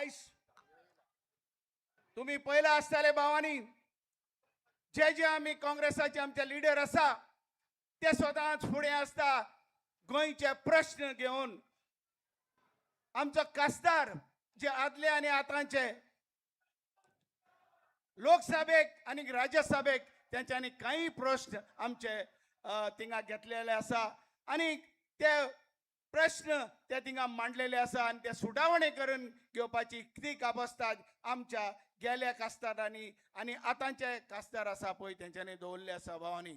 आयज तुमी पयला आसतले भावांनी, जे जे आमी काँग्रेसाचे आमचे लिडर आसा ते सदांच फुडें आसता गोंयचे प्रश्न घेवन. आमचो खासदार जे आदले आनी आतांचे लोकसभेक आनी राज्यसभेक तेंच्यांनी कांय प्रश्न आमचे थिंगा घेतलेले आसा आनी ते प्रश्न ते थिंगा मांडलेले आसा आनी ते सुटावणे करून घेवपाची ती काबस्ताद आमच्या गेल्या खासदारांनी आनी आतांचे खासदार आसा पळय तेंच्यांनी दवरले आसा. भावांनी,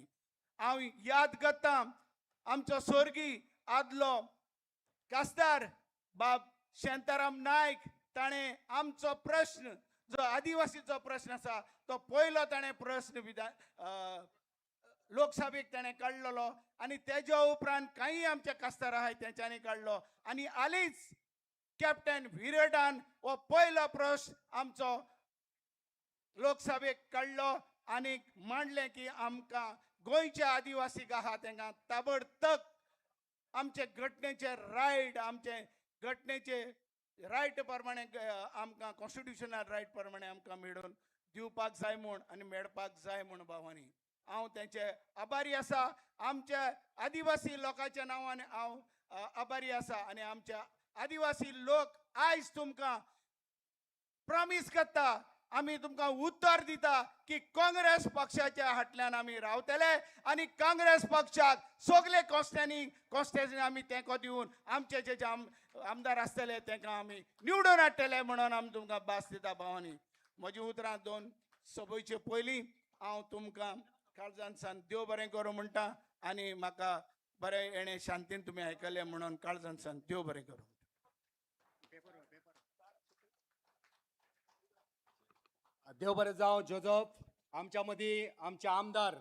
हांव याद करता आमचो स्वर्गी आदलो खासदार बाब शांताराम नायक, ताणें आमचो प्रश्न जो आदिवासीचो प्रश्न आसा तो पयलो ताणें प्रश्न विधान लोकसभेक ताणें काडलेलो आनी तेज्या उपरांत कांय आमचे खासदार आहाय तेंच्यांनी काडलो आनी हालींच कॅप्टन विरटान हो पयलो प्रश्न आमचो लोकसभेक काडलो आनी मांडलें की आमकां गोंयचे आदिवासीक आहा तांकां ताबडतोब आमचे घटनेचे रायट, आमचे घटनेचे रायट प्रमाणे आमकां कॉन्स्टिट्युशनल रायट प्रमाणे आमकां मेळून दिवपाक जाय म्हूण आनी मेळपाक जाय म्हूण. भावांनी, हांव तेंचे आभारी आसा. आमच्या आदिवासी लोकांच्या नांवान हांव आभारी आसा आनी आमच्या आदिवासी लोक आयज तुमकां प्रॉमीस करता, आमी तुमकां उत्तर दिता की काँग्रेस पक्षाच्या फाटल्यान आमी रावतले आनी काँग्रेस पक्षाक सगळे कॉन्स्टॅनी कॉन्स्टॅन्सी आमी तेंको दिवन आमचे जे जे आमदार आसतले तांकां आमी निवडून हाडटले म्हणून आमी तुमकां भास दिता. भावांनी, म्हजी उतरां दोन सोंपोवचे पयलीं हांव तुमकां काळजान सान देव बरें करूं म्हणटा आनी म्हाका बरें येणें शांतीन तुमी आयकलें म्हणून काळजान सान देव बरें करूं. देव बरें जावं जोजफ. आमच्या मदीं आमचे आमदार,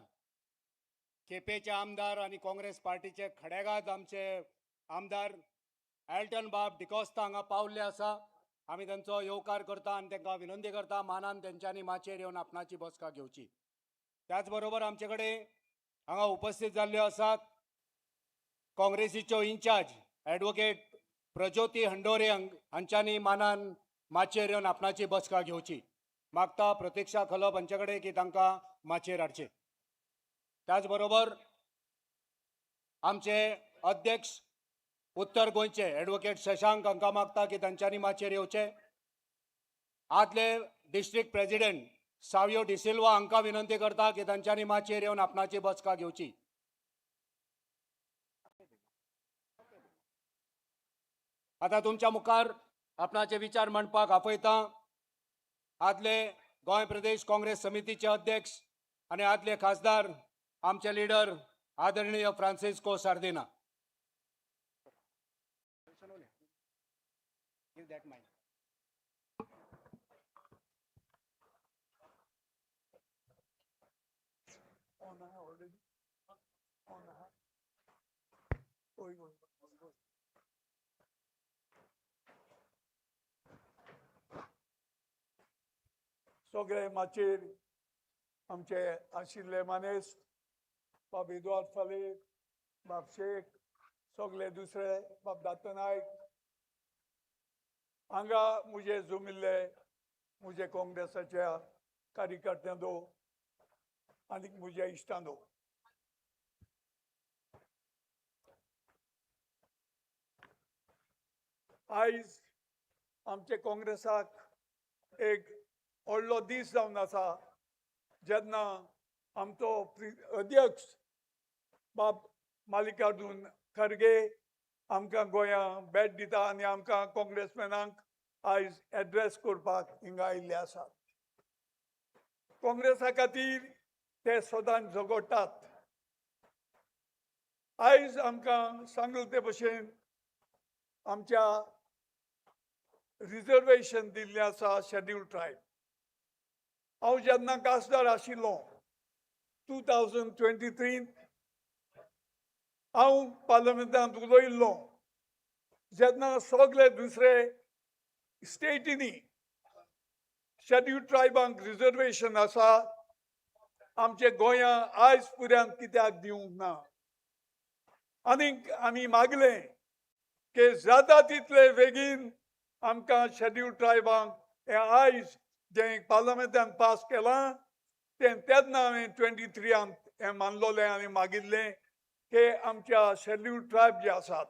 केपेंचे आमदार आनी काँग्रेस पार्टीचे खडेगाद आमचे आमदार एल्टन बाब डिकोस्ता हांगा पावल्ले आसा. आमी तांचो येवकार करता आनी तांकां विनंती करता मानान तेंच्यांनी माचयेर येवन आपणाची बसका घेवची. त्याच बरोबर आमचे कडेन हांगा उपस्थित जाल्ल्यो आसात काँग्रेसीच्यो इन्चार्ज एडवोकेट प्रज्योती हंडोरे हांच्यांनी मानान माचयेर येवन आपणाची बसका घेवची. मागता प्रतिक्षा खलप हांचे कडेन की तांकां माचयेर हाडचे. त्याच बरोबर आमचे अध्यक्ष उत्तर गोंयचे एडवोकेट शशांक हांकां मागता की तांच्यांनी माचयेर येवचे. आदले डिस्ट्रिक्ट प्रेसिडेंट सावियो डिसिल्वा हांकां विनंती करता की तांच्यांनी माचयेर येवन आपणाची बसका घेवची. आतां तुमच्या मुखार आपणाचे विचार मांडपाक आपयता आदले गोंय प्रदेश काँग्रेस समितीचे अध्यक्ष आनी आदले खासदार आमचे लिडर आदरणीय Francisco Sardinha. Give that mic. On already. On. Going on. सगळे माचयेर आमचे आशिल्ले मानेस्त बाब एदुआर्द फालेर, बाब शेख, सगळे दुसरे बाब दत्त नायक, हांगा म्हजे जमिल्ले म्हजे काँग्रेसाच्या कार्यकर्त्यांदो आनी म्हज्या इश्टांदो, आयज आमचे काँग्रेसाक एक व्हडलो दीस जावन आसा जेन्ना आमचो अध्यक्ष बाब मल्लिकार्जून खरगे आमकां गोंया भेट दिता आनी आमकां काँग्रेसमॅनांक आयज एड्रेस करपाक हिंगा आयिल्ले आसात. काँग्रेसा खातीर ते सदांच झगडटात. आयज आमकां सांगले ते भशेन आमच्या रिजर्वेशन दिल्लें आसा शेड्यूल ट्रायब. हांव जेन्ना खासदार आशिल्लो 2023 हांव पार्लमेंटांत उलयल्लो जेन्ना सगळे दुसरे स्टेटींनी शेड्यूल ट्रायबांक रिजर्वेशन आसा, आमचे गोंया आयज पर्यंत कित्याक दिवंक ना? आनीक आमी मागलें की जाता तितले बेगीन आमकां शेड्यूल ट्रायबांक हें आयज जें पार्लमेंटान पास केलां तें तेन्ना हांवें 23 हें मानलोलें आनी मागिल्लें की आमच्या शेड्यूल ट्रायब जे आसात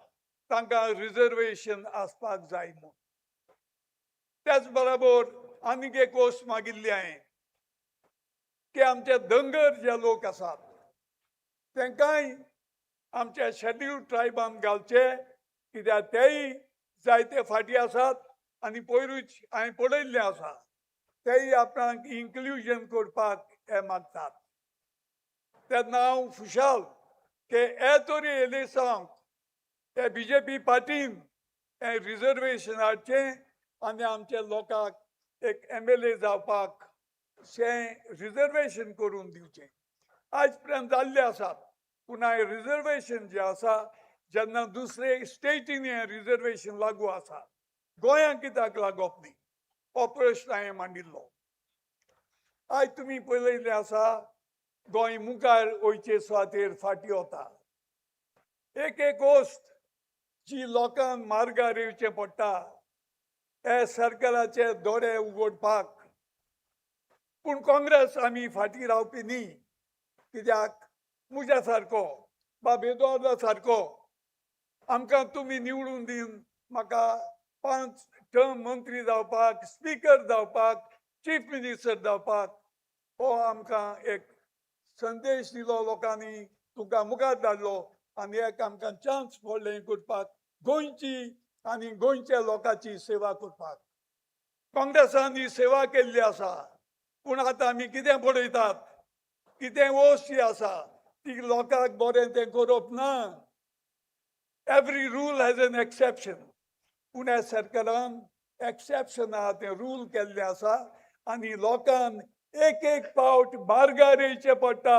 तांकां रिजर्वेशन आसपाक जाय म्हूण. त्याच बरोबर आनीक एक वस्त मागिल्ली हांवें की आमचे धनगर जे लोक आसात तांकांय आमच्या शेड्यूल ट्रायबान घालचे, कित्याक तेय जायते फाटीं आसात आनी पयरूच हांवें पळयल्लें आसा तेय आपणाक इन्क्लुजन करपाक हे मागतात. तेन्ना हांव खुशाल की हे तरी एलेसांव हे बीजेपी पार्टीन हें रिजर्वेशन हाडचें आनी आमच्या लोकांक एक MLA जावपाक शें रिजर्वेशन करून दिवचें. आयज पर्यंत जाल्लें आसात, पूण हें रिजर्वेशन जें आसा जेन्ना दुसरे स्टेटीन हें रिजर्वेशन लागू आसा, गोंयांत कित्याक लागप न्ही हो प्रश्न हांवें मांडिल्लो. आयज तुमी पळयल्लें आसा गोंय मुखार वयचे सुवातेर फाटीं वता. एक एक वस्त जी लोकांक मार्गार येवचें पडटा हे सरकाराचे दोळे उगडपाक, पूण काँग्रेस आमी फाटीं रावपी न्ही, कित्याक म्हज्या सारको बाब एदुआर्दा सारको आमकां तुमी निवडून दिवन म्हाका 5 टर्म मंत्री जावपाक, स्पिकर जावपाक, चीफ मिनिस्टर जावपाक हो आमकां एक संदेश दिलो लोकांनी, तुमकां मुखार धाडलो आनी एक आमकां चान्स पडलें करपाक गोंयची आनी गोंयच्या लोकांची सेवा करपाक. काँग्रेसान ही सेवा केल्ली आसा, पूण आतां आमी कितें पळयतात, कितें वस्त जी आसा ती लोकांक बरें तें करप ना. Every rule has an exception, पूण ह्या सरकारान एक्सेप्शन आहा तें रूल केल्लें आसा आनी लोकांक एक एक पावट मार्गार येवचें पडटा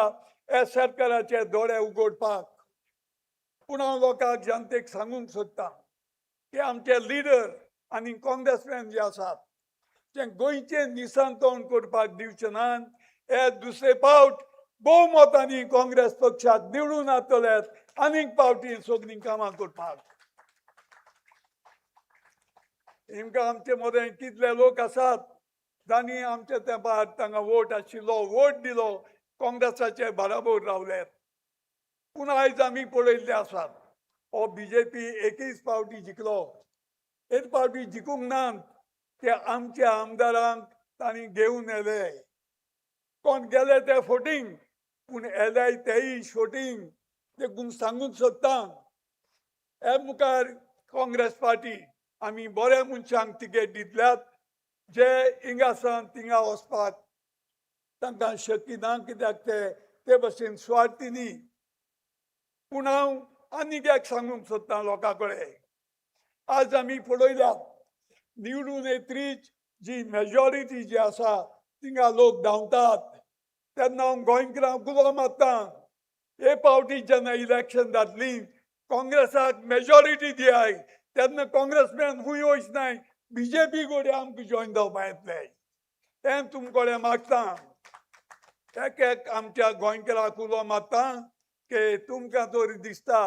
ह्या सरकाराचे दोळे उगडपाक. पूण हांव लोकांक जनतेक सांगूंक सोदतां की आमचे लिडर आनी काँग्रेसमॅन जे आसात ते गोंयचें निसंतोण करपाक दिवचे नात. हे दुसरे पावट भोवमतांनी काँग्रेस पक्षाक निवडून हाडटले आनीक पावटी सगळीं कामां करपाक. हिंगा आमचे मदें कितले लोक आसात जांणी आमच्या तेंपार तांकां वोट आशिल्लो वोट दिलो, काँग्रेसाचे बराबर रावले. पूण आयज आमी पळयल्ले आसात हो बीजेपी एकच पावटी जिखलो, एक पावटी जिखूंक ना ते आमच्या आमदारांक तांणी घेवन येले. कोण गेले ते फोटींग, पूण येले तेय शोटींग. देखून सांगूंक सोदता हे मुखार काँग्रेस पार्टी आमी बऱ्या मनशांक तिकेट दितल्यात जे हिंगासान थिंगा वचपाक तांकां शक्य ना, कित्याक ते ते भशेन सुवार्थी न्ही. पूण हांव आनीक एक सांगूंक सोदतां लोकां कडेन, आज आमी पळयल्यात निवडून येतरीच जी मेजॉरिटी जी आसा थिंगा लोक धांवतात. तेन्ना हांव गोंयकारांक उलो मारता, हे पावटी जेन्ना इलेक्शन जातली काँग्रेसाक मेजॉरिटी दियाय तेन्ना काँग्रेसमॅन खूंय वयच नाय, बीजेपी कडेन आमकां जॉयन जावपा येतले. तें तुमचे कडेन मागता, एक एक आमच्या गोंयकाराक उलो मारता की तुमकां तरी दिसता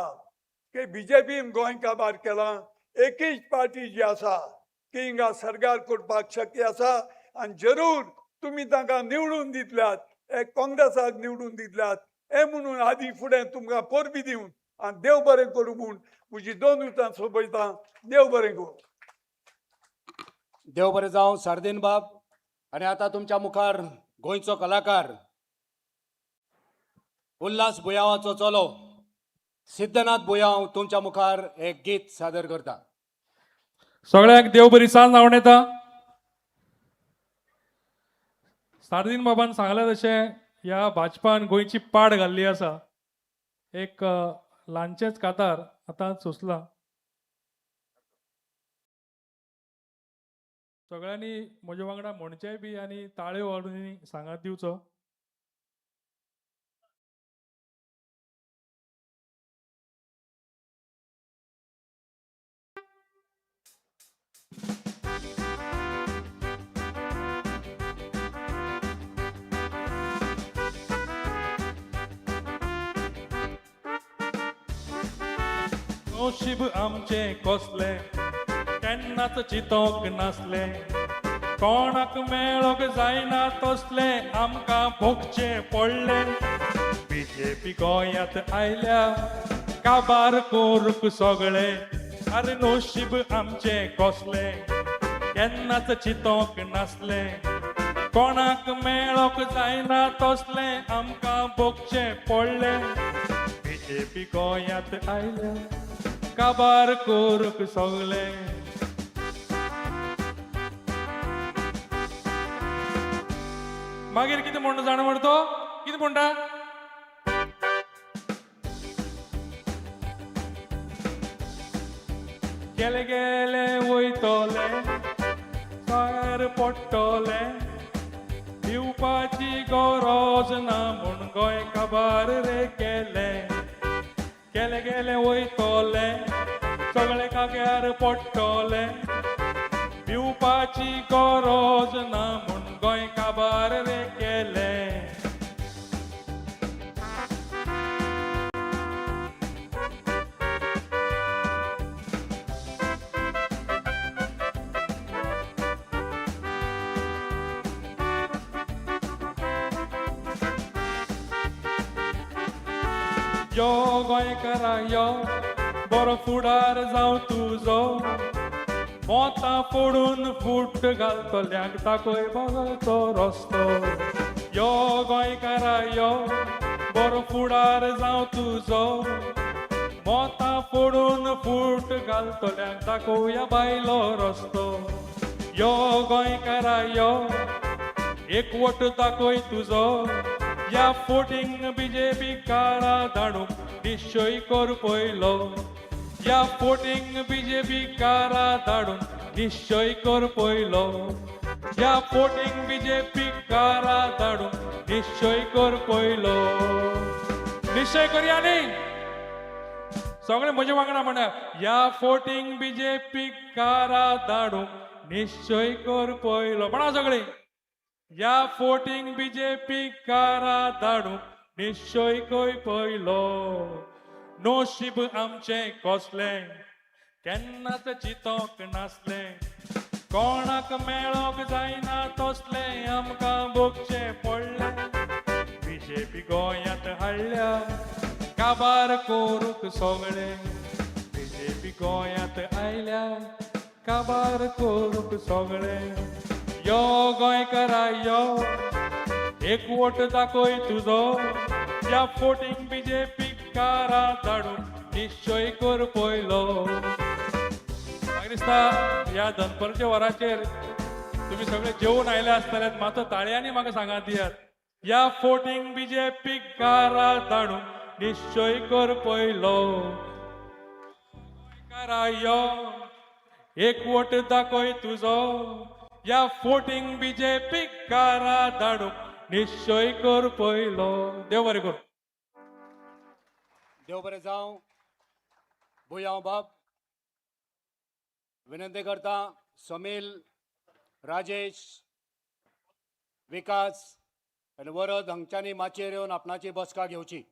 की बीजेपीन गोंय काबार केलां, एकच पार्टी जी आसा ती हिंगा सरकार करपाक शक्य आसा आनी जरूर तुमी तांकां निवडून दितल्यात, एक काँग्रेसाक निवडून दितल्यात हें म्हणून आदी फुडें तुमकां परबी दिवन आनी देव बरें करूं म्हूण म्हजी 2 उतरां सोंपयता. देव बरें करूं. देव बरें जावं सार्दीन बाब. आनी आतां तुमच्या मुखार गोंयचो कलाकार उल्हास बुयांवाचो चलो सिद्धनाथ बुयांव तुमच्या मुखार एक गीत सादर करता. सगळ्यांक देव बरी सांज धांवण येता. सार्दीन बाबान सांगलें तशें ह्या भाजपान गोंयची पाड घाल्ली आसा. एक ल्हानशेंच कातार आतां सोंसलां. सगळ्यांनी म्हज्या वांगडा म्हणचें बी आनी ताळयो वाडून सांगात दिवचो. नशीब आमचें कसलें केन्नाच चितोंक नासलें, कोणाक मेळोंक जायना तसलें आमकां भोगचें पडलें. बीजेपी गोंयांत आयल्या काबार करूंक सगळें, आरे नशीब आमचें कसलें, केन्नाच चितोंक नासलें, कोणाक मेळोंक जायना तसलें आमकां भोगचें पडलें. बीजेपी गोंयांत आयल्या काबार करूंक सगळें. मागीर कितें म्हणटा जाणा म्हणटा तो कितें म्हणटा, गेले गेले वयतले सार पडटले, दिवपाची गरज ना म्हूण गोंय काबार रे केले, गेले गेले वयतले सगळे काग्यार पडटले, दिवपाची गरज ना म्हूण गोंय काबार रे केले. यो गोंयकारा यो, बरो फुडार जावं तुजो, मोतां फोडून फूट घालतल्यांक दाखय बगलचो रस्तो. यो गोंयकारा यो, बरो फुडार जावं तुजो, मोतां फोडून फूट घालतल्यांक दाखोवया बायलो रस्तो. यो गोंयकारा यो, एकवट दाखय तुजो, ह्या फोटींग बीजेपी कारा धाडूंक निश्चय कर पयलो, ह्या फोटींग बीजेपी कारा धाडूंक निश्चय कर पयलो, ह्या फोटींग बीजेपी कारा धाडूंक निश्चय कर पयलो. निश्चय करया न्ही, सगळे म्हजे वांगडा म्हणा, ह्या फोटींग बीजेपी कारा धाडूंक निश्चय कर पयलो. म्हणा सगळे, ह्या फोटींग बीजेपी कारा धाडूंक निश्चय कर पयलो. नशीब आमचें कसलें, केन्नाच चितोंक नासलें, कोणाक मेळोंक जायना तसलें आमकां भोगचें पडलें. बीजेपी गोंयांत हाडल्या काबार करूंक सगळें, बीजेपी गोंयांत आयल्या काबार करूंक सगळें. यो गोंयकारा यो, एकवट दाखय तुजो, ह्या फोटींग बीजेपी कारा धाडूंक निश्चय कर पयलो. म्हाका दिसता ह्या दनपारच्या वराचेर तुमी सगळे जेवन आयले आसतले, मातसो ताळयांनी म्हाका सांगात दियात, ह्या फोटींग बीजेपी कारा धाडूंक निश्चय कर पयलो. गोंयकारा यो, एकवट दाखय तुजो, ह्या फोटींग बीजेपी कारा धाडूंक निश्चय कर पयलो. देव बरें करूं. देव बरें जावं. बुयांव बाब, विनंती करता समील, राजेश, विकास आनी वरद हांगच्यांनी माचयेर येवन आपणाची बसका घेवची.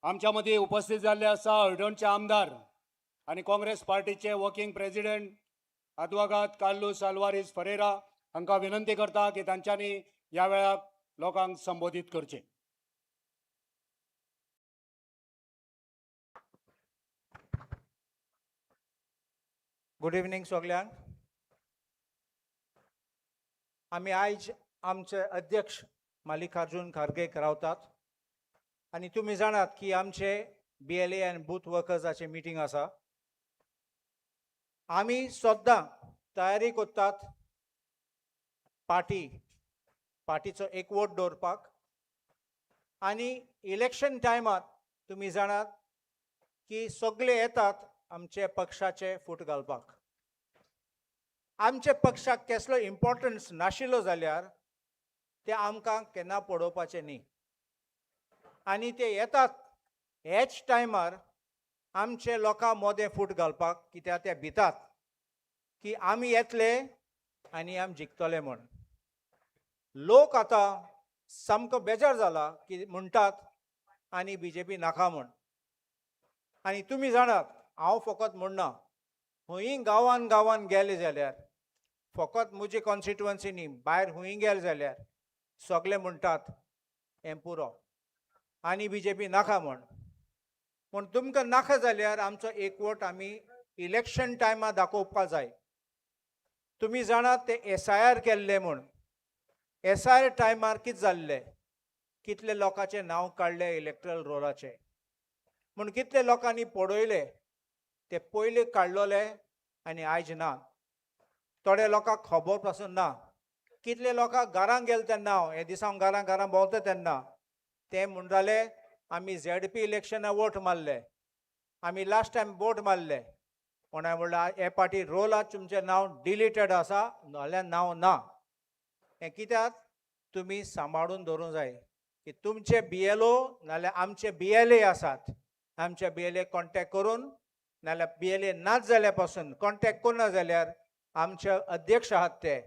आमच्या मदीं उपस्थित जाल्ले आसा हळदणचे आमदार आनी काँग्रेस पार्टीचे वर्किंग प्रेसिडेंट आदवोगाद कार्लूस आल्वारीस फरेरा हांकां विनंती करता की तांच्यांनी ह्या वेळार लोकांक संबोधीत करचें. गुड इवनींग सगल्यांक. आमी आयज आमचे अध्यक्ष मल्लिकार्जून खारगेक रावतात आनी तुमी जाणात की आमचे BLA आनी बूथ वर्कर्साचे मिटींग आसा. आमी सद्दां तयारी करतात पार्टीचो एकवट दवरपाक आनी इलेक्शन टायमार तुमी जाणात की सगळे येतात आमचे पक्षाचे फूट घालपाक. आमचे पक्षाक केसलो इम्पॉर्टन्स नाशिल्लो जाल्यार ते आमकां केन्ना पळोवपाचें न्ही आनी ते येतात ह्याच टायमार आमचे लोकां मोदें फूट घालपाक, कित्याक ते भितात की आमी येतले आनी आमी जिखतले म्हूण. लोक आतां सामको बेजार जाला की म्हणटात आनी बीजेपी नाका म्हूण. आनी तुमी जाणात, हांव फकत म्हणना, हुंय गांवान गांवान गेले जाल्यार फकत म्हजी कॉन्स्टिट्युवन्सी न्ही, भायर हुंय गेले जाल्यार सगळे म्हणटात हें पुरो आनी बीजेपी नाका म्हण. पूण तुमकां नाका जाल्यार आमचो एकवट आमी इलेक्शन टायमार दाखोवपा जाय. तुमी जाणात ते SIR केल्ले म्हूण. SIR टायमार कितें जाल्लें, कितले लोकांचें नांव काडलें इलेक्ट्रल रोलाचें म्हूण, कितले लोकांनी पडयले ते पयले काडलोले आनी आयज ना. थोड्या लोकांक खबर पासून ना. कितले लोकांक घरांक गेले तेन्ना, हांव हे दिसा हांव घरां घरां भोंवता तेन्ना ते म्हणटाले आमी ZP इलेक्शनाक वोट मारले, आमी लास्ट टायम वोट मारले, पूण हांवें म्हणलें हे पाटी रोलाक तुमचें नांव डिलीटेड आसा नाल्यार नांव ना. हें कित्याक तुमी सांबाळून दवरूंक जाय की तुमचे BLO नाल्यार आमचे BLA आसात, आमचे BLA contact करून नाल्यार BLA नाच जाल्यार पासून कॉन्टेक्ट करना जाल्यार आमचे अध्यक्ष आहात ते,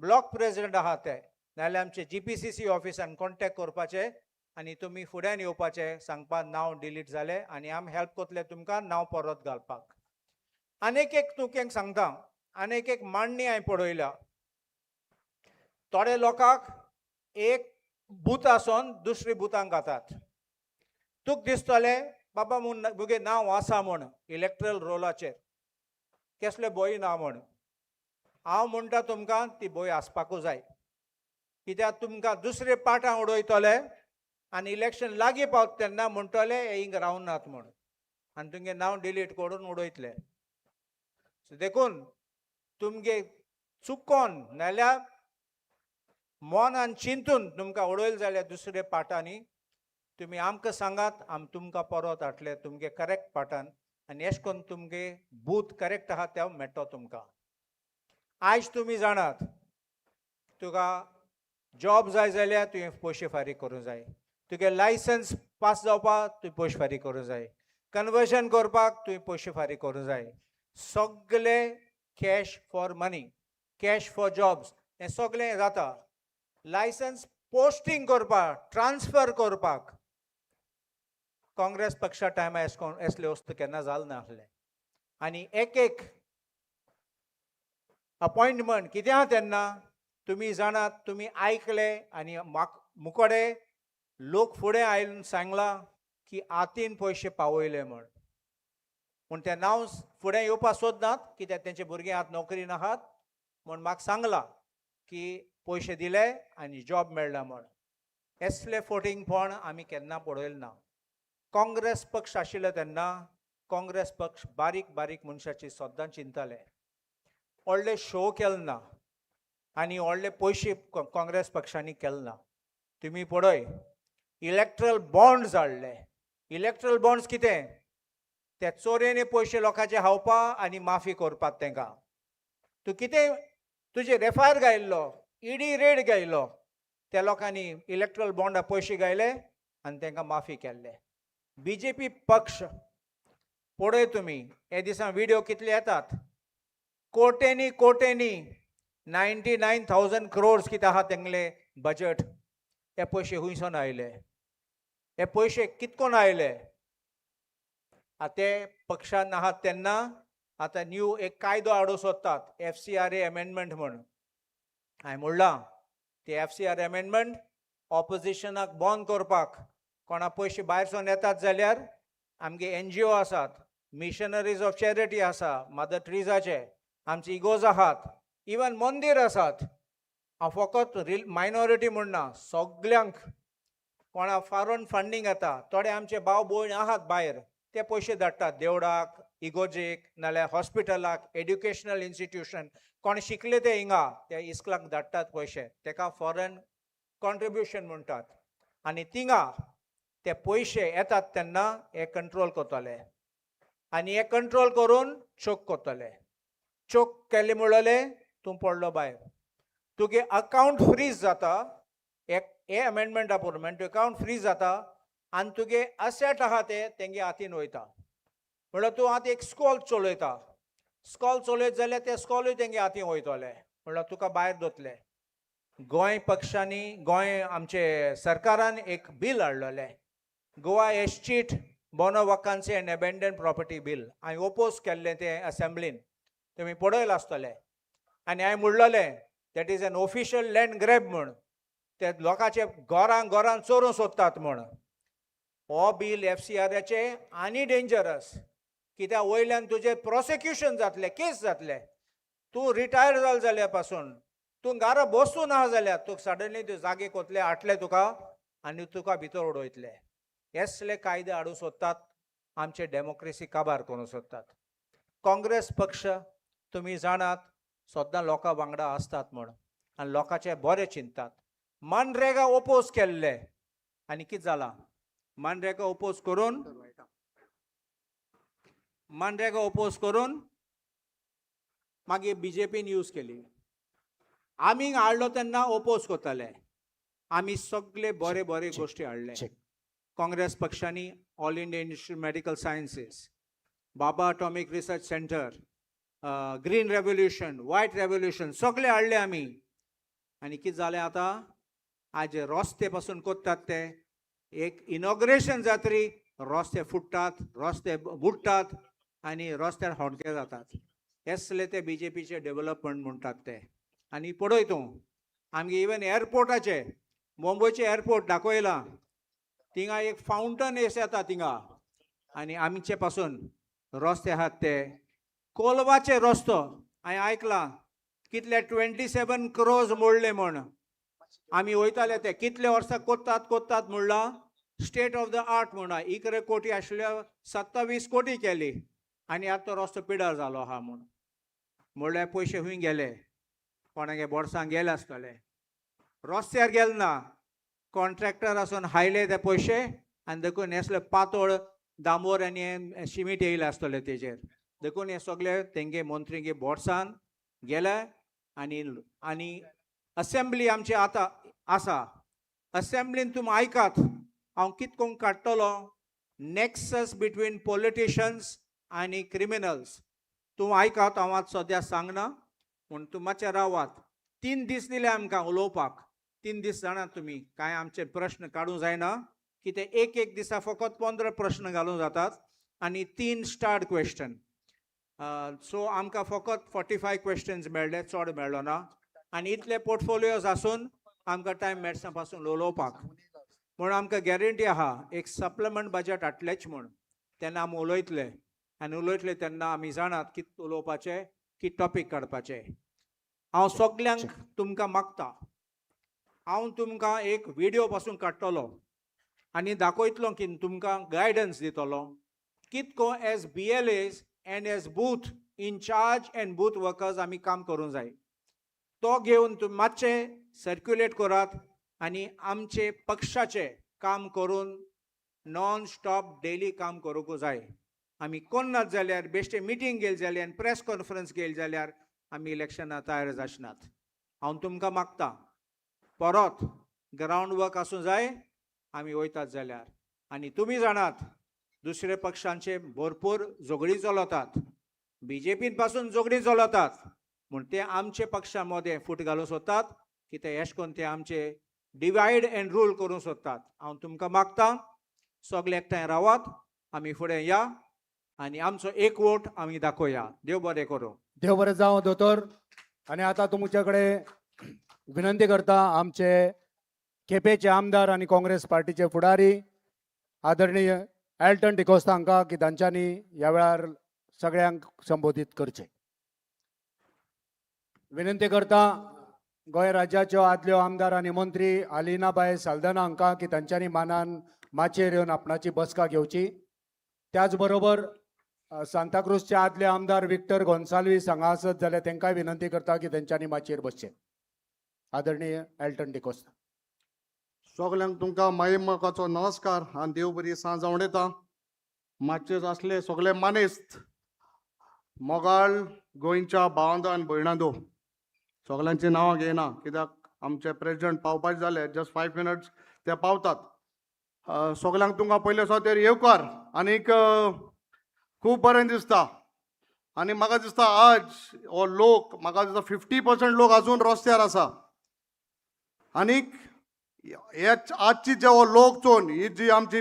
ब्लॉक प्रेजिडेंट आहात ते, नाल्यार आमचे GPCC ऑफिसान कॉन्टेक्ट करपाचे आनी तुमी फुड्यान येवपाचे सांगपाक नांव डिलीट जालें आनी आमी हेल्प करतले तुमकां नांव परत घालपाक. आनीक एक तुमकां सांगता, आनीक एक मांडणी हांवें पळयल्या. थोडे लोकांक एक बूथ आसून दुसरी बुथांक घातात. तुका दिसतलें बाबा म्हूण मुगे नांव आसा म्हूण इलेक्ट्रल रोलाचेर, केसले बोय ना म्हूण. हांव म्हणटा तुमकां ती बोय आसपाकूच जाय, कित्याक तुमकां दुसरे पाटां उडयतले आनी इलेक्शन लागीं पावता तेन्ना म्हणटले हे हिंग रावनात म्हूण आनी तुमगें नांव डिलीट करून उडयतले. सो देखून तुमगे चुकोन नाल्यार मनान चिंतून तुमकां उडयले जाल्यार दुसरे पाटांनी तुमी आमकां सांगात, आमी तुमकां परत हाडटले तुमगे करेक्ट पाटान आनी एश करून तुमगे बूथ करेक्ट आहा ते मेळटलो तुमकां. आयज तुमी जाणात तुका जॉब जाय जाल्यार तुवें पयशे फारीक करूंक जाय, तुगे लायसन्स पास जावपाक तुवें पयशे फारीक करूंक जाय, कन्वर्जन करपाक तुवें पयशे फारीक करूंक जाय. सगळे cash for money, cash for jobs हें सगळें जाता. लायसन्स पोस्टींग करपाक, ट्रान्सफर करपाक काँग्रेस पक्षा टायमार एसले वस्तू केन्ना जाल नासलें. आनी एक एक अपॉयंटमेंट कितें आहा तेन्ना तुमी जाणात, तुमी आयकले आनी मुकोडे लोक फुडें आयन सांगलां की आतीन पयशे पावयले म्हूण. पूण तें नांव फुडें येवपाक सोदनात कित्याक तेंचे भुरगीं आतां नोकरी नाहात म्हूण म्हाका सांगलां की पयशे दिले आनी जॉब मेळ्ळा म्हूण. एसले फोटिंगपण आमी केन्ना पळयलें ना. काँग्रेस पक्ष आशिल्लो तेन्ना काँग्रेस पक्ष बारीक बारीक मनशाची सद्दां चिंताले, व्हडले शो केले ना आनी व्हडले पयशे काँग्रेस पक्षांनी केले ना. तुमी पळय इलेक्ट्रल बॉन्ड्स हाडले. इलेक्ट्रल बॉन्ड्स कितें, ते चोरयेनी पयशे लोकांचे खावपा आनी माफी करपाक तेंकां. तूं कितें तुजेर एफआयआर घायल्लो, ईडी रेड घायलो, त्या लोकांनी इलेक्ट्रल बॉन्डा पयशे घायले आनी तेंकां माफी केल्ले. बीजेपी पक्ष पळय तुमी हे दिसा व्हिडियो कितले येतात, कोट्यांनी कोट्यांनी 99,000 क्रोर्स कितें आहा तेंगले बजट. हे पयशे खुंयसून आयले, हे पयशे कितकोन आयले? आतां ते पक्षान आहात तेन्ना आतां न्यू एक कायदो हाडूंक सोदतात, FCRA amendment म्हूण. हांवें म्हणलां ते FCRA amendment ऑपोजिशनाक बंद करपाक, कोणा पयशे भायरसून येतात जाल्यार आमगे NGO आसात, मिशनरीज ऑफ चॅरिटी आसा, मदर ट्रिजाचे, आमचे इगोज आहात, इवन मंदीर आसात. हांव फकत मायनॉरिटी म्हणना, सगल्यांक कोणा फॉरेन फंडींग येता. थोडे आमचे भाव भयण आहात भायर, ते पयशे धाडटात देवळाक, इगोजेक, नाल्यार हॉस्पिटलाक, एड्युकेशनल इन्स्टिट्यूशन, कोण शिकले ते हिंगा ते इस्कुलाक धाडटात पयशे, तेका फॉरेन कॉन्ट्रिब्युशन म्हणटात. आनी थिंगा ते पयशे येतात तेन्ना हे कंट्रोल करतले आनी हे कंट्रोल करून चोक करतले. चोक केले म्हणले तूं पडलो भायर, तुगे अकावंट फ्रीज जाता. एक हे अमेंडमेंटा प्रमाण तुगे अकावंट फ्रीज जाता आनी तुगे असेट आहा ते तेंगे हातीन वयता. म्हणल्यार तूं आतां एक स्कॉल चलयता, स्कॉल चलयत जाल्यार ते स्कॉलूय तेंगे हातीन वयतले, म्हणल्यार तुका भायर दवरतले. गोंय पक्षांनी, गोंय आमचे सरकारान एक बील हाडलेलें, Goa escheat bona vacantia and abandoned property bill. हांवें ओपोज केल्लें तें असेंब्लीन. तुमी पळयलां आसतलें. आनी हांवें म्हणलेलें that is an official land grab म्हूण, ते लोकांचे घरां घरां चोरूंक सोदतात म्हूण. हो बील एफसीआराचे आनी डेंजरस, कित्याक वयल्यान तुजें प्रोसिक्युशन जातलें, केस जातलें. तूं रिटायर जाल जाल्यार पासून तूं घरा बसून आहा जाल्यार तुका सडनली तूं जागे कोतले हाडले तुका आनी तुका भितर उडयतले. असले कायदे हाडूंक सोदतात, आमचे डेमोक्रेसी काबार करूंक सोदतात. काँग्रेस पक्ष तुमी जाणात सद्दां लोकां वांगडा आसतात म्हूण आनी लोकांचें बरें चिंततात. मनरेगा ओपोज केल्ले आनी कितें जालां, मनरेगा ओपोज करून, मनरेगा ओपोज करून मागीर बीजेपीन यूज केली. आमी हाडलो तेन्ना ओपोज करताले, आमी सगळे बरे बरे गोश्टी हाडले. काँग्रेस पक्षांनी All India Institute Medical Sciences, Bhabha Atomic Research Centre, green revolution, white revolution सगळे हाडले आमी. आनी कितें जालें आतां, आज रस्ते पासून कोत्तात ते एक इनॉग्रेशन जातरी रस्ते फुट्टात, रस्ते बुडटात आनी रस्त्यार होंडके जातात. असले ते बीजेपीचे डेव्हलपमेंट म्हणटात ते. आनी पळय तूं आमगे इवन एअरपोर्टाचे, मुंबयचे एअरपोर्ट दाखयलां, थिंगा एक फावंटन एस येता थिंगा. आनी आमचे पासून रस्ते आहात ते कोलवाचे रस्तो हांवें आयकलां कितले 27 क्रोज मोडले म्हूण. आमी वयताले ते कितले वर्सां कोत्तात कोत्तात म्हणलां, स्टेट ऑफ the art म्हणा 11 कोटी आशिल्ल्यो 27 कोटी केली आनी आतां तो रस्तो पिडार जालो आहा म्हूण. म्हणल्यार पयशे खंय गेले, कोणागे बोर्सांक गेले आसतले, रस्त्यार गेले ना. कॉन्ट्रॅक्टर आसून हायले ते पयशे आनी देखून हेसले पातळ डांबर आनी हें शिमीट येयले आसतले तेजेर. देखून हे सगळे तेंगे मंत्रीगे बोर्सान गेले. आनी आनी असेंब्ली आमची आतां आसा, असेंब्लीन तुमी आयकात हांव कित करून काडटलो नॅक्सस बिटवीन पॉलिटिशन्स आनी क्रिमिनल्स. तूं आयकात, हांव आतां सद्या सांगना पूण तूं मातशें रावात. 3 दीस दिले आमकां उलोवपाक, 3 दीस जाणात तुमी कांय आमचे प्रश्न काडूंक जायना, कितें एक एक दिसा फकत 15 प्रश्न घालूंक जातात आनी 3 स्टार्ड क्वेश्चन. सो आमकां फकत 45 क्वेश्चन्स मेळ्ळे, चड मेळ्ळो ना. आनी इतले पोर्टफोलियोज आसून आमकां टायम मेळना पासून उलोवपाक. म्हूण आमकां गॅरंटी आहा एक सप्लिमेंट बजट हाडलेच म्हूण, तेन्ना आमी उलयतले आनी उलयतले तेन्ना आमी जाणात कितें उलोवपाचें, कितें टॉपीक काडपाचें. हांव सगल्यांक तुमकां मागता, हांव तुमकां एक विडियो पासून काडटलो आनी दाखयतलो की तुमकां गायडन्स दितलो कितको as BLAs and as booth incharge and booth workers आमी काम करूंक जाय. तो घेवन तुमी मातशें सर्क्युलेट करात आनी आमचे पक्षाचें काम करून नॉन स्टॉप डेली काम करूंक जाय. आमी कोन्नात जाल्यार बेश्टे मिटींग गेली जाल्यार आनी प्रेस कॉन्फरन्स गेली जाल्यार आमी इलेक्शनाक तयार जाचनात. हांव तुमकां मागता परत ग्रावंड वर्क आसूं जाय आमी वयतात जाल्यार. आनी तुमी जाणात दुसरे पक्षांचे भरपूर झगडीं चलतात, बीजेपीन पासून झगडीं चलतात, म्हूण ते आमचे पक्षा मदें फूट घालूंक सोदतात की ते एश कोन्न ते आमचे डिवायड एंड रूल करूंक सोदतात. हांव तुमकां मागता सगळे एकठांय रावात, आमी फुडें या आनी आमचो एकवट आमी दाखोवया. देव बरें करूं. देव बरें जावं दोतोर. आनी आतां तुमचे कडेन विनंती करता आमचे केपेंचे आमदार आनी काँग्रेस पार्टीचे फुडारी आदरणीय एल्टन डिकोस्ता हांकां की तांच्यांनी ह्या वेळार सगळ्यांक संबोधीत करचें. विनंती करता गोंय राज्याच्यो आदल्यो आमदार आनी मंत्री आलिनाबाय साल्दाना हांकां की तांच्यांनी मानान माचयेर येवन आपणाची बसका घेवची. त्याच बरोबर सांताक्रूजचे आदले आमदार विक्टर गोन्साल्वीस हांगा आसत जाल्यार तांकांय विनंती करता की तेंच्यांनी माचयेर बसचें. आदरणीय एल्टन डिकोस्ता. सगल्यांक तुमकां मायेमकाचो नमस्कार आनी देव बरी सांज आवडयता. मातशेच आसले सगळे मानेस्त मोगाळ गोंयच्या भावांदो आनी भयणांदो, सगल्यांची नांवां घेयना कित्याक आमचे प्रेजिडंट पावपाचे जाले, जस्ट 5 मिनट्स ते पावतात. सगल्यांक तुमकां पयले सुवातेर येवकार आनीक खूब बरें दिसता. आनी म्हाका दिसता आज हो लोक, म्हाका दिसता 50% लोक अजून रस्त्यार आसा. आनीक हे आजची जे हो लोक चोवन ही जी आमची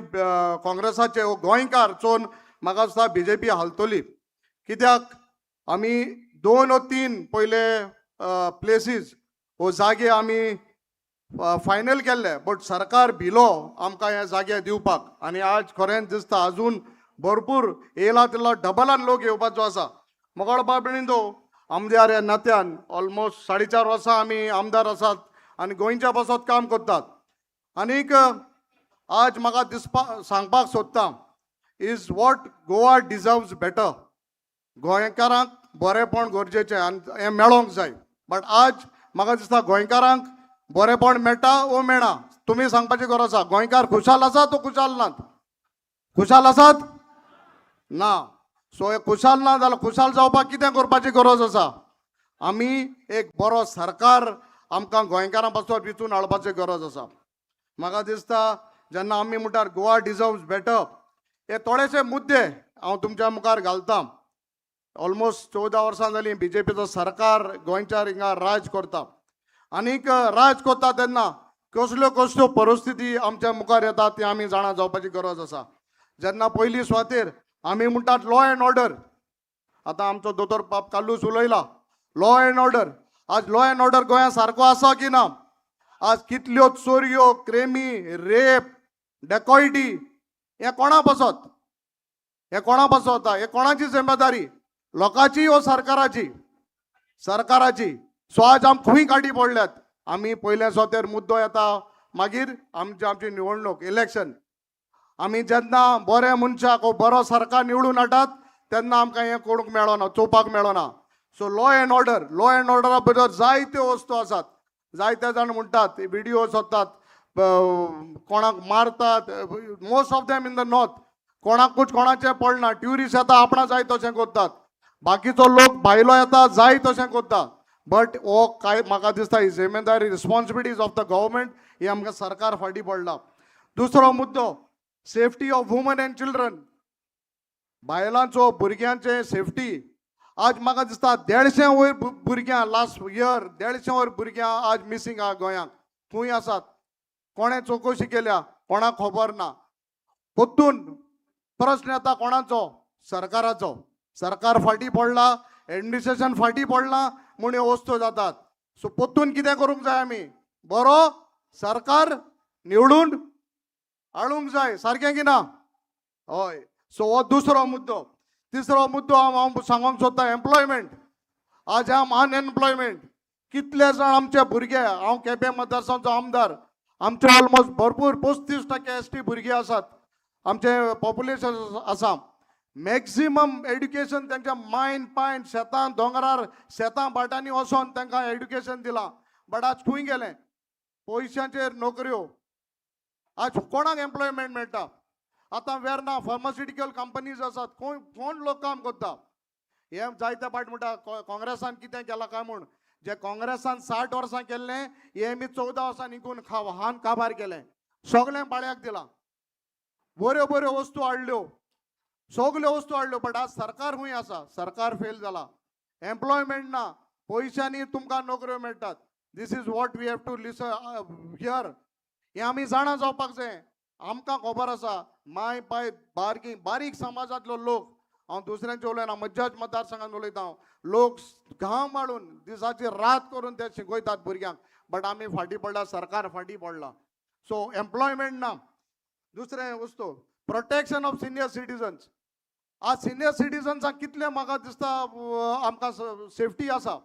काँग्रेसाचे हो गोंयकार चोवन म्हाका दिसता बीजेपी हालतली, कित्याक आमी दोन ओ तीन पयले प्लेसीस वो जागे आमी फायनल केल्ले, बट सरकार भिलो आमकां हे जागे दिवपाक. आनी आज खरेंच दिसता अजून भरपूर येयला तितलो डबलान लोक येवपाचो आसा. मोगाळ बाब भयणींनो, आमदार ह्या नात्यान ऑलमोस्ट 4.5 वर्सां आमी आमदार आसात आनी गोंयच्या पासत काम करतात. आनीक आज म्हाका दिसपा सांगपाक सोदता is what Goa deserves better. गोंयकारांक बरेंपण गरजेचें आनी हें मेळोंक जाय. बट आज म्हाका दिसता गोंयकारांक बरेंपण मेळटा वो मेळना, तुमी सांगपाची गरज आसा. गोंयकार खुशाल आसा तो खुशाल नात? खुशाल आसात ना. सो हे खुशाल ना जाल्यार खुशाल जावपाक कितें करपाची गरज आसा? आमी एक बरो सरकार आमकां गोंयकारां पासून विचून हाडपाची गरज आसा. म्हाका दिसता जेन्ना आमी म्हणटात गोवा डिजर्व्स बेटर, हे थोडेशे मुद्दे हांव तुमच्या मुखार घालता. ऑलमोस्ट 14 वर्सां जालीं बीजेपीचो सरकार गोंयच्या हिंगा राज करता. आनीक राज करता तेन्ना कसल्यो कसल्यो परिस्थिती आमच्या मुखार येता ती आमी जाणा जावपाची गरज आसा. जेन्ना पयली सुवातेर आमी म्हणटात लॉ एंड ऑर्डर, आतां आमचो दोतोर बाब कार्लूस उलयला लॉ एंड ऑर्डर. आज लॉ एंड ऑर्डर गोंयांत सारको आसा की ना? आज कितल्यो चोरयो, क्रेमी, रेप, डेकॉयटी, हें कोणा पासत? हें कोणा पासत जाता? हें कोणाची जिम्मेदारी? लोकांची वो सरकाराची? सरकाराची. सो आज आम खंय गाडी पडल्यात? आमी पयल्या सुवातेर मुद्दो येता, मागीर आमची आमची निवडणूक, इलेक्शन. आमी जेन्ना बऱ्या मनशाक वो बरो सरकार निवडून हाडटात तेन्ना आमकां हें करूंक मेळना, चोवपाक मेळना. So law and order, law and ऑर्डरा भितर जायत्यो वस्तू आसात. जायते जाण म्हणटात, विडियो सोदतात, कोणाक मारतात, most of them in the north. कोणाकूच कोणाचें पडना. ट्युरिस्ट येता, आपणा जाय तशें करतात. बाकीचो लोक भायलो येता, जाय तशें करता. बट हो काय म्हाका दिसता ही जिम्मेदारी, रिस्पॉन्सिबिलिटीज ऑफ the government, ही आमकां सरकार फाटीं पडला. दुसरो मुद्दो, safety of women and children. बायलांचो, भुरग्यांचे सेफ्टी. आज म्हाका दिसता 150 वयर भुरग्यां, लास्ट इयर 150 वयर भुरग्यां आज मिसींग आहा गोंयांत. खंय आसात? कोणें चवकशी केल्या? कोणाक खबर ना. परतून प्रश्न येता कोणाचो? सरकाराचो. सरकार फाटीं पडला, एडमिनिस्ट्रेशन फाटीं पडला म्हूण ह्यो वस्तू जातात. सो परतून कितें करूंक जाय? आमी बरो सरकार निवडून हाडूंक जाय. सारकें की ना? हय. सो हो दुसरो मुद्दो. तिसरो मुद्दो हांव सांगूंक सोदता, एम्प्लॉयमेंट. आज आम अनएम्प्लॉयमेंट. कितले जाण आमचे भुरगे, हांव केपें मतदारसंघाचो आमदार, आमचे ऑलमोस्ट भरपूर 35% एसटी भुरगे आसात. आमचे पॉप्युलेशन आसा. मॅक्सिमम एड्युकेशन तांच्या मायन पायन शेतां दोंगरार, शेतां भाटांनी वचोन तांकां एड्युकेशन दिलां. बट आज खंय गेलें? पयशांचेर नोकऱ्यो. आज कोणाक एम्प्लॉयमेंट मेळटा? आतां वेर्ना फार्मास्युटिकल कंपनीज आसात. कोण कोण लोक काम करता? हे जायते फावट म्हणटा काँग्रेसान कितें केलां काय म्हूण. जे काँग्रेसान 60 वर्सां केल्लें हें आमी 14 वर्सां निकून हान काबार केलें. सगळें भाड्याक दिलां. बऱ्यो बऱ्यो वस्तू हाडल्यो, सगल्यो वस्तू हाडल्यो. बट आज सरकार खंय आसा? सरकार फेल जाला. एम्प्लॉयमेंट ना. पयशांनी तुमकां नोकऱ्यो मेळटात. This is what we have to listen here. हें आमी जाणा जावपाक जाय. आमकां खबर आसा, माय पाय बारकी बारीक समाजांतलो लोक, हांव दुसऱ्यांचे उलयना, म्हज्याच मतदारसंघात उलयता हांव. लोक घाम हाडून दिसाची रात करून ते शिकयतात भुरग्यांक. बट आमी फाटीं पडला, सरकार फाटीं पडला. सो एम्प्लॉयमेंट ना. दुसरें वस्तू, प्रोटेक्शन ऑफ सिनियर सिटीजन्स. आज सिनियर सिटीजन्सांक कितले म्हाका दिसता आमकां सेफ्टी आसा?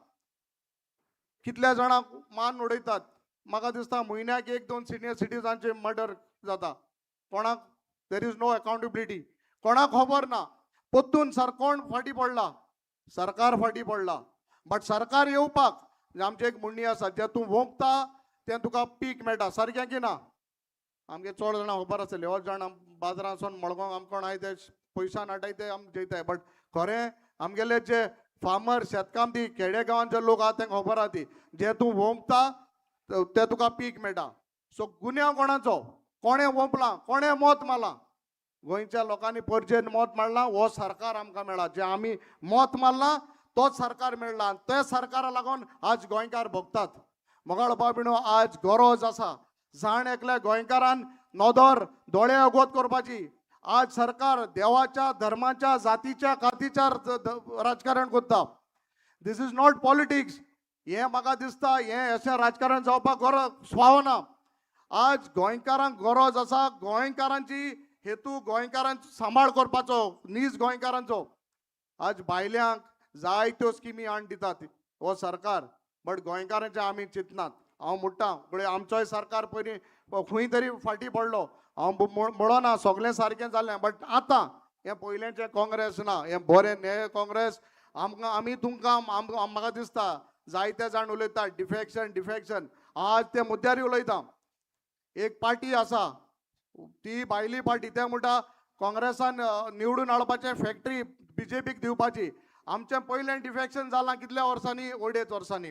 कितल्या जाणांक मान उडयतात. म्हाका दिसता म्हयन्याक एक दोन सिनियर सिटीजनांचे मर्डर जाता. कोणाक there is no accountability. कोणाक खबर ना. परतून सर कोण फाटीं पडला? सरकार फाटीं पडला. बट सरकार येवपाक आमची एक म्हणणी आसा, जें तूं वोंपता तें तुका पीक मेळटा. सारकें की ना? आमगे चड जाणां खबर आसतली. हो जाण बाजारांत वचोन मडगांव आमकां कोण आय ते पयशान हाडटाय ते आम जेयताय. बट खरें आमगेले जे फार्मर, शेतकामती, खेडे गांवांचे लोक आहा तेंकां खबर आहा ती, जे तूं वोंपता ते तुका पीक मेळटा. सो गुन्यांव कोणाचो? कोणें वोंपलां? कोणें मत मारलां? गोंयच्या लोकांनी परजेन मत मारलां, हो सरकार आमकां मेळ्ळा. जे आमी मत मारलां तोच सरकार मेळ्ळा आनी त्या सरकारा लागून आज गोंयकार भोगतात. मोगाळ बाबिणो, आज गरज आसा जाण एकल्या गोंयकारान नदर दोळे अगोत करपाची. आज सरकार देवाच्या, धर्माच्या, जातीच्या, कातीच्या राजकारण करता. This is not politics. हें म्हाका दिसता हें अशें राजकारण जावपाक गरज फावना. आज गोंयकारांक गरज आसा, गोंयकारांची हेतू गोंयकारांचो सांबाळ करपाचो, नीज गोंयकारांचो. आज बायल्यांक जायत्यो स्किमी हाडून दितात हो सरकार, बट गोंयकारांचें आमी चिंतनात. हांव म्हणटा पळय आमचोय सरकार पयलीं खंय तरी फाटीं पडलो. हांव म्हणना सगळें सारकें जालें, बट आतां हें पयलेंचें काँग्रेस ना, हें बरें न्हय काँग्रेस. आमकां आमी तुमकां म्हाका दिसता जायते जाण उलयता डिफेक्शन डिफेक्शन. आज ते मुद्द्यार उलयता. एक पार्टी आसा ती भायली पार्टी, ते म्हणटा काँग्रेसान निवडून हाडपाचें फॅक्टरी बीजेपीक दिवपाची. आमचें पयलें डिफेक्शन जालां कितल्या वर्सांनी, 2.5 वर्सांनी.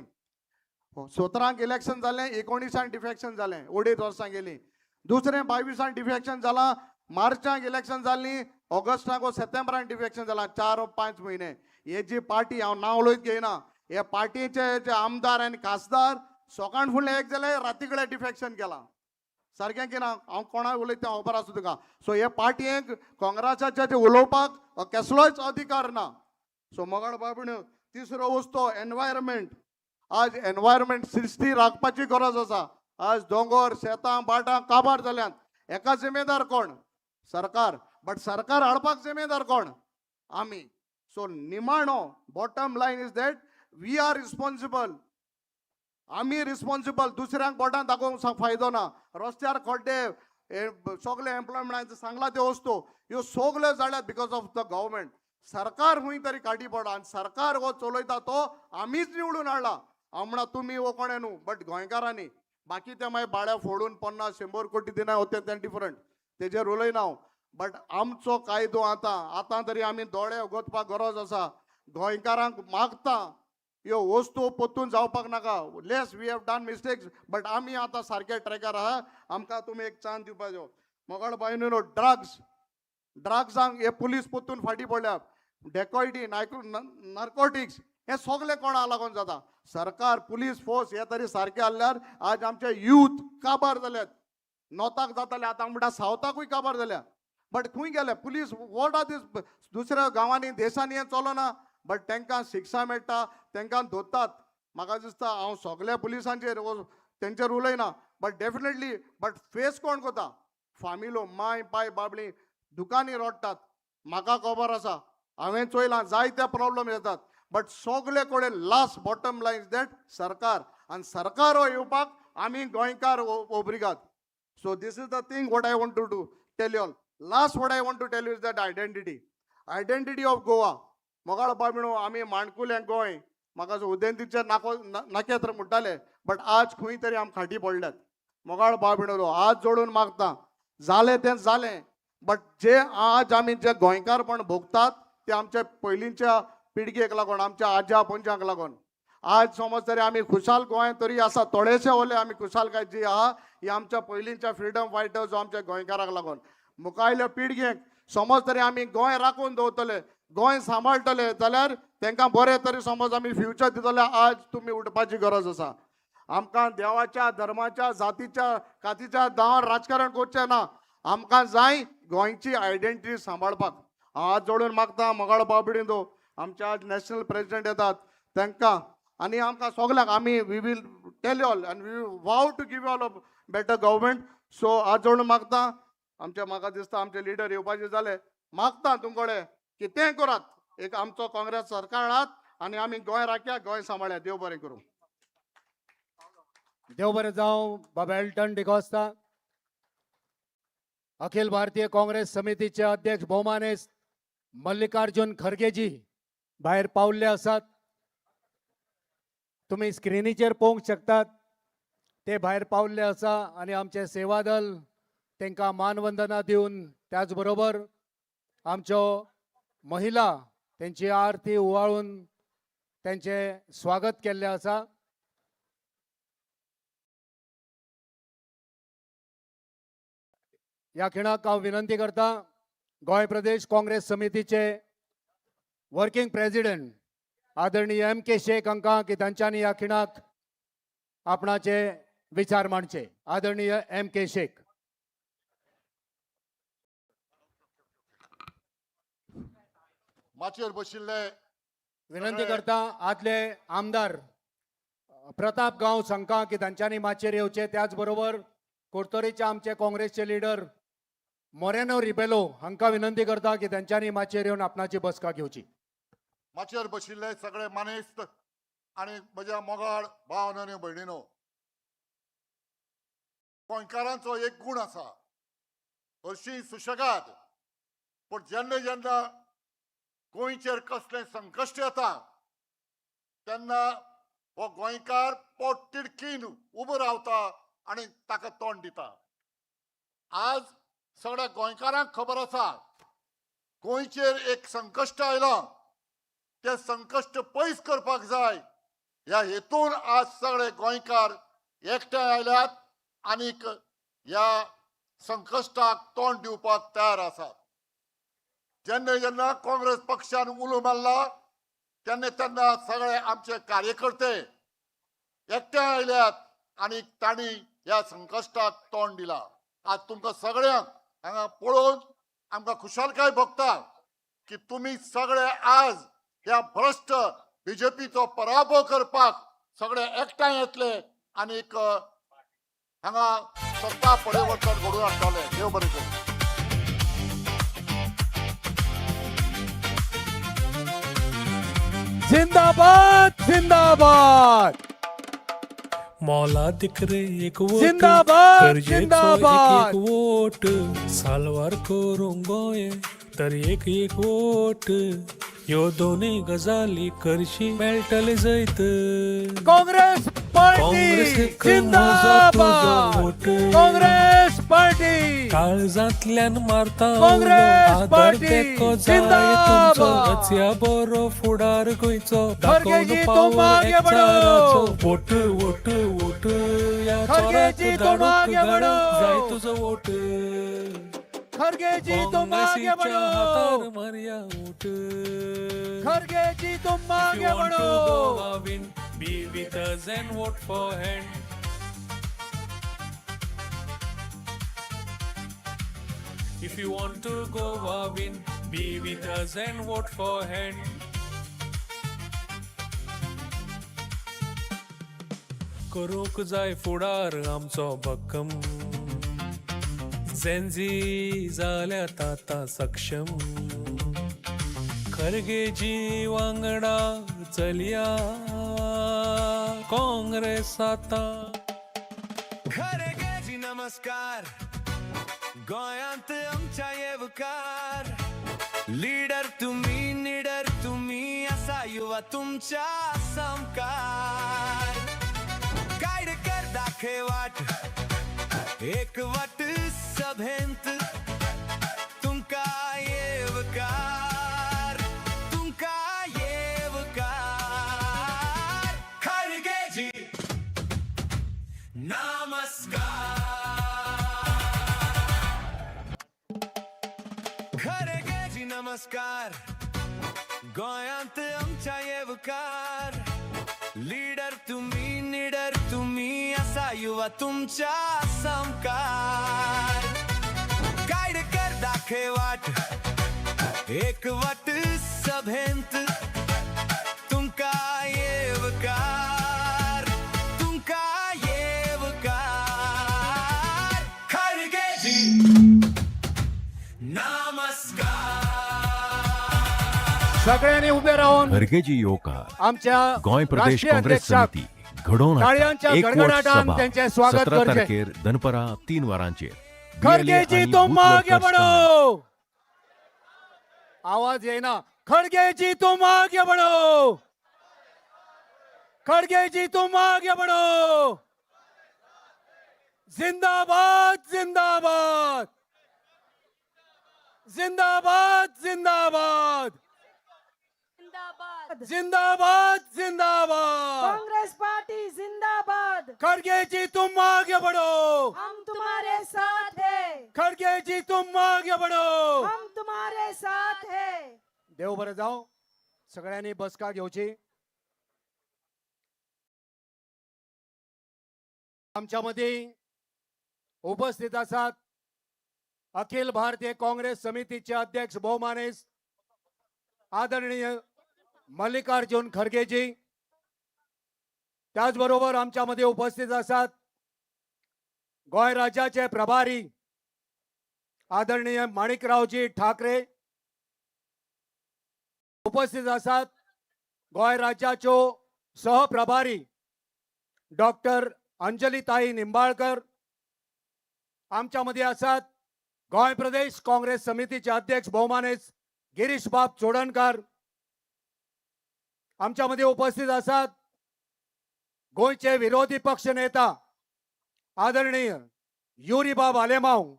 17 इलेक्शन जालें, 19 डिफेक्शन जालें, 2.5 वर्सां गेलीं. दुसरें 22 डिफेक्शन जालां, मार्चाक इलेक्शन जालीं, ऑगस्टाक वो सप्टेंबरान डिफेक्शन जालां, 4-5 म्हयने. हे जी पार्टी हांव नांव उलयत घेयना, हे पार्टीचे जे आमदार आनी खासदार सकाळ फुडलें एक जालें, राती कडेन डिफेक्शन केलां. सारकें की ना? हांव कोणाक उलयता तें खबर आसा तुका. सो हे पार्टयेक काँग्रेसाचे जे उलोवपाक कसलोच अधिकार ना. सो मोगाळ बाबीण, तिसरो वस्तू एनवायरमेंट. आज एनवायरमेंट सृश्टी राखपाची गरज आसा. आज दोंगर शेतां भाटां काबार जाल्यांत, हेका जिम्मेदार कोण? सरकार. बट सरकार हाडपाक जिम्मेदार कोण? आमी. सो निमाणो bottom line is that we are responsible. आमी रिस्पॉन्सिबल, दुसऱ्यांक बोटां दाखोवंक फायदो ना. रस्त्यार खड्डे, सगळे एम्प्लॉयमेंट सांगला त्यो वस्तू ह्यो सगल्यो जाल्यात because of the government. सरकार खंय तरी काडी पडला आनी सरकार हो चलयता तो आमीच निवडून हाडला. हांव म्हणा तुमी हो कोणें न्हू, बट गोंयकारांनी. बाकी ते मागीर भाड्या फोडून 50-100 कोटी दिना ते तें डिफरंट, तेजेर उलयना हांव. बट आमचो कायदो आतां आतां तरी आमी दोळे उगोतपाक गरज आसा. गोंयकारांक मागता ह्यो वस्तू परतून जावपाक नाका. Less we have done mistakes, but आमी आतां सारके ट्रॅकार आहा. आमकां तुमी एक चान्स दिवपाचो. मोगाळ बायनो, ड्रग्स, ड्रग्सांक हे पुलीस परतून फाटीं पडल्या. डेकॉयटी, नार्कोटिक्स हे सगळे कोणा लागून जाता? सरकार, पुलीस फोर्स हे तरी सारके आहल्यार आज आमचे यूथ काबार जाल्यात. नॉर्थाक जाताले, आतां म्हणटा सावथाकूय काबार जाल्या. बट खंय गेले पुलीस? What are these? दुसऱ्या गांवांनी देशांनी हें चलना, बट तांकां शिक्षा मेळटा, तांकां धरतात. म्हाका दिसता हांव सगल्या पुलिसांचेर तेंचेर उलयना, बट डेफिनेटली बट फेस कोण करता? फामिलो, माय पाय बाबली दुकानी रडटात. म्हाका खबर आसा, हांवें चोयलां जायते प्रॉब्लम येतात. बट सगळे कडेन last bottom line is that सरकार, आनी सरकार हो येवपाक आमी गोंयकार ओब्रिगाद. So this is the thing what I want to do tell you all. Last what I want to tell you is that identity, identity of Goa. मोगाळ बाबणो, आमी माणकुलें गोंय, म्हाका उदेंतीचें नाको नखेत्र म्हणटाले, बट आज खंय तरी आम फाटीं पडल्यात. मोगाळ बाबणो, हात जोडून मागता, जालें तें जालें, बट जे आज आमी जे गोंयकारपण भोगतात ते आमच्या पयलींच्या पिळगेक लागून, आमच्या आज्या पणज्यांक लागून. आज समज तरी आमी खुशाल गोंय तरी आसा, थोडेशे उरले आमी खुशालकाय जी आहा ही आमच्या पयलींच्या फ्रिडम फायटर्स आमच्या गोंयकारांक लागून. मुखायल्या पिळगेक समज तरी आमी गोंय राखून दवरतले, गोंय सांबाळटले जाल्यार तांकां बरें तरी समज आमी फ्युचर दितले. आज तुमी उठपाची गरज आसा. आमकां देवाच्या, धर्माच्या, जातीच्या, कातीच्या दावार राजकारण करचें ना. आमकां जाय गोंयची आयडेंटिटी सांबाळपाक. हांव हात जोडून मागता मोगाळ बाबडिंदो, आमचे आज नॅशनल प्रेसिडेंट येतात तांकां आनी आमकां सगल्यांक, आमी we will tell you all and we vow to give all a better government. So हात जोडून मागता, आमचे म्हाका दिसता आमचे लिडर येवपाचे जाले, मागता तुमकडे कितेंय करात, एक आमचो काँग्रेस सरकार हाडात आनी आमी गोंय राखया, गोंय सांबाळया. देव बरें करूं. देव बरें जावं बाबा एल्टन डिकॉस्ता. अखिल भारतीय काँग्रेस समितीचे अध्यक्ष भोवमानेस्त मल्लिकार्जुन खरगेजी भायर पावल्ले आसात. तुमी स्क्रिनीचेर पळोवंक शकतात, ते भायर पावल्ले आसा आनी आमचे सेवादल तांकां मानवंदना दिवन, त्याच बरोबर आमच्यो महिला तेंची आरती उवाळून तेंचें स्वागत केल्लें आसा. ह्या खिणाक हांव विनंती करता गोंय प्रदेश काँग्रेस समितीचे वर्किंग प्रेसिडेंट आदरणीय एम के शेख हांकां की तांच्यांनी ह्या खिणाक आपणाचे विचार मांडचे. आदरणीय एम के शेख. माचयेर बशिल्ले विनंती करता आदले आमदार प्रताप गांव हांकां की तांच्यांनी माचयेर येवचे. त्याच बरोबर कुडतरीचे आमचे काँग्रेसचे लिडर मोरेनो रिबेलो हांकां विनंती करता की तांच्यांनी माचयेर येवन आपणाची बसका घेवची. माचयेर बशिल्ले सगळे मानेस्त आनी म्हज्या मोगाळ भाव आनी भयणीनो, गोंयकारांचो एक गूण आसा, हरशीं सुशेगाद, पूण जेन्ना जेन्ना गोंयचेर कसलें संकश्ट येता तेन्ना हो गोंयकार पोट तिडकीन उबो रावता आनी ताका तोंड दिता. आज सगळ्या गोंयकारांक खबर आसा गोंयचेर एक संकश्ट आयलां, तें संकश्ट पयस करपाक जाय ह्या हेतून आज सगळे गोंयकार एकठांय आयल्यात आनीक ह्या संकश्टाक तोंड दिवपाक तयार आसात. जेन्ना जेन्ना काँग्रेस पक्षान उलो मारला तेन्ना तेन्ना सगळे आमचे कार्यकर्ते एकठांय आयल्यात आनी तांणी ह्या संकश्टाक तोंड दिलां. आज तुमकां सगळ्यांक हांगा पळोवन आमकां खुशालकाय भोगता की तुमी सगळे आज ह्या भ्रश्ट बीजेपीचो पराभव करपाक सगळे एकठांय येतले आनीक हांगा सत्ता परिवर्तन घडोवन हाडटले. देव बरें करूं. जिंदाबाद जिंदाबाद. मोलादीक रे एक वोट, जिंदाबाद, गरजेचो एक जिंदाबाद. एक वोट, साल्वार करूंक गोंय तर एक एक वोट, ह्यो दोनूय गजाली करशी मेळटले जैत. काँग्रेस पार्टी काँग्रेसीक म्हजो तुजो जिंदाबाद. वोट. काँग्रेस पार्टी. काळजांतल्यान मारता काँग्रेस आदर पार्टी तेंको जाय जिंदाबाद. तुमचो, रचया बरो फुडार गोंयचो, खरगेजी दाखोवन तुम पावर आगे बढ़ो. एकचाराचो. वोट वोट वोट ह्या खरगेजी चोराक तुम धाडूंक आगे घरा बढ़ो. जाय तुजो वोट. खरगे जी तुम आगे काँग्रेसीच्या बढ़ो. हातार मारया वोट. खरगे जी तुम If आगे you want to बढ़ो. Goa win, be with us and vote for hand. If you want to Goa win, be with us and vote for hand. करूंक जाय फुडार आमचो भक्कम, जेंजी जाल्यात आतां सक्षम, खरगेजी वांगडा चलया काँग्रेस आतां. खरगेजी नमस्कार, गोंयांत आमच्या येवकार, लिडर तुम्ही निडर तुम्ही, असा युवा तुमच्या सामकार, गाईड कर दाखय वाट, एक वाट सभेंत तुमका येवकार, तुमका येवकार. खरगेजी नमस्कार. खरगेजी नमस्कार, गोंयांत आमच्या येवकार, लिडर तुम्ही निडर तुम्ही, असा युवा तुमच्या सामकार, गाईड कर दाखय वाट, एक वाट सभेंत तुमका येवकार, तुमका येवकार. खरगेजी नमस्कार. सगळ्यांनी उभे राहून खरगेजी येवकार. आमच्या गोंय प्रदेश राष्ट्रीय काँग्रेस अध्यक्षाक समिती घडोवन हाडटा टाळयांच्या एक वोट गडगडाटान सभा त्यांचे स्वागत 17 करचें. तारखेर दनपरां 3 वरांचेर खरगेजी BLA आनी तुम बूथ आगे वर्कर्स बढ़ो. आवाज येना. खड़गे जी तुम आगे बढ़ो. खड़गे जी तुम आगे बढ़ो. जिंदाबाद जिंदाबाद जिंदाबाद जिंदाबाद. जिंदाबाद. जिंदाबाद जिंदाबाद. कांग्रेस पार्टी जिंदाबाद. खड़गे जी तुम आगे बढ़ो. हम तुम्हारे साथ हैं. खड़गे जी तुम आगे बढ़ो. हम तुम्हारे साथ हैं. देव बरें जावं. सगळ्यांनी बसका घेवची. आमच्या मदीं उपस्थित आसात अखिल भारतीय काँग्रेस समितीचे अध्यक्ष भोवमानेस्त आदरणीय मल्लिकार्जुन खरगेजी, त्याचबरोबर आमच्यामध्ये उपस्थित आसात गोंय राज्याचे प्रभारी आदरणीय माणिकरावजी ठाकरे, उपस्थित आसात गोंय राज्याच्यो सहप्रभारी डॉक्टर अंजलीताई निंबाळकर, आमच्यामध्ये आसात गोंय प्रदेश काँग्रेस समितीचे अध्यक्ष भोवमानेस्त गिरीशबाब चोडणकार, आमच्यामध्ये उपस्थित आसात गोंयचे विरोधी पक्ष नेता आदरणीय युरीबाब आलेमाव,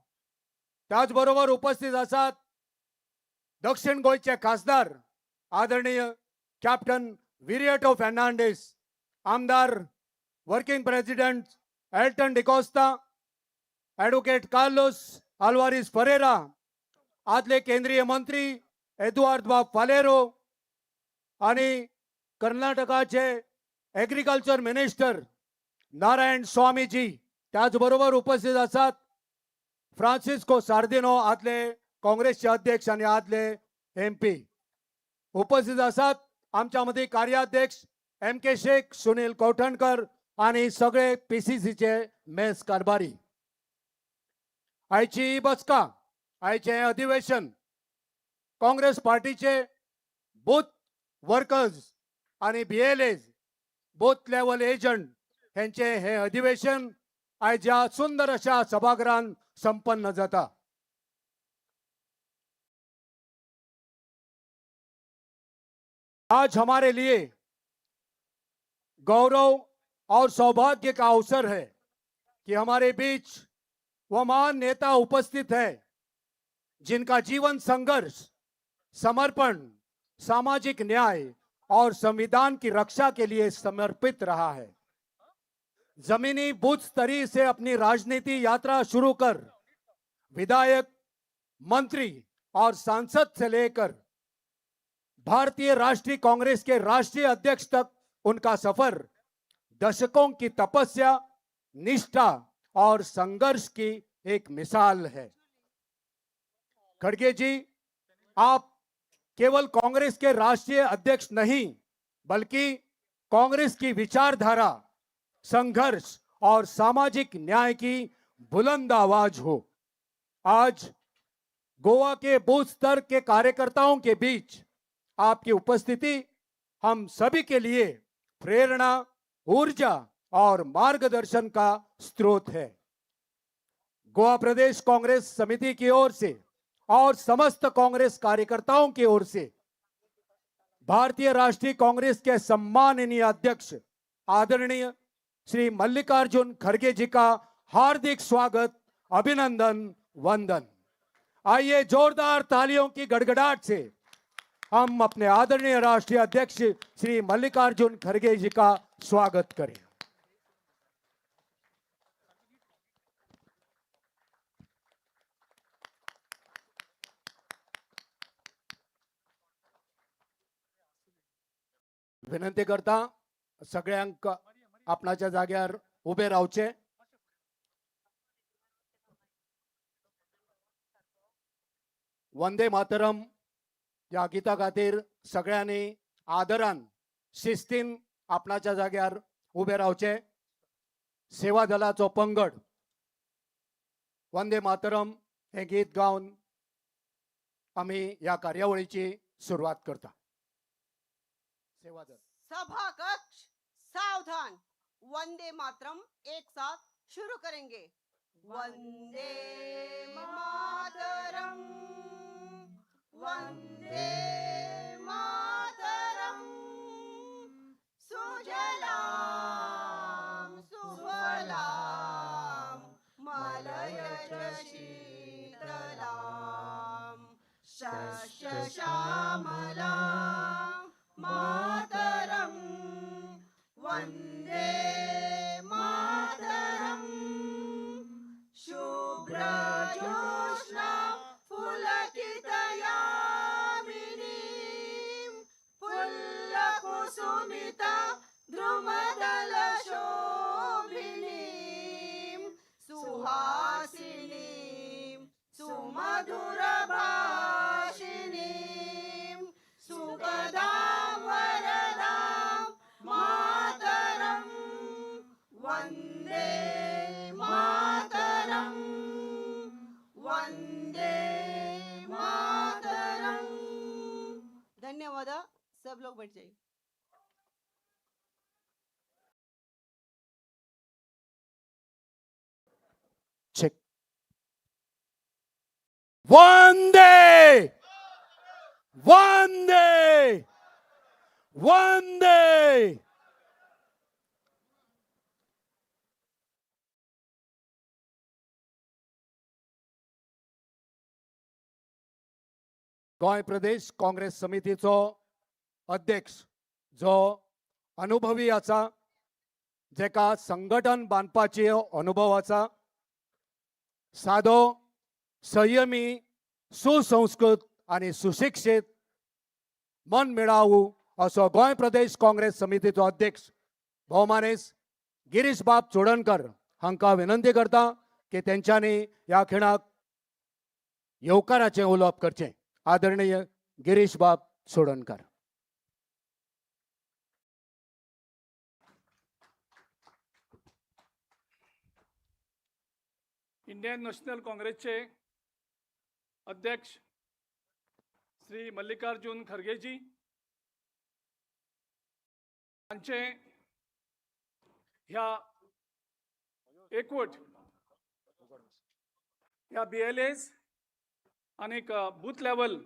त्याचबरोबर उपस्थित आसात दक्षिण गोंयचे खासदार आदरणीय कॅप्टन विरियटो फर्नांडीस, आमदार working president Elton D'Costa, advocate Carlos Alvares Ferreira, आदले केंद्रीय मंत्री एदुआर्द बाब फालेरो आणि कर्नाटकाचे एग्रीकल्चर मिनिस्टर नारायण स्वामीजी, त्याचबरोबर उपस्थित आसात फ्रांसिस्को सार्दिनो आदले काँग्रेसचे अध्यक्ष आणि आदले MP, उपस्थित आसात आमच्या मध्ये कार्याध्यक्ष MK Shaikh, Sunil Kothankar आणि सगळे PCCचे मेस कारभारी। आयची बसका, आयचें अधिवेशन काँग्रेस पार्टीचे बूथ वर्कर्स आणि BLA booth level agent हेंचे हे अधिवेशन आयज ह्या सुंदर अशा सभागृहान संपन्न जाता। आज हमारे लिए गौरव और सौभाग्य का अवसर है कि हमारे बीच वो महान नेता उपस्थित है जिनका जीवन संघर्ष, समर्पण, सामाजिक न्याय और संविधान की रक्षा के लिए समर्पित रहा है। जमीनी बूथ स्तरीय से अपनी राजनीति यात्रा शुरू कर विधायक, मंत्री और सांसद से लेकर भारतीय राष्ट्रीय कांग्रेस के राष्ट्रीय अध्यक्ष तक उनका सफर दशकों की तपस्या, निष्ठा और संघर्ष की एक मिसाल है। खड़गे जी, आप केवल कांग्रेस के राष्ट्रीय अध्यक्ष नहीं बल्कि कांग्रेस की विचारधारा, संघर्ष और सामाजिक न्याय की बुलंद आवाज हो। आज गोवा के बूथ स्तर के कार्यकर्ताओं के बीच आपकी उपस्थिति हम सभी के लिए प्रेरणा, ऊर्जा और मार्गदर्शन का स्रोत है। गोवा प्रदेश कांग्रेस समिति की ओर से और समस्त कांग्रेस कार्यकर्ताओं की ओर से भारतीय राष्ट्रीय कांग्रेस के सम्माननीय अध्यक्ष आदरणीय श्री मल्लिकार्जुन खड़गे जी का हार्दिक स्वागत, अभिनंदन, वंदन। आइए जोरदार तालियों की गड़गड़ाहट से हम अपने आदरणीय राष्ट्रीय अध्यक्ष श्री मल्लिकार्जुन खड़गे जी का स्वागत करें। विनंती करता सगळ्यांक आपणाच्या जाग्यार उबे रावचे। वंदे मातरम ह्या गीता खातीर सगळ्यांनी आदरान शिस्तीन आपणाच्या जाग्यार उबे रावचे। सेवा दलाचो पंगड वंदे मातरम हे गीत गावन आमी ह्या कार्यावळीची सुरवात करता। सेवा दल सभा कक्ष सावधान, वंदे मातरम एक साथ शुरू करेंगे। वंदे मातरम, वंदे मातरम, सुजलां सुफलां मलयज शीतलां, शस्यश्यामलां मातरम, वंदे मातरम, शुभ्रज्योत्स्ना पुलकितयामिनी, वंदे मातरम, वंदे मातरम। धन्यवाद। सब लोग बैठ जाइए। चेक। वंदे वंदे वंदे। गोंय प्रदेश काँग्रेस समितीचो अध्यक्ष जो अनुभवी आसा, जेका संघटन बांदपाची अनुभव आसा, सादो, संयमी, सुसंस्कृत आनी सुशिक्षीत, मन मेळावू असो गोंय प्रदेश काँग्रेस समितीचो अध्यक्ष भोवमानेस गिरीश बाब चोडणकर हांकां विनंती करता की तेंच्यांनी ह्या खिणाक येवकाराचें उलोवप करचें। आदरणीय गिरीश बाब चोडणकर। इंडियन नॅशनल काँग्रेसचे अध्यक्ष श्री मल्लिकार्जुन खरगेजी हांचे ह्या एकवट ह्या BLAs आनीक बूथ लेवल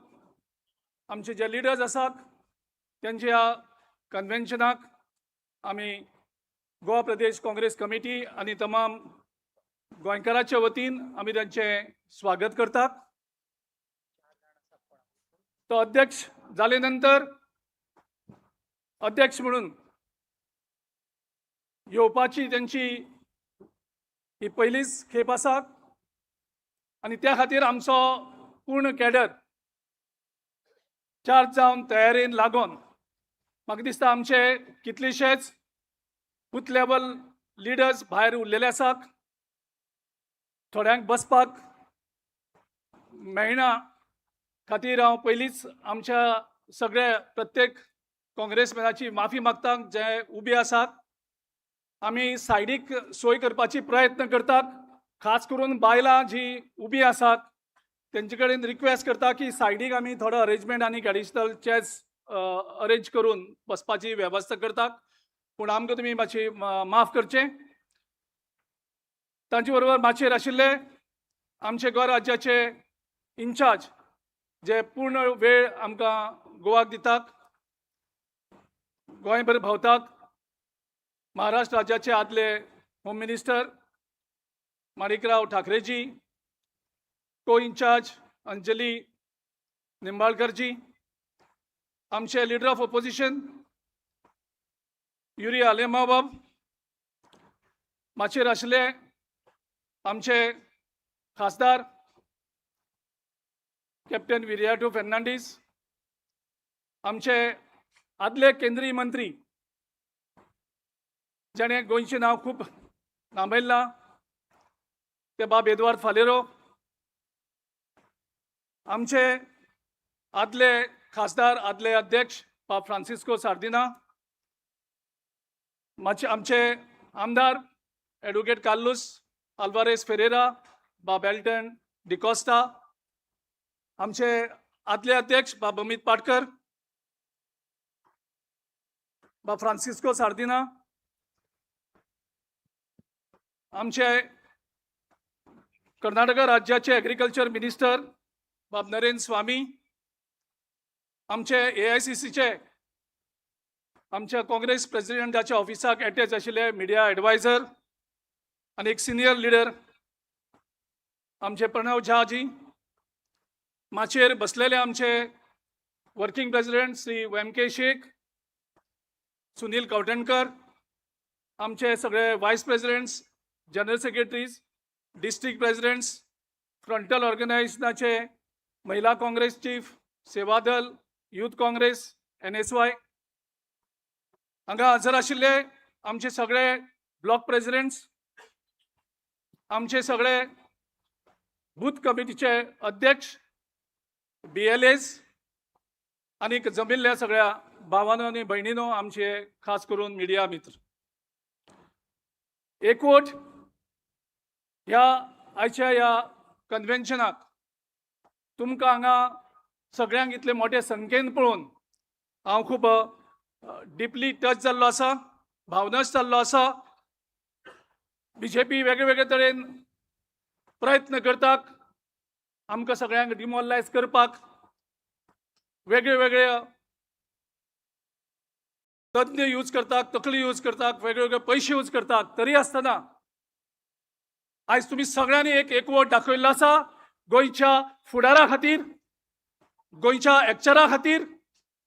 आमचे जे लिडर्स आसात त्यांच्या ह्या कन्व्हेन्शनाक आमी गोवा प्रदेश काँग्रेस कमिटी आनी तमाम गोंयकाराच्या वतीन आमी तांचें स्वागत करतात। तो अध्यक्ष जाले नंतर अध्यक्ष म्हणून येवपाची तांची ही पयलीच खेप आसा आनी त्या खातीर आमचो पूर्ण कॅडर चार्ज जावन तयारेन लागून म्हाका दिसता आमचे कितलेशेच बूथ लेवल लिडर्स भायर उरलेले आसात, थोड्यांक बसपाक मेळना खातीर हांव पयलींच आमच्या सगळ्या प्रत्येक काँग्रेसमॅनाची माफी मागता जे उबे आसात। आमी सायडीक सोय करपाची प्रयत्न करतात, खास करून बायलां जी उबी आसात तेंचे कडेन रिक्वेस्ट करता की सायडीक आमी थोडो अरेंजमेंट आनी एडिशनल चेयर्स अरेंज करून बसपाची वेवस्था करतात, पूण आमकां तुमी मातशी माफ करचें। तांचे बरोबर माचयेर आशिल्ले आमचे गोंय राज्याचे इन्चार्ज जे पूर्ण वेळ आमकां गोवाक दितात, गोंयभर भोंवतात, महाराष्ट्र राज्याचे आदले होम मिनिस्टर माणिकराव ठाकरेजी, को इन्चार्ज अंजली निंबाळकरजी, आमचे लिडर ऑफ ऑपोजिशन युरी आलेमाबाब, माचयेर आशिल्ले आमचे खासदार कॅप्टन विरियाटो फेर्नांडीस, आमचे आदले केंद्रीय मंत्री जाणें गोंयचें नांव खूब नामयलां ते बाब एदवार्द फालेरो, आमचे आदले खासदार आदले अध्यक्ष बाब फ्रांसिस्को सार्दिना, आमचे आमदार एडवोकेट कार्लूस अल्वारेस फेरेरा, बाब एल्टन डिकोस्टा, आमचे आदले अध्यक्ष बाब अमित पाटकर, बाब फ्रांसिस्को सार्दिना, आमचे कर्नाटक राज्याचे एग्रीकल्चर मिनिस्टर बाब नरेंद्र स्वामी, आमचे AICCचे आमच्या काँग्रेस प्रेसिडेंटाच्या ऑफिसाक अटॅच आशिल्ले मिडिया एडवायझर आनी एक सिनियर लिडर आमचे प्रणव झा जी, माचयेर बसलेले आमचे working president Shri M K. Sheikh, Sunil Kavthankar, आमचे सगळे vice presidents, general secretaries, district presidents, frontal ऑर्गनायझेशनाचे महिला Congress chief, Sevadal, youth Congress, NSY, हांगा हजर आशिल्ले आमचे सगळे ब्लॉक प्रेसिडेंट्स, आमचे सगळे बूथ कमिटीचे अध्यक्ष, BLAs आनीक जमिल्ल्या सगळ्या भावानो आनी भयणीनो, आमचे खास करून मिडिया मित्र, एकवट ह्या आयच्या ह्या कन्व्हेन्शनाक तुमकां हांगा सगळ्यांक इतले मोठे संख्येन पळोवन हांव खूब डिपली टच जाल्लो आसा, भावनाच जाल्लो आसा. बीजेपी वेगळे वेगळे तरेन प्रयत्न करतात आमकां सगळ्यांक डिमोरलायज करपाक, वेगळे वेगळे तज्ञ यूज करतात, तकली यूज करतात, वेगळे वेगळे पयशे यूज करतात. तरी आसतना आयज तुमी सगळ्यांनी एक एकवट दाखयल्लो आसा गोंयच्या फुडारा खातीर, गोंयच्या एकचारा खातीर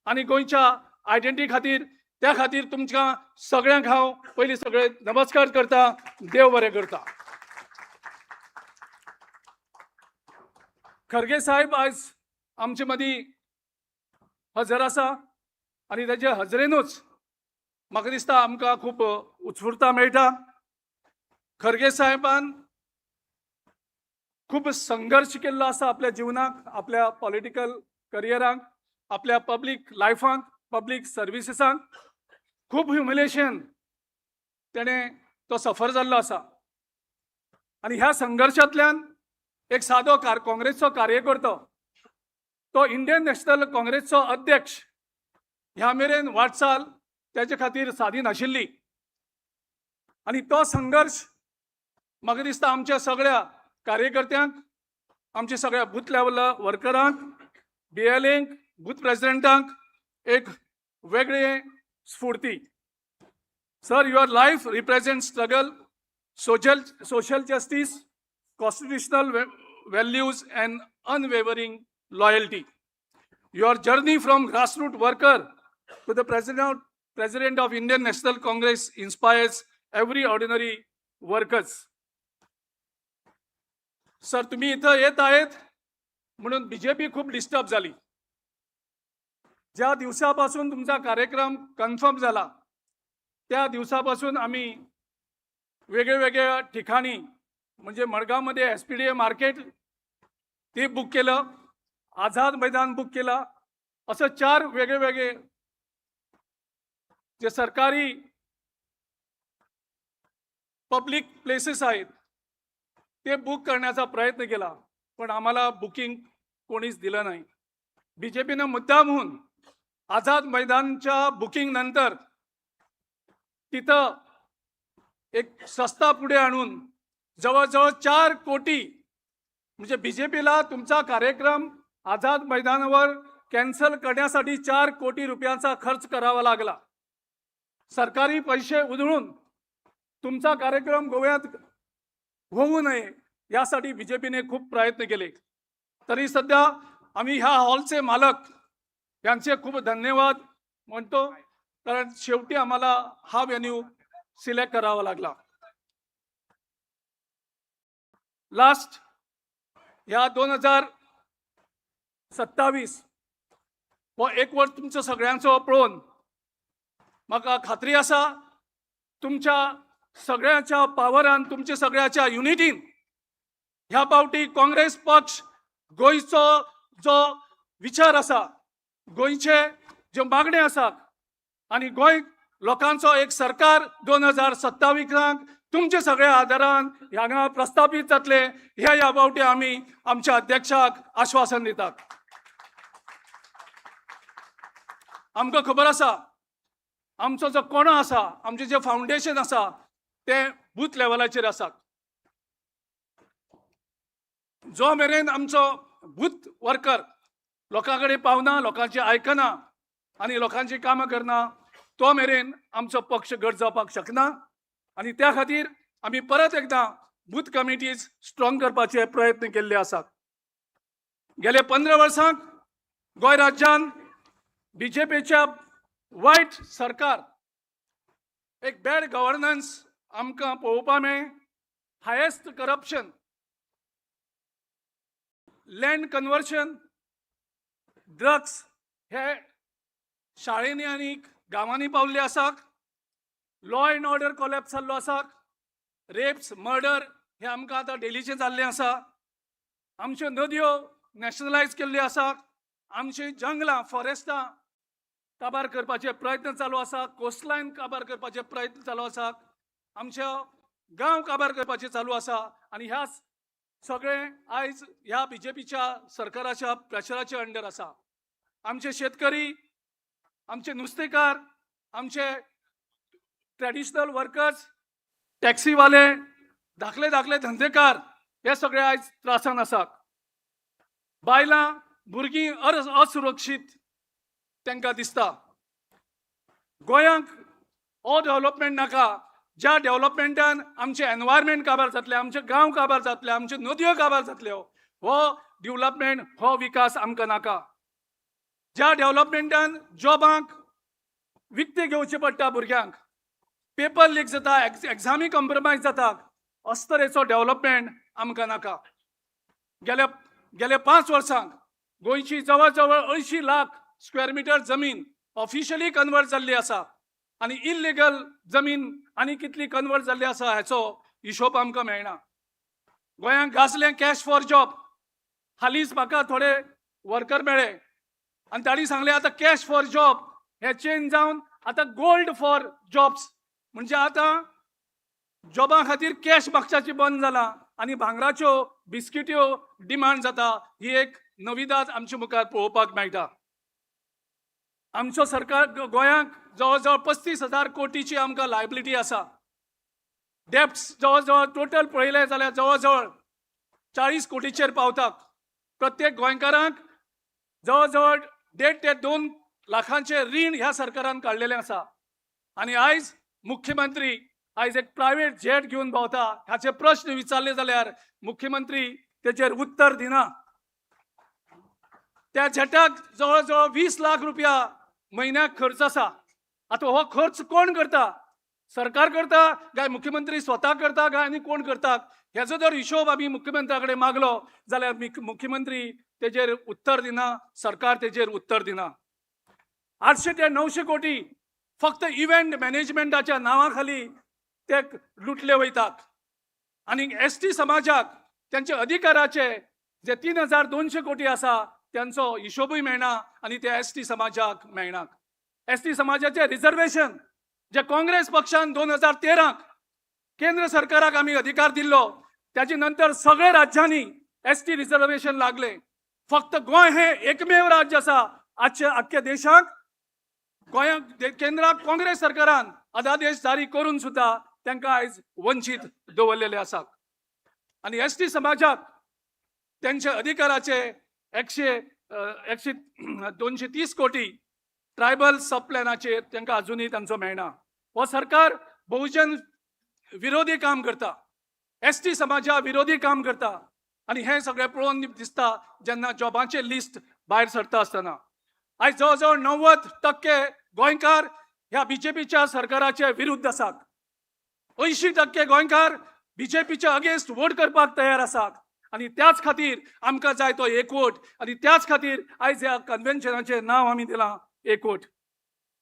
आनी गोंयच्या आयडेंटिटी खातीर. त्या खातीर तुमकां सगळ्यांक हांव पयलीं सगळे नमस्कार करता, देव बरें करता. खरगे साहेब आयज आमचे मदीं हजर आसा आनी ताचे हजरेनूच म्हाका दिसता आमकां खूब उत्स्फूर्ता मेळटा. खरगे साहेबान खूब संघर्श केल्लो आसा आपल्या जिवनाक, आपल्या पॉलिटिकल करियराक, आपल्या पब्लीक लायफाक, पब्लीक सर्विसीसांक खूब ह्युमिलेशन तेणें तो सफर जाल्लो आसा. आनी ह्या संघर्शांतल्यान एक सादो काँग्रेसचो कार्यकर्तो तो इंडियन नॅशनल काँग्रेसचो अध्यक्ष ह्या मेरेन वाटचाल तेजे खातीर सादी नाशिल्ली. आनी तो संघर्श म्हाका दिसता आमच्या सगळ्या कार्यकर्त्यांक, आमच्या सगळ्या बूथ लेवल वर्करांक, बीएलएंक, बूथ प्रेसिडेंटांक एक वेगळे स्फूर्ती. Sir, your life represent struggle, social justice, constitutional values and unwavering loyalty. Your journey from grassroots worker to the president of Indian National Congress inspires every ordinary workers. Sir, तुम्ही इथं येत आहेत म्हणून BJP खूप disturb झाली. ज्या दिवसापासून तुमचा कार्यक्रम कन्फर्म झाला त्या दिवसापासून आम्ही वेगळे वेगळ्या ठिकाणी, म्हणजे मडगावमध्ये एसपीडीए मार्केट ते बुक केलं, आझाद मैदान बुक केलं, असं 4 वेगळे वेगळे जे सरकारी पब्लिक प्लेसेस आहेत ते बुक करण्याचा प्रयत्न केला, पण आम्हाला बुकिंग कोणीच दिलं नाही. बीजेपीनं मुद्दामहून आझाद मैदानच्या बुकिंग नंतर तिथं एक सस्ता पुढे आणून जवळजवळ 4 कोटी, म्हणजे बीजेपीला तुमचा कार्यक्रम आझाद मैदानावर कॅन्सल करण्यासाठी 4 कोटी रुपयांचा खर्च करावा लागला. सरकारी पैसे उधळून तुमचा कार्यक्रम गोव्यात होऊ नये यासाठी बीजेपीने खूप प्रयत्न केले. तरी सध्या आम्ही ह्या हॉलचे मालक यांचे खूप धन्यवाद म्हणतो, कारण शेवटी आम्हाला हा व्हेन्यू सिलेक्ट करावा लागला. लास्ट ह्या 2027 हो एक वर्स तुमचो सगळ्यांचो पळोवन म्हाका खात्री आसा तुमच्या सगळ्यांच्या पावरान, तुमच्या सगळ्याच्या युनिटीन ह्या पावटी काँग्रेस पक्ष गोंयचो जो विचार आसा, गोंयचे ज्यो मागण्यो आसात आनी गोंय लोकांचो एक सरकार 2027 तुमच्या सगळ्या आदारान हांगा प्रस्थापीत जातले ह्या ह्या पावटी आमी आमच्या अध्यक्षाक आश्वासन दितात. आमकां खबर आसा आमचो जो कोणो आसा, आमचें जें फावंडेशन आसा तें बूथ लेवलाचेर आसा. जो मेरेन आमचो बूथ वर्कर लोकां कडेन पावना, लोकांची आयकना आनी लोकांची कामां करना तो मेरेन आमचो पक्ष घट जावपाक शकना. आनी त्या खातीर आमी परत एकदां बूथ कमिटीज स्ट्रॉंग करपाचे प्रयत्न केल्ले आसात. गेले 15 वर्सांक गोंय राज्यान बीजेपीच्या वायट सरकार, एक बॅड गव्हर्नन्स आमकां पळोवपा मेळ्ळें, highest corruption, land conversion, drugs हे शाळेंनी आनी गांवांनी पावल्ले आसात, लॉ एंड ऑर्डर कॉलॅप्स जाल्लो आसा, रेप्स मर्डर हे आमकां आतां डेलीचें जाल्लें आसा, आमच्यो नदयो नॅशनलायज केल्ल्यो आसात, आमची जंगलां फॉरेस्टां काबार करपाचे प्रयत्न चालू आसा, कोस्टलायन काबार करपाचे प्रयत्न चालू आसात, आमच्या गांव काबार करपाचें चालू आसा आनी ह्या सगळें आयज ह्या बीजेपीच्या सरकाराच्या प्रेशराच्या अंडर आसा. आमचे शेतकरी, आमचे नुस्तेकार, आमचे ट्रेडिशनल वर्कर्स, टॅक्सीवाले, धाकले धाकले धंदेकार हे सगळे आयज त्रासान आसात. बायलां भुरगीं असुरक्षीत तांकां दिसता. गोंयांक हो डेव्हलपमेंट नाका ज्या डेव्हलपमेंटान आमचें एनवायरमेंट काबार जातलें, आमचे गांव काबार जातले, आमच्यो नदयो काबार जातल्यो, हो डेव्हलपमेंट, हो विकास आमकां नाका. ज्या डेव्हलपमेंटान जॉबांक विकते घेवचे पडटा, भुरग्यांक पेपर लीक जाता, एग्जामी कॉम्प्रोमायज जाता, अशे तरेचो डेव्हलपमेंट आमकां नाका. गेल्या गेल्या 5 वर्सांक गोंयची जवळ जवळ 80 लाख स्क्वेअर मिटर जमीन ऑफिशियली कन्वर्ट जाल्ली आसा आनी इल्लिगल जमीन आनी कितली कन्वर्ट जाल्ली आसा हाचो हिशोब आमकां मेळना. गोंयांक गाजलें कॅश फॉर जॉब. हालींच म्हाका थोडे वर्कर मेळ्ळे आनी तांणी सांगलें आतां कॅश फॉर जॉब हें चेंज जावन आतां गोल्ड फॉर जॉब्स, म्हणजे आतां जॉबा खातीर कॅश मागच्याची बंद जाला आनी भांगराच्यो बिस्किट्यो डिमांड जाता. ही एक नविदाद आमचे मुखार पळोवपाक मेळटा. आमचो सरकार गोंयांक जवळ जवळ 35,000 कोटीची आमकां लायबिलिटी आसा. डेप्ट्स जवळ जवळ टोटल पळयलें जाल्यार जवळ जवळ 40 कोटीचेर पावतात. प्रत्येक गोंयकारांक जवळ जवळ 1.5 ते 2 लाखांचें रीण ह्या सरकारान काडलेलें आसा. आनी आयज मुख्यमंत्री आयज एक प्रायवेट जेट घेवन भोंवता. हाचे प्रश्न विचारले जाल्यार मुख्यमंत्री तेचेर उत्तर दिना. त्या जेटाक जवळ जवळ 20 लाख रुपया म्हयन्याक खर्च आसा. आतां हो खर्च कोण करता? सरकार करता काय मुख्यमंत्री स्वता करता काय आनी कोण करता? हेजो जर हिशोब आमी मुख्यमंत्र्या कडेन मागलो जाल्यार मुख्यमंत्री तेजेर उत्तर दिना, सरकार तेजेर उत्तर दिना. 800 ते 900 कोटी फक्त इव्हेंट मॅनेजमेंटाच्या नांवा खाली ते लुटले वयतात. आनी एस टी समाजाक त्यांचे अधिकाराचे जे 3200 कोटी आसा त्यांचो हिशोबूय मेळना आनी ते एस टी समाजाक मेळना. एस टी समाजाचे रिजर्वेशन जे काँग्रेस पक्षान 2013 केंद्र सरकाराक आमी अधिकार दिल्लो, त्याचे नंतर सगळे राज्यांनी एस टी रिजर्वेशन लागले. फक्त गोंय हे एकमेव राज्य आसा आजच्या आख्ख्या देशाक. गोंयाक केंद्राक काँग्रेस सरकारान अध्यादेश जारी करून सुद्दां तांकां आयज वंचीत दवरलेले आसात. आनी एस टी समाजाक त्यांच्या अधिकाराचे एकशे एकशे 230 कोटी ट्रायबल सब प्लॅनाचेर तांकां अजुनूय तांचो मेळना. हो सरकार बहुजन विरोधी काम करता, एस टी समाजा विरोधी काम करता. आनी हें सगळें पळोवन दिसता जेन्ना जॉबांचें लिस्ट भायर सरता आसतना आयज जवळ जवळ 90% गोंयकार ह्या बीजेपीच्या सरकाराचे विरुद्ध आसात. 80% गोंयकार बीजेपीच्या अगेन्स्ट वोट करपाक तयार आसात. आनी त्याच खातीर आमकां जाय तो एकवट. आनी त्याच खातीर आयज ह्या कन्व्हेन्शनाचें नांव आमी दिलां एकवट.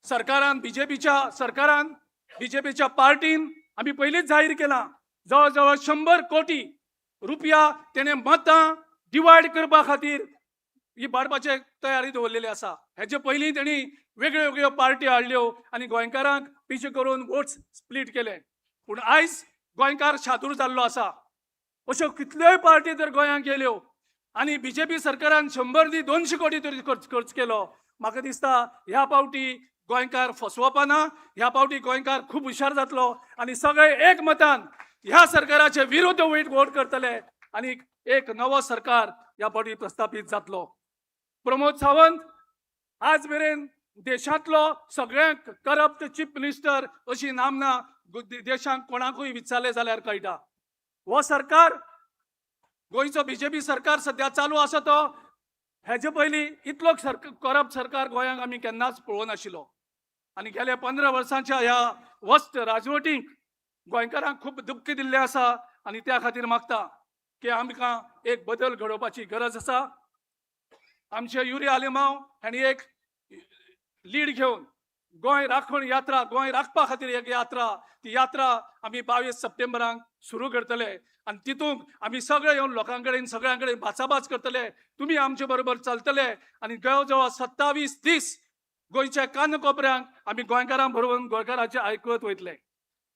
सरकारान, बीजेपीच्या सरकारान, बीजेपीच्या पार्टीन आमी पयलींच जाहीर केलां जवळ जवळ 100 कोटी रुपया तेणें मतां डिवायड करपा खातीर ही बाडपाचे तयारी दवरलेली आसा. हेजे पयलीं तेणी वेगळ्यो वेगळ्यो पार्टी हाडल्यो आनी गोंयकारांक पिशे करून वोट्स स्प्लीट केले. पूण आयज गोंयकार शादूर जाल्लो आसा. अश्यो कितल्योय पार्टी तर गोंयांत गेल्यो आनी बीजेपी सरकारान 100 न्ही 200 कोटी तरी खर्च केलो. म्हाका दिसता ह्या पावटी गोंयकार फसवपा ना. ह्या पावटी गोंयकार खूब हुशार जातलो आनी सगळे एक मतान ह्या सरकाराचे विरुद्ध वोट करतले आनी एक नवो सरकार ह्या पावटी प्रस्थापीत जातलो. प्रमोद सावंत आज मेरेन देशांतलो सगळ्यांत करप्ट चीफ मिनिस्टर अशी नामना देशांत कोणाकूय विचारलें जाल्यार कळटा. हो सरकार, गोंयचो बीजेपी सरकार सद्या चालू आसा तो हेजे पयलीं इतलो करप्ट सरकार गोंयांक आमी केन्नाच पळोवनाशिल्लो. आनी गेल्या 15 वर्सांच्या ह्या वस्त राजवटींक गोंयकारांक खूब दुख्ख दिल्लें आसा. आनी त्या खातीर मागता की आमकां एक बदल घडोवपाची गरज आसा. आमचे युरी आलेमांव हांणी एक लीड घेवन गोंय राखण यात्रा, गोंय राखपा खातीर एक यात्रा, ती यात्रा आमी 22 सप्टेंबराक सुरू करतले. आनी तितूंत आमी सगळे येवन लोकां कडेन सगळ्यां कडेन भासाभास करतले. तुमी आमचे बरोबर चलतले आनी जवळ जवळ 27 दीस गोंयच्या कानकोपऱ्यांक आमी गोंयकारां बरोबर गोंयकाराचें आयकत वयतले.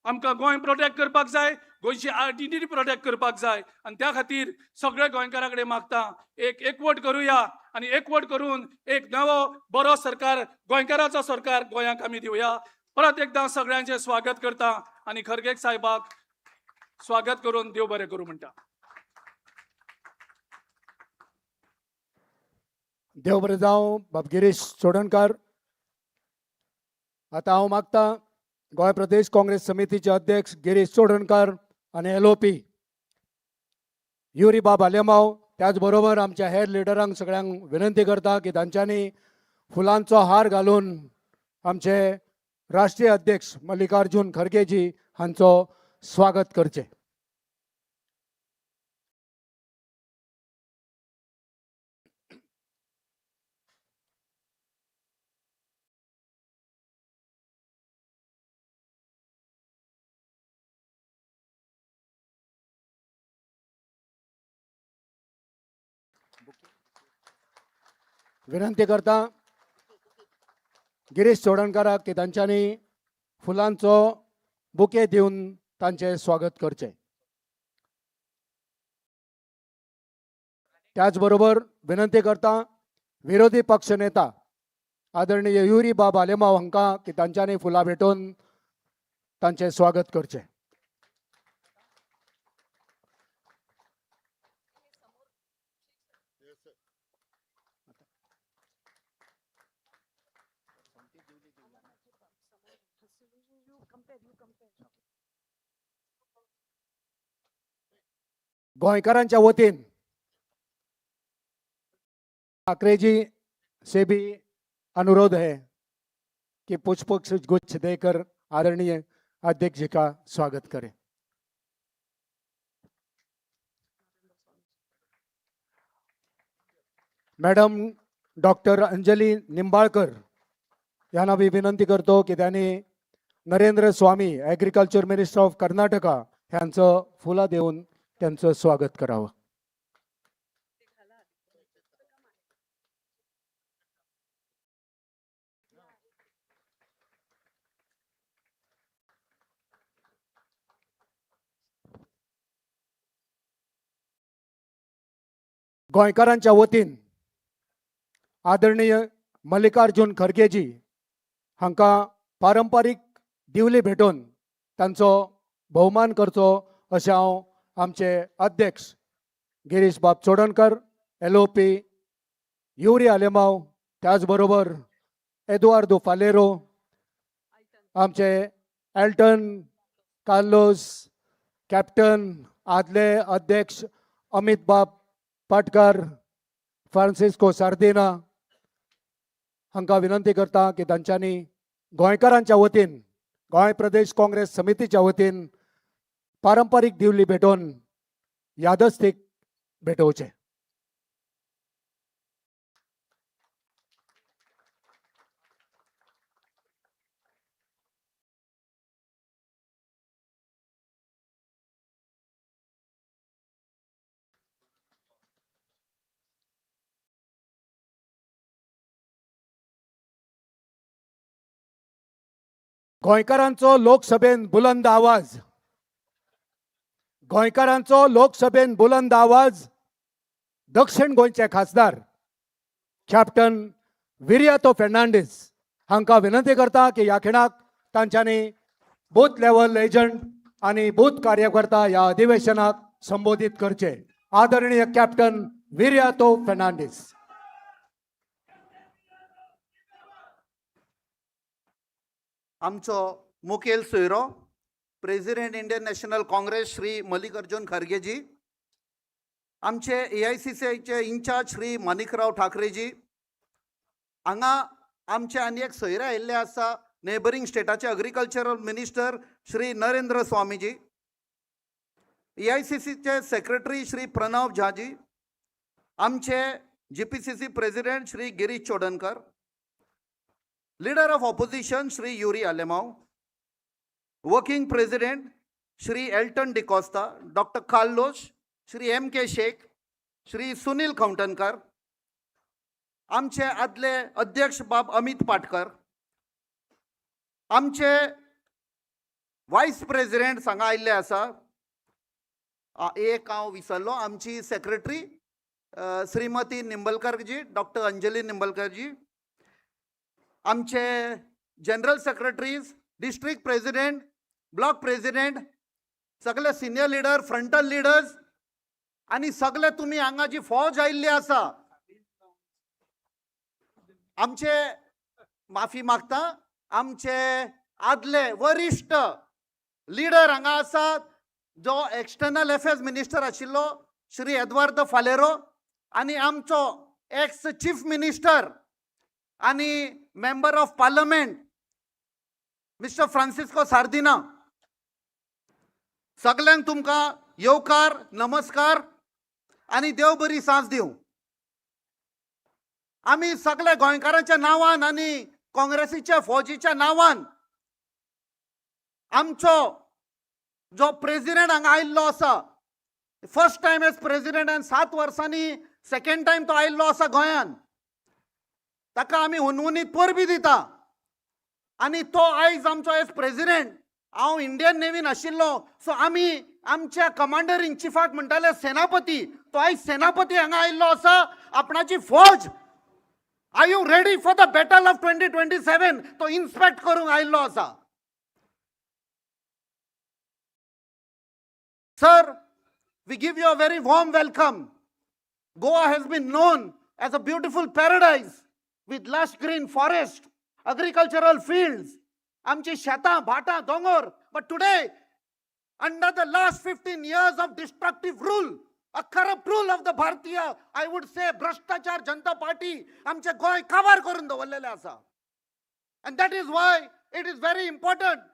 आमकां गोंय प्रोटेक्ट करपाक जाय, गोंयची आयडेंटिटी प्रोटेक्ट करपाक जाय. आनी त्या खातीर सगळ्या गोंयकारां कडेन मागता, एक एकवट करुया आनी एकवट करून एक नवो बरो सरकार, गोंयकाराचो सरकार गोंयांक आमी दिवया. परत एकदां सगळ्यांचें स्वागत करता आनी खरगे साहेबाक स्वागत करून देव बरें करूं म्हणटा. देव बरें जावं बाब गिरीश चोडणकार. आतां हांव मागता गोंय प्रदेश काँग्रेस समितीचे अध्यक्ष गिरीश चोडणकार आनी LOP Yuri बाब आलेमाव, त्याच बरोबर आमच्या हेर लिडरांक सगळ्यांक विनंती करता की तांच्यांनी फुलांचो हार घालून आमचे राष्ट्रीय अध्यक्ष मल्लिकार्जुन खरगेजी हांचो स्वागत करचें. विनंती करता गिरीश चोडणकाराक की तांच्यांनी फुलांचो बुके दिवन तांचें स्वागत करचें. त्याच बरोबर विनंती करता विरोधी पक्ष नेता आदरणीय युरी बाब आलेमाव हांकां की तांच्यांनी फुलां भेटोवन तांचें स्वागत करचें. गोंयकारांच्या वतीन ठाकरेजी से भी अनुरोध है कि पुष्प गुच्छ देकर आदरणीय अध्यक्ष जी का स्वागत करें. मॅडम डॉक्टर अंजली निंबाळकर यांना मी विनंती करतो की त्यांनी Narendra Swamy agriculture minister of Karnataka यांचं फुला देऊन त्यांचं स्वागत करावं. गोंयकारांच्या वतीन आदरणीय मल्लिकार्जुन खरगेजी हांकां पारंपारीक दिवली भेटोवन तांचो भोवमान करचो अशें हांव आमचे अध्यक्ष गिरीश बाब चोडणकर, LOP Yuri Alemao, त्याच बरोबर एदुआर्दो फालेरो, आमचे एल्टन कार्लोस कॅप्टन, आदले अध्यक्ष अमित बाब पाटकर, फ्रांसिस्को सार्दिना हांकां विनंती करता की तांच्यांनी गोंयकारांच्या वतीन, गोंय प्रदेश काँग्रेस समितीच्या वतीन पारंपारीक दिवली भेटोवन यादस्तीक भेटोवचें. गोंयकारांचो लोकसभेन बुलंद आवाज, गोंयकारांचो लोकसभेन बुलंद आवाज दक्षिण गोंयचे खासदार कॅप्टन विरियातो फेर्नांडीस हांकां विनंती करता की ह्या खिणाक तांच्यांनी बूथ लेवल एजंट आनी बूथ कार्यकर्ता ह्या अधिवेशनाक संबोधीत करचे. आदरणीय कॅप्टन विरियातो फेर्नांडीस. आमचो मुखेल सोयरो president Indian National Congress Shri Mallikarjun Khargeji, आमचे AICCचे इन्चार्ज श्री माणिकराव ठाकरेजी, हांगा आमचे आनी एक सोयरे आयिल्ले आसा नेबरींग स्टेटाचे अग्रिकल्चरल मिनिस्टर श्री नरेंद्र स्वामीजी, AICCचे सेक्रेटरी श्री प्रणव झाजी, आमचे GPCC president Shri Girish Chodankar, leader of opposition Shri Yuri Alemao, working president Shri Elton D'Costa, doctor Carlos, Shri M K Shaikh, Shri Sunil Khauntankar, आमचे आदले अध्यक्ष बाब अमित पाटकर, आमचे वायस प्रेसिडेंट हांगा आयिल्ले आसा. एक हांव विसरलो, आमची सेक्रेटरी श्रीमती निंबलकरजी, डॉक्टर अंजली निंबलकरजी, आमचे general secretaries, district president, block president, सगळे सिनियर लिडर, फ्रंटल लिडर्स आनी सगळे तुमी हांगा जी फौज आयिल्ली आसा, आमचे माफी मागता, आमचे आदले वरिश्ठ लिडर हांगा आसात, जो एक्सटर्नल अफेर्स मिनिस्टर आशिल्लो श्री एदवार्द फालेरो आनी आमचो एक्स चीफ मिनिस्टर आनी member of parliament mister Francisco Sardinha. सगल्यांक तुमकां येवकार, नमस्कार आनी देव बरी सांज दिवं. आमी सगल्या गोंयकारांच्या नांवान आनी काँग्रेसीच्या फौजीच्या नांवान आमचो जो प्रेसिडेंट हांगा आयिल्लो आसा, फर्स्ट टायम एज प्रेसिडेंट आनी 7 वर्सांनी सेकेंड टायम तो आयिल्लो आसा गोंयान, ताका आमी हुनहुनीत परबी दिता. आनी तो आयज आमचो एज प्रेसिडेंट, हांव इंडियन नेवीन आशिल्लो, सो आमी आमच्या कमांडर इन चिफाक म्हणटाले सेनापती, तो आयज सेनापती हांगा आयिल्लो आसा. आपणाची फौज, are you ready for the battle of 2027, तो इन्स्पेक्ट करूंक आयिल्लो आसा. Sir, we give you a very warm welcome. Goa has been known as a beautiful paradise with lush green forest, agricultural fields, आमची शेतां, भाटां, दोंगर. But today, under the last 15 years of destructive rule, a corrupt rule of the Bharatiya, I would say, भ्रष्टाचार जनता party, आमचे गोंय काबार करून दवरलेलें आसा. And that is why it is very important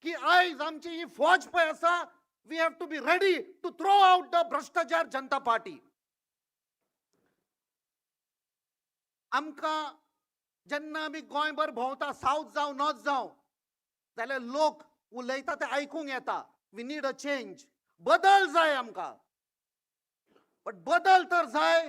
की आयज आमची ही फौज पळय आसा, we have to be ready to throw out the भ्रष्टाचार जनता पार्टी. आमकां जेन्ना आमी गोंयभर भोंवता, सावथ जावं नॉर्थ जावं, जाल्यार लोक उलयता ते आयकूंक येता. We need a change, बदल जाय आमकां. बट बदल तर जाय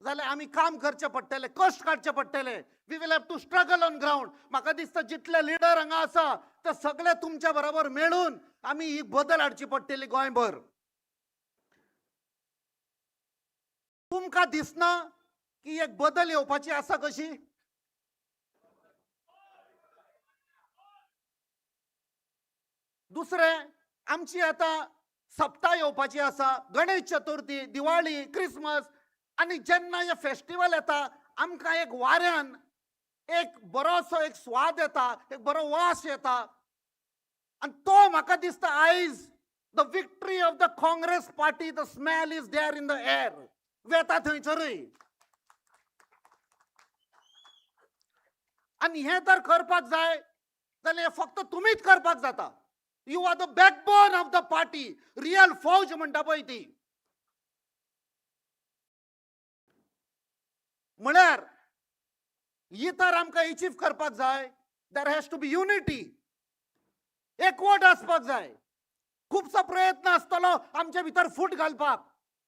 जाल्यार आमी काम करचें पडटलें, कश्ट काडचे पडटले. We will have to struggle on ground. म्हाका दिसता जितले लिडर हांगा आसा ते सगळे तुमच्या बरोबर मेळून आमी ही बदल हाडची पडटली गोंयभर. तुमकां दिसना की एक बदल येवपाची आसा कशी? दुसरें, आमची आतां सप्ता येवपाची आसा, गणेश चतुर्थी, दिवाळी, क्रिसमस. आनी जेन्ना हे फेस्टिवल येता आमकां एक वाऱ्यान एक बरोसो एक स्वाद येता, एक बरो वास येता. आनी तो म्हाका दिसता आयज the victory of the Congress party, the smell is there in the air, वेता थंयसरूय. आनी हें तर करपाक जाय जाल्यार फक्त तुमीच करपाक जाता. You are the backbone of the party, real फौज म्हणटा पळय ती. म्हळ्यार ही तर आमकां एचीव करपाक जाय. There has to be unity, एकवट आसपाक जाय. खुबसो प्रयत्न आसतलो आमचे भितर फूट घालपाक.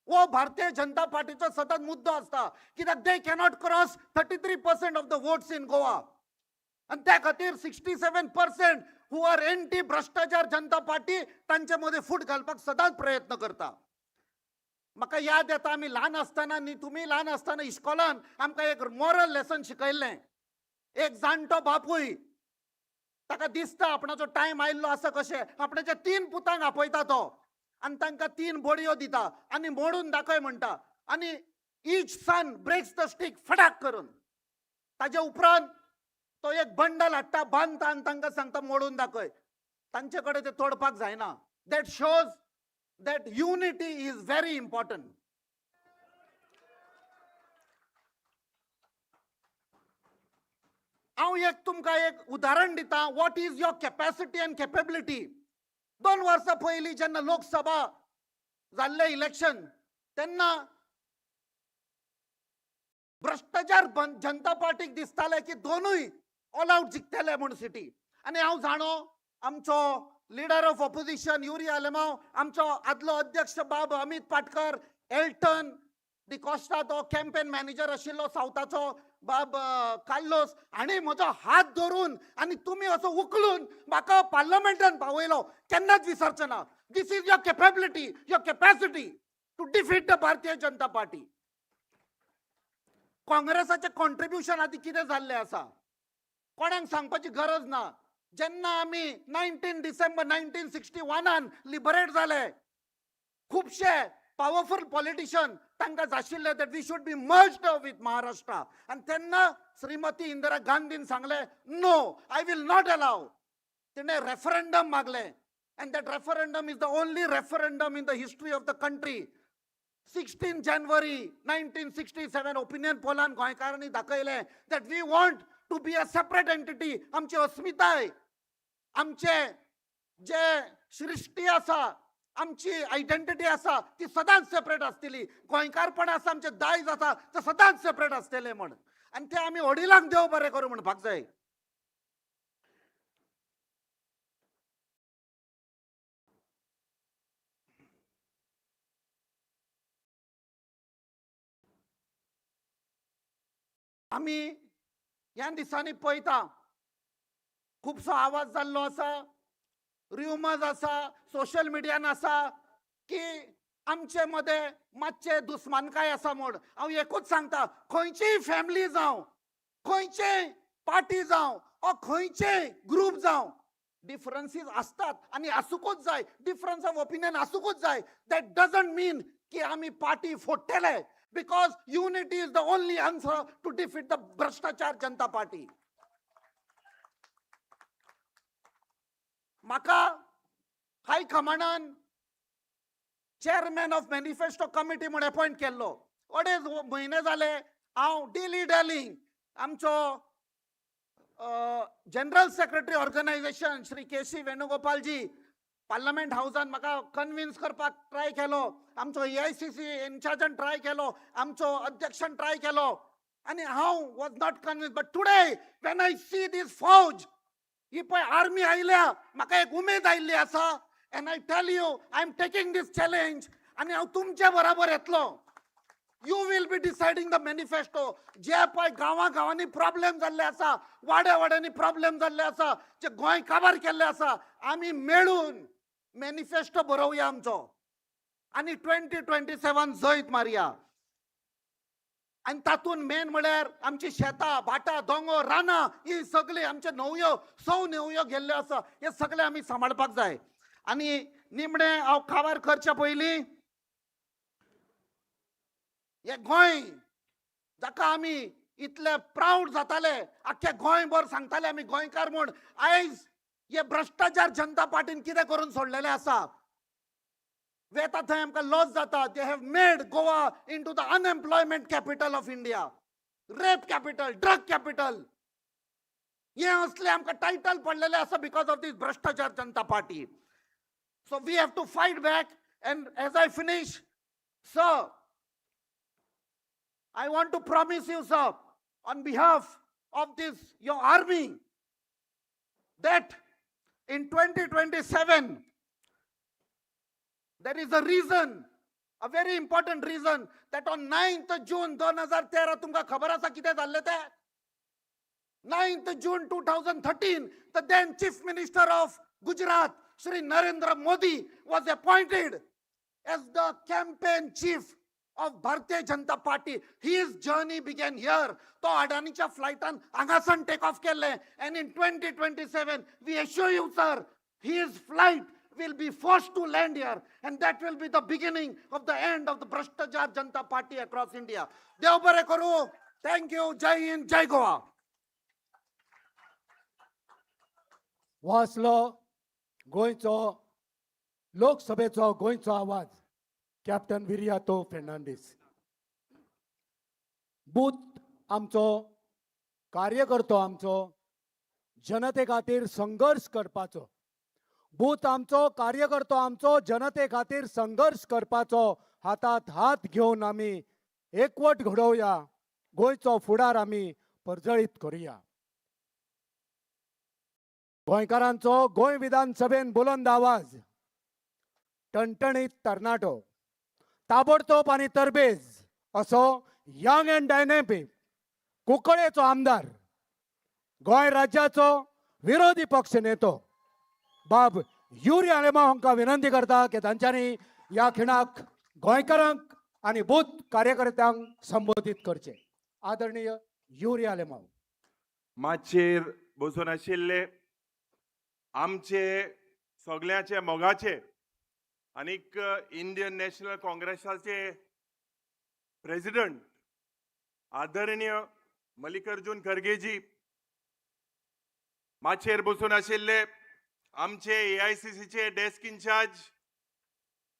हो भारतीय जनता पार्टीचो सतत मुद्दो आसता, कित्याक they cannot cross 33% of the votes in Goa. आनी त्या खातीर 67% who are anti भ्रष्टाचार जनता पार्टी तांचे मदें फूट घालपाक सदांच प्रयत्न करता. म्हाका याद येता आमी ल्हान आसतना न्ही, तुमी ल्हान आसतना इस्कॉलान आमकां एक मॉरल लेसन शिकयल्लें. एक जाणटो बापूय, ताका दिसता आपणाचो टायम आयिल्लो आसा कशें, आपणाच्या 3 पुतांक आपयता तो आनी तांकां 3 बडयो दिता आनी मोडून दाखय म्हणटा. आनी each son breaks the stick फटाक करून. ताजे उपरांत तो एक बंडल हाडटा, बांदता आनी तांकां सांगता मोडून दाखय. तांचे कडेन ते तोडपाक जायना. That shows that unity is very important. हांव एक तुमकां एक उदाहरण दिता, what is your capacity and capability. 2 वर्सां पयलीं जेन्ना लोकसभा जाल्लें इलेक्शन, तेन्ना भ्रष्टाचार जनता पार्टीक दिसतालें की दोनूय ऑल आवट जिखतले म्हूण सिटी. आनी हांव जाणो आमचो leader of opposition Yuri Alemao, आमचो आदलो अध्यक्ष बाब अमीत पाटकर, एल्टन, डिकॉस्टा तो कॅम्पेन मॅनेजर आशिल्लो सावथाचो बाब कार्लोस हाणें म्हजो हात धरून आनी तुमी असो उखलून म्हाका पार्लमेंटान पावयलो. केन्नाच विसरचो ना. This is your capability, your capacity to defeat the Bharatiya Janata Party. काँग्रेसाचें कॉन्ट्रिब्युशन आदी कितें जाल्लें आसा कोणाक सांगपाची गरज ना. जेन्ना आमी 19 डिसेंबर 1961 लिबरेट जाले, खुबशे पावरफूल पॉलिटिशियन तांकां जाशिल्ले that we should be merged with Maharashtra. आनी तेन्ना श्रीमती इंदिरा गांधीन सांगलें, no, I will not allow. तिणें रेफरंडम मागलें and that referendum is the only referendum in the history of the country. 16 January 1967 opinion पोलान गोंयकारांनी दाखयलें that we want to be a separate entity. आमची अस्मिताय, आमचे जे सृश्टी आसा, आमची आयडेंटिटी आसा ती सदांच सेपरेट आसतली. गोंयकारपण आसा, आमचें दायज आसा, तें सदांच सेपरेट आसतलें म्हण. आनी तें आमी वडिलांक देव बरें करूं म्हणपाक जाय. आमी ह्या दिसांनी पळयता खुबसो आवाज जाल्लो आसा, रुमर्स आसा, सोशल मिडियान आसा की आमचे मदें मातशे दुस्मानकाय आसा म्हूण. हांव एकूच सांगता, खंयचीय फॅमिली जावं, खंयचेय पार्टी जावं वा खंयचेय ग्रूप जावं, डिफरन्सीस आसतात आनी आसुकूच जाय. डिफरन्स ऑफ ओपिनियन आसुकूच जाय. That doesn't मीन की आमी party फोडटले, because unity is the only answer to defeat the भ्रष्टाचार जनता पार्टी. म्हाका हायकमांडान चेअरमॅन ऑफ मॅनिफेस्टो कमिटी म्हूण अपॉयंट केल्लो. अडेज म्हयने जाले हांव डेली डॅलिंग आमचो general secretary organisation Shri K C वेणुगोपालजी parliament हावजान म्हाका कन्विन्स करपाक ट्राय केलो, आमचो AICC इन्चार्जान ट्राय केलो, आमचो अध्यक्षान ट्राय केलो आनी हांव was not convince. But today when I see this फौज, ही पळय आर्मी आयल्या, म्हाका एक उमेद आयिल्ली आसा. And I tell you, I am taking this challenge आनी हांव तुमचे बराबर येतलो. You will be deciding the manifesto. जे पळय गांवां गांवांनी प्रॉब्लेम जाल्ले आसा, वाड्या वाड्यांनी प्रॉब्लेम जाल्ले आसा, जे गोंय काबार केल्ले आसा, आमी मेळून मॅनिफेस्टो बरोवया आमचो आनी 2027 जैत मारया. आनी तातूंत मेन म्हळ्यार आमची शेतां, भाटां, दोंगोर, रानां ही सगळीं आमचे न्हंयो, सौ न्हंयो गेल्ल्यो आसा, हे सगळें आमी सांबाळपाक जाय. आनी निमणें हांव काबार करच्या पयलीं हे गोंय जाका आमी इतले प्रावड जाताले, आख्खे गोंयभर सांगताले आमी गोंयकार म्हूण, आयज हे भ्रष्टाचार जनता पार्टीन कितें करून सोडलेलें आसा. वेता थंय आमकां लॉस जाता. They have made Goa into the unemployment capital of India, rape capital, drug capital. हे असले आमकां टायटल पडलेले आसा because of these भ्रष्टाचार जनता party. So we have to fight back. And as I finish, sir, I want to promise you, sir, on behalf of this your army, that in 2027 there is a reason, a very important reason, that on 9th June 2013 तुमकां खबर आसा कितें जाल्लें तें? 9th June 2013, the then Chief Minister of Gujarat, Shri Narendra Modi, was appointed as the campaign chief of Bharatiya Janata Party. His journey began here. तो अडानीच्या फ्लायटान हांगासान take off केल्लें. And in 2027, we assure you, sir, his flight will be forced to land here, and that will be the beginning of the end of the Bhrashtachar Janata Party across India. देव बरें करूं. Thank you. Jai Hind, Jai Goa. हो आसलो गोंयचो लोकसभेचो गोंयचो आवाज, captain Viriato Fernandes. Booth आमचो, कार्यकर्तो आमचो, जनते खातीर संघर्श करपाचो. बूथ आमचो, कार्यकर्तो आमचो, जनते खातीर संघर्श करपाचो. हातात हात घेवन आमी एकवट घडोवया, गोंयचो फुडार आमी परजळीत करुया. गोंयकारांचो गोंय विधानसभेन बुलंद आवाज, टणटणीत तरणाटो, ताबडतोब आनी तरबेज. असो यंग अँड डायनॅमिक कुंकळेचो आमदार, गोंय राज्याचो विरोधी पक्ष नेतो बाब युरी आलेमाव हांकां विनंती करता की तांच्यांनी ह्या खिणाक गोंयकारांक आनी बूथ कार्यकर्त्यांक संबोधीत करचे. आदरणीय युरी आलेमाव. माचयेर बसून आशिल्ले आमचे सगळ्याचे मोगाचे आनीक इंडियन नॅशनल काँग्रेसाचे प्रेसिडंट आदरणीय मल्लिकार्जुन खरगेजी, माचयेर बसून आशिल्ले आमचे एआयसीसीचे डेस्क इन्चार्ज,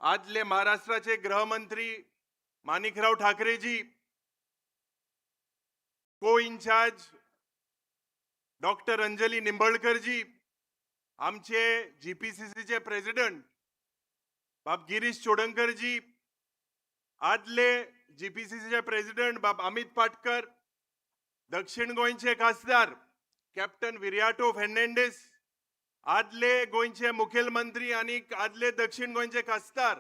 आदले महाराष्ट्राचे गृहमंत्री माणिकराव ठाकरेजी, को इन्चार्ज डॉक्टर अंजली निंबळकरजी, आमचे जीपीसीसीचे प्रेसिडंट बाब गिरीश चोडणकरजी, आदले जीपीसीसीचे प्रेसिडंट बाब अमित पाटकर, दक्षिण गोंयचे खासदार कॅप्टन विरियाटो फेर्नांडीस, आदले गोंयचे मुखेलमंत्री आनी आदले दक्षिण गोंयचे खासदार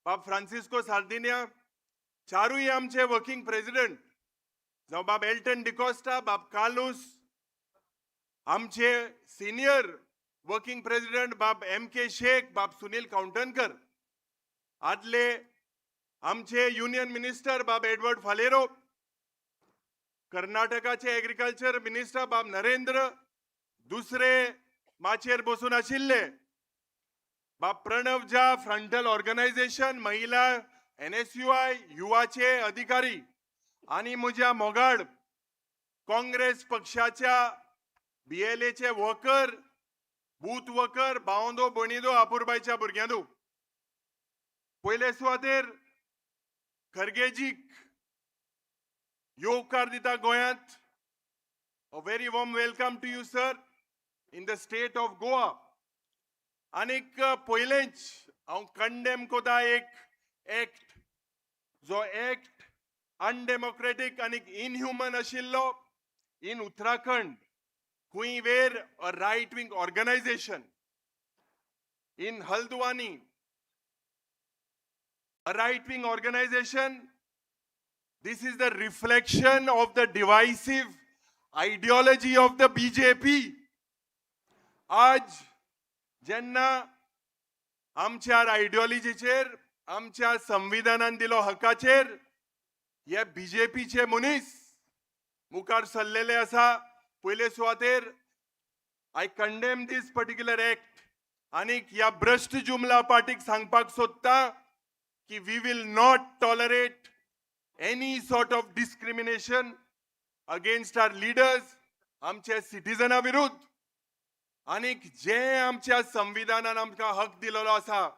बाब फ्रांसिस्को सार्दिन्या, चारूय आमचे वर्किंग प्रेसिडंट जावं बाब एल्टन डिकॉस्टा, बाब कार्लूस, आमचे सिनियर वर्किंग प्रेसिडंट बाब एम के शेख, बाब सुनील कावंटनकर, आदले आमचे युनियन मिनिस्टर बाब एडवर्ड फालेरो, कर्नाटकाचे एग्रीकल्चर मिनिस्टर बाब नरेंद्र, दुसरे माचयेर बसून आशिल्ले बाब प्रणव झा, फ्रंटल ऑर्गनायझेशन, महिला एनएसयूआय, युवाचे अधिकारी आणि म्हज्या मोगाळ काँग्रेस पक्षाच्या बीएलएचे वर्कर, बूथ वर्कर, भावंदो भयणींनो, अपुरबायच्या भुरग्यांनो, पयले सुवातेर खरगेजीक येवकार दिता गोंयांत. A very warm welcome to you, sir, in the state of Goa. आनीक पयलेंच हांव कंडेम कोता एक एक्ट, जो एक्ट अनडेमोक्रेटीक आनी इनह्युमन आशिल्लो इन उत्तराखंड, खंय where a right wing organization in Haldwani, a right wing organization. This is the reflection of the divisive ideology of the BJP. आज जेन्ना आमच्या आयडियोलॉजीचेर, आमच्या संविधानान दिलो हकाचेर हे बीजेपीचे मनीस मुखार सरलेले आसा, पयले सुवातेर I condemn this particular act. आनीक ह्या भ्रश्ट जुमला पार्टीक सांगपाक सोदता की we will not tolerate any sort of discrimination against our leaders, आमच्या सिटीजना विरुद्ध. आनीक जे आमच्या संविधानान आमकां हक दिलेलो आसा,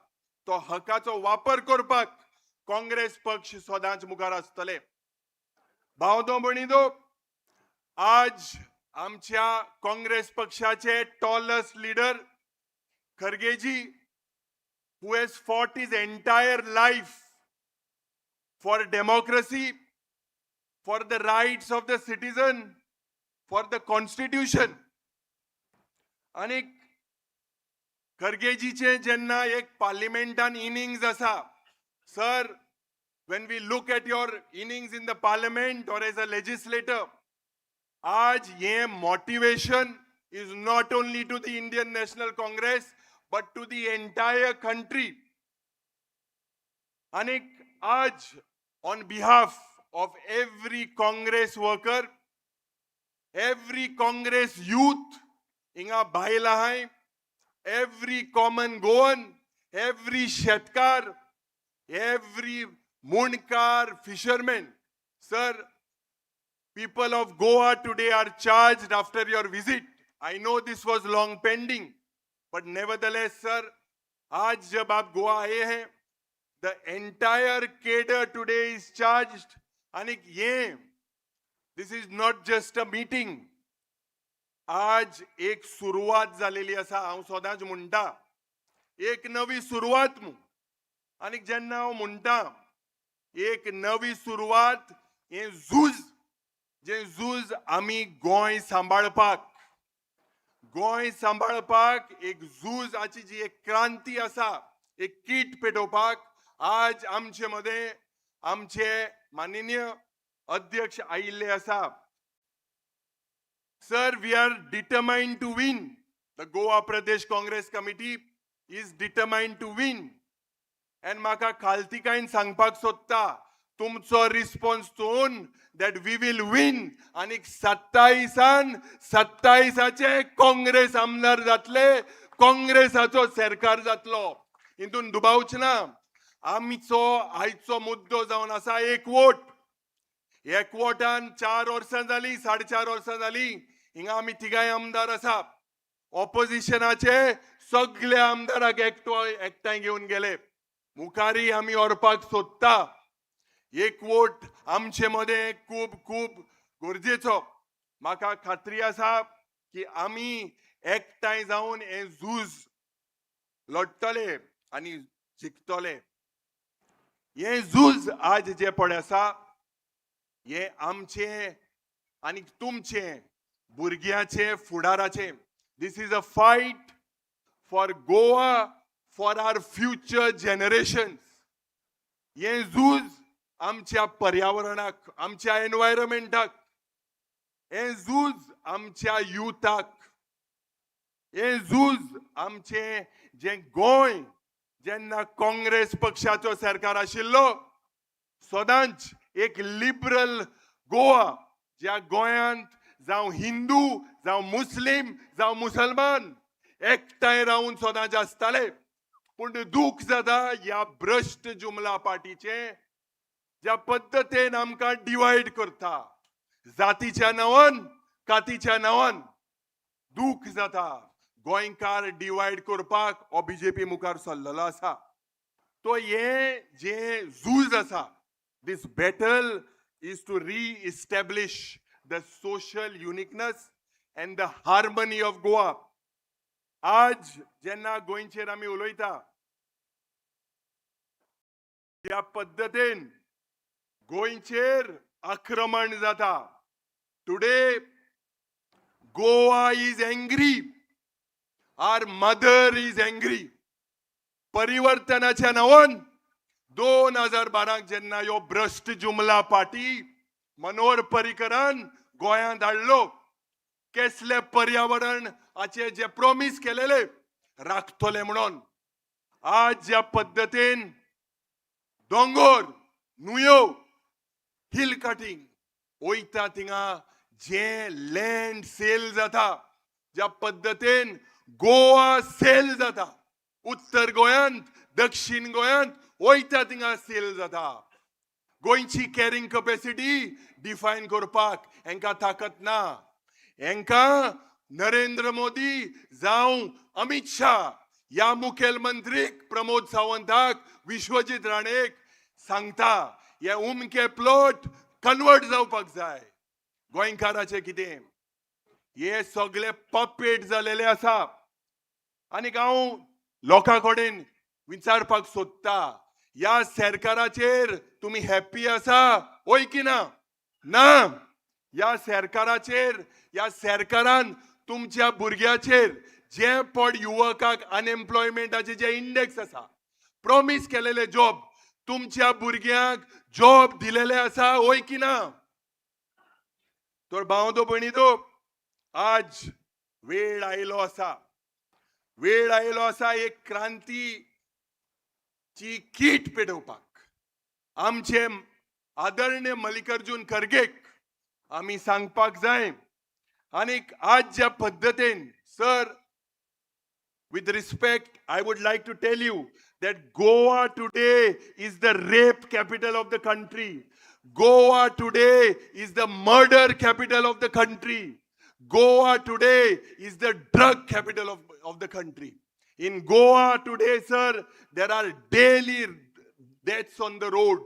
तो हकाचो वापर करपाक काँग्रेस पक्ष सदांच मुखार आसतले. भाव भयणींनो, आज आमच्या काँग्रेस पक्षाचे टॉलस्ट leader खरगेजी, who has fought his entire life for democracy, for the rights of the citizen, for the constitution. आणि खरगेजीचे जेन्ना एक पार्लिमेंटान इनिंग्स आसा, sir, when we look at your innings in the parliament or as a legislator, आज ये motivation is not only to the Indian National Congress but to the entire country. आणि आज on behalf of every Congress worker, every Congress youth, हिंगा बायल आहाय, every common Goan, every शेतकार, every Mundkar, fisherman, sir, people of Goa today are charged after your visit. I know this was long pending, but nevertheless, sir, आज जब आप गोवा आए हैं, the entire cadre today is charged. आणि ये this is not just a meeting. आज एक सुरवात झालेली आसा. हांव सदांच म्हणटा, एक नवी सुरवात मू. आनी जेन्ना हांव म्हणटा एक नवी सुरवात, हें झूज, जें झूज आमी गोंय सांबाळपाक, गोंय सांबाळपाक एक झूजाची जी एक क्रांती आसा, एक कीट पेटोवपाक आज आमचे मदें आमचे माननीय अध्यक्ष आयिल्ले आसा. Sir, we are determined to win. The Goa Pradesh Congress Committee is determined to win. And म्हाका खालतीकायेन सांगपाक सोदता, तुमचो response चोवन that we will win. आनी 27आन 27आचे काँग्रेस आमदार जातले, काँग्रेसाचो सरकार जातलो, हितून दुबावच ना. आमचो आयचो मुद्दो जावन आसा एकवोट. एकवोटान 4 वर्सां जाली, 4.5 वर्सां जाली, हिंगा आमी तिगांय आमदार आसा. ऑपोजिशनाचे सगळे आमदाराक एकटो एकठांय घेवन गेले. मुखारी आमी व्हरपाक सोदता. एकवोट आमचे मदें खूब खूब गरजेचो. म्हाका खात्री आसा की आमी एकठांय जावन हें झूज लढटले आनी जिखतले. हें झूज आज जें पळय आसा, हें आमचें आनी तुमचें भुरग्याचें फुडाराचें. This is a fight for Goa, for our future generation. हें झूज आमच्या पर्यावरणाक, आमच्या एनवायरमेंटाक. हें झूज आमच्या युथाक. हें झूज आमचें जें गोंय जेन्ना काँग्रेस पक्षाचो सरकार आशिल्लो, सदांच एक लिबरल गोवा, ज्या गोंयांत जावं हिंदू, जावं मुस्लीम, जावं मुसलमान एकठांय रावन सदांच आसताले. पूण दूख जाता ह्या भ्रश्ट जुमला पार्टीचें, ज्या पद्दतीन आमकां डिवायड करता जातीच्या नांवान, कातीच्या नांवान. दूख जाता. गोंयकार डिवायड करपाक हो बीजेपी मुखार सरलेलो आसा. तो हे जे झूज आसा, this battle is to re-establish the social uniqueness and the harmony of Goa. आज जेन्ना गोंयचेर आमी उलयता, ज्या पद्दतीन गोंयचेर आक्रमण जाता, today Goa is angry, our mother is angry. परिवर्तनाच्या नांवान 2012क जेन्ना ह्यो भ्रश्ट जुमला पार्टी मनोहर पर्रीकरान गोंयांत हाडलो, केसले पर्यावरणाचे जे प्रॉमीस केलेले राखतले म्हणून, आज ज्या पद्दतीन दोंगोर, न्हंयो, हिल कटिंग वयता, थिंगा जे लँड सेल जाता, ज्या पद्दतीन गोवा सेल जाता, उत्तर गोंयांत, दक्षिण गोंयांत वयता थिंगा सेल जाता. गोंयची कॅरिंग कपॅसिटी डिफायन करपाक हेंकां ताकत ना. हेंकां नरेंद्र मोदी जावं अमित शाह ह्या मुखेलमंत्रीक, प्रमोद सावंताक, विश्वजीत राणेक सांगता, हे उमके प्लॉट कन्वर्ट जावपाक जाय. गोंयकाराचें कितें? हे सगळे पपेट जालेले आसा. आनी हांव लोकां कडेन विचारपाक सोदता, ह्या सरकाराचेर तुमी हॅप्पी आसा, हय की ना? ना. ह्या सरकाराचेर, ह्या सरकारान तुमच्या भुरग्याचेर जे पड युवकाक अनएम्प्लॉयमेंटाचे जे इंडेक्स आसा, प्रॉमीस केलेले जॉब, तुमच्या भुरग्यांक जॉब दिलेले आसा, हय की ना? तर भाव भयणी, आज वेळ आयलो आसा, वेळ आयलो आसा एक क्रांतीची कीट पेटोवपाक. आमचे आदरणीय मल्लिकार्जुन खरगेक आमी सांगपाक जाय. आनीक आज ज्या पद्दतीन, sir, with respect, I would like to tell you that Goa today is the rape capital of the country. Goa today is the murder capital of the country. Goa today is the drug capital of the country. In Goa today, sir, there are daily deaths on the road.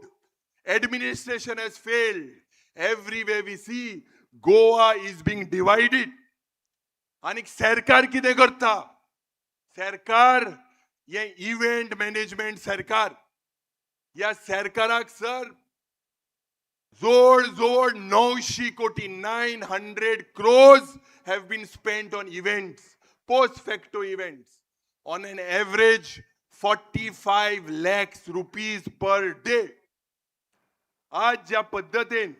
Administration has failed. Everywhere we see, Goa is being divided. आनी सरकार कितें करता? सरकार हे event management सरकार. ह्या सरकाराक sir जवळ जवळ 900 कोटी, 900 crores have been spent on events, post facto events, on an average 45 lakhs rupees per day. आज ज्या पद्दतीन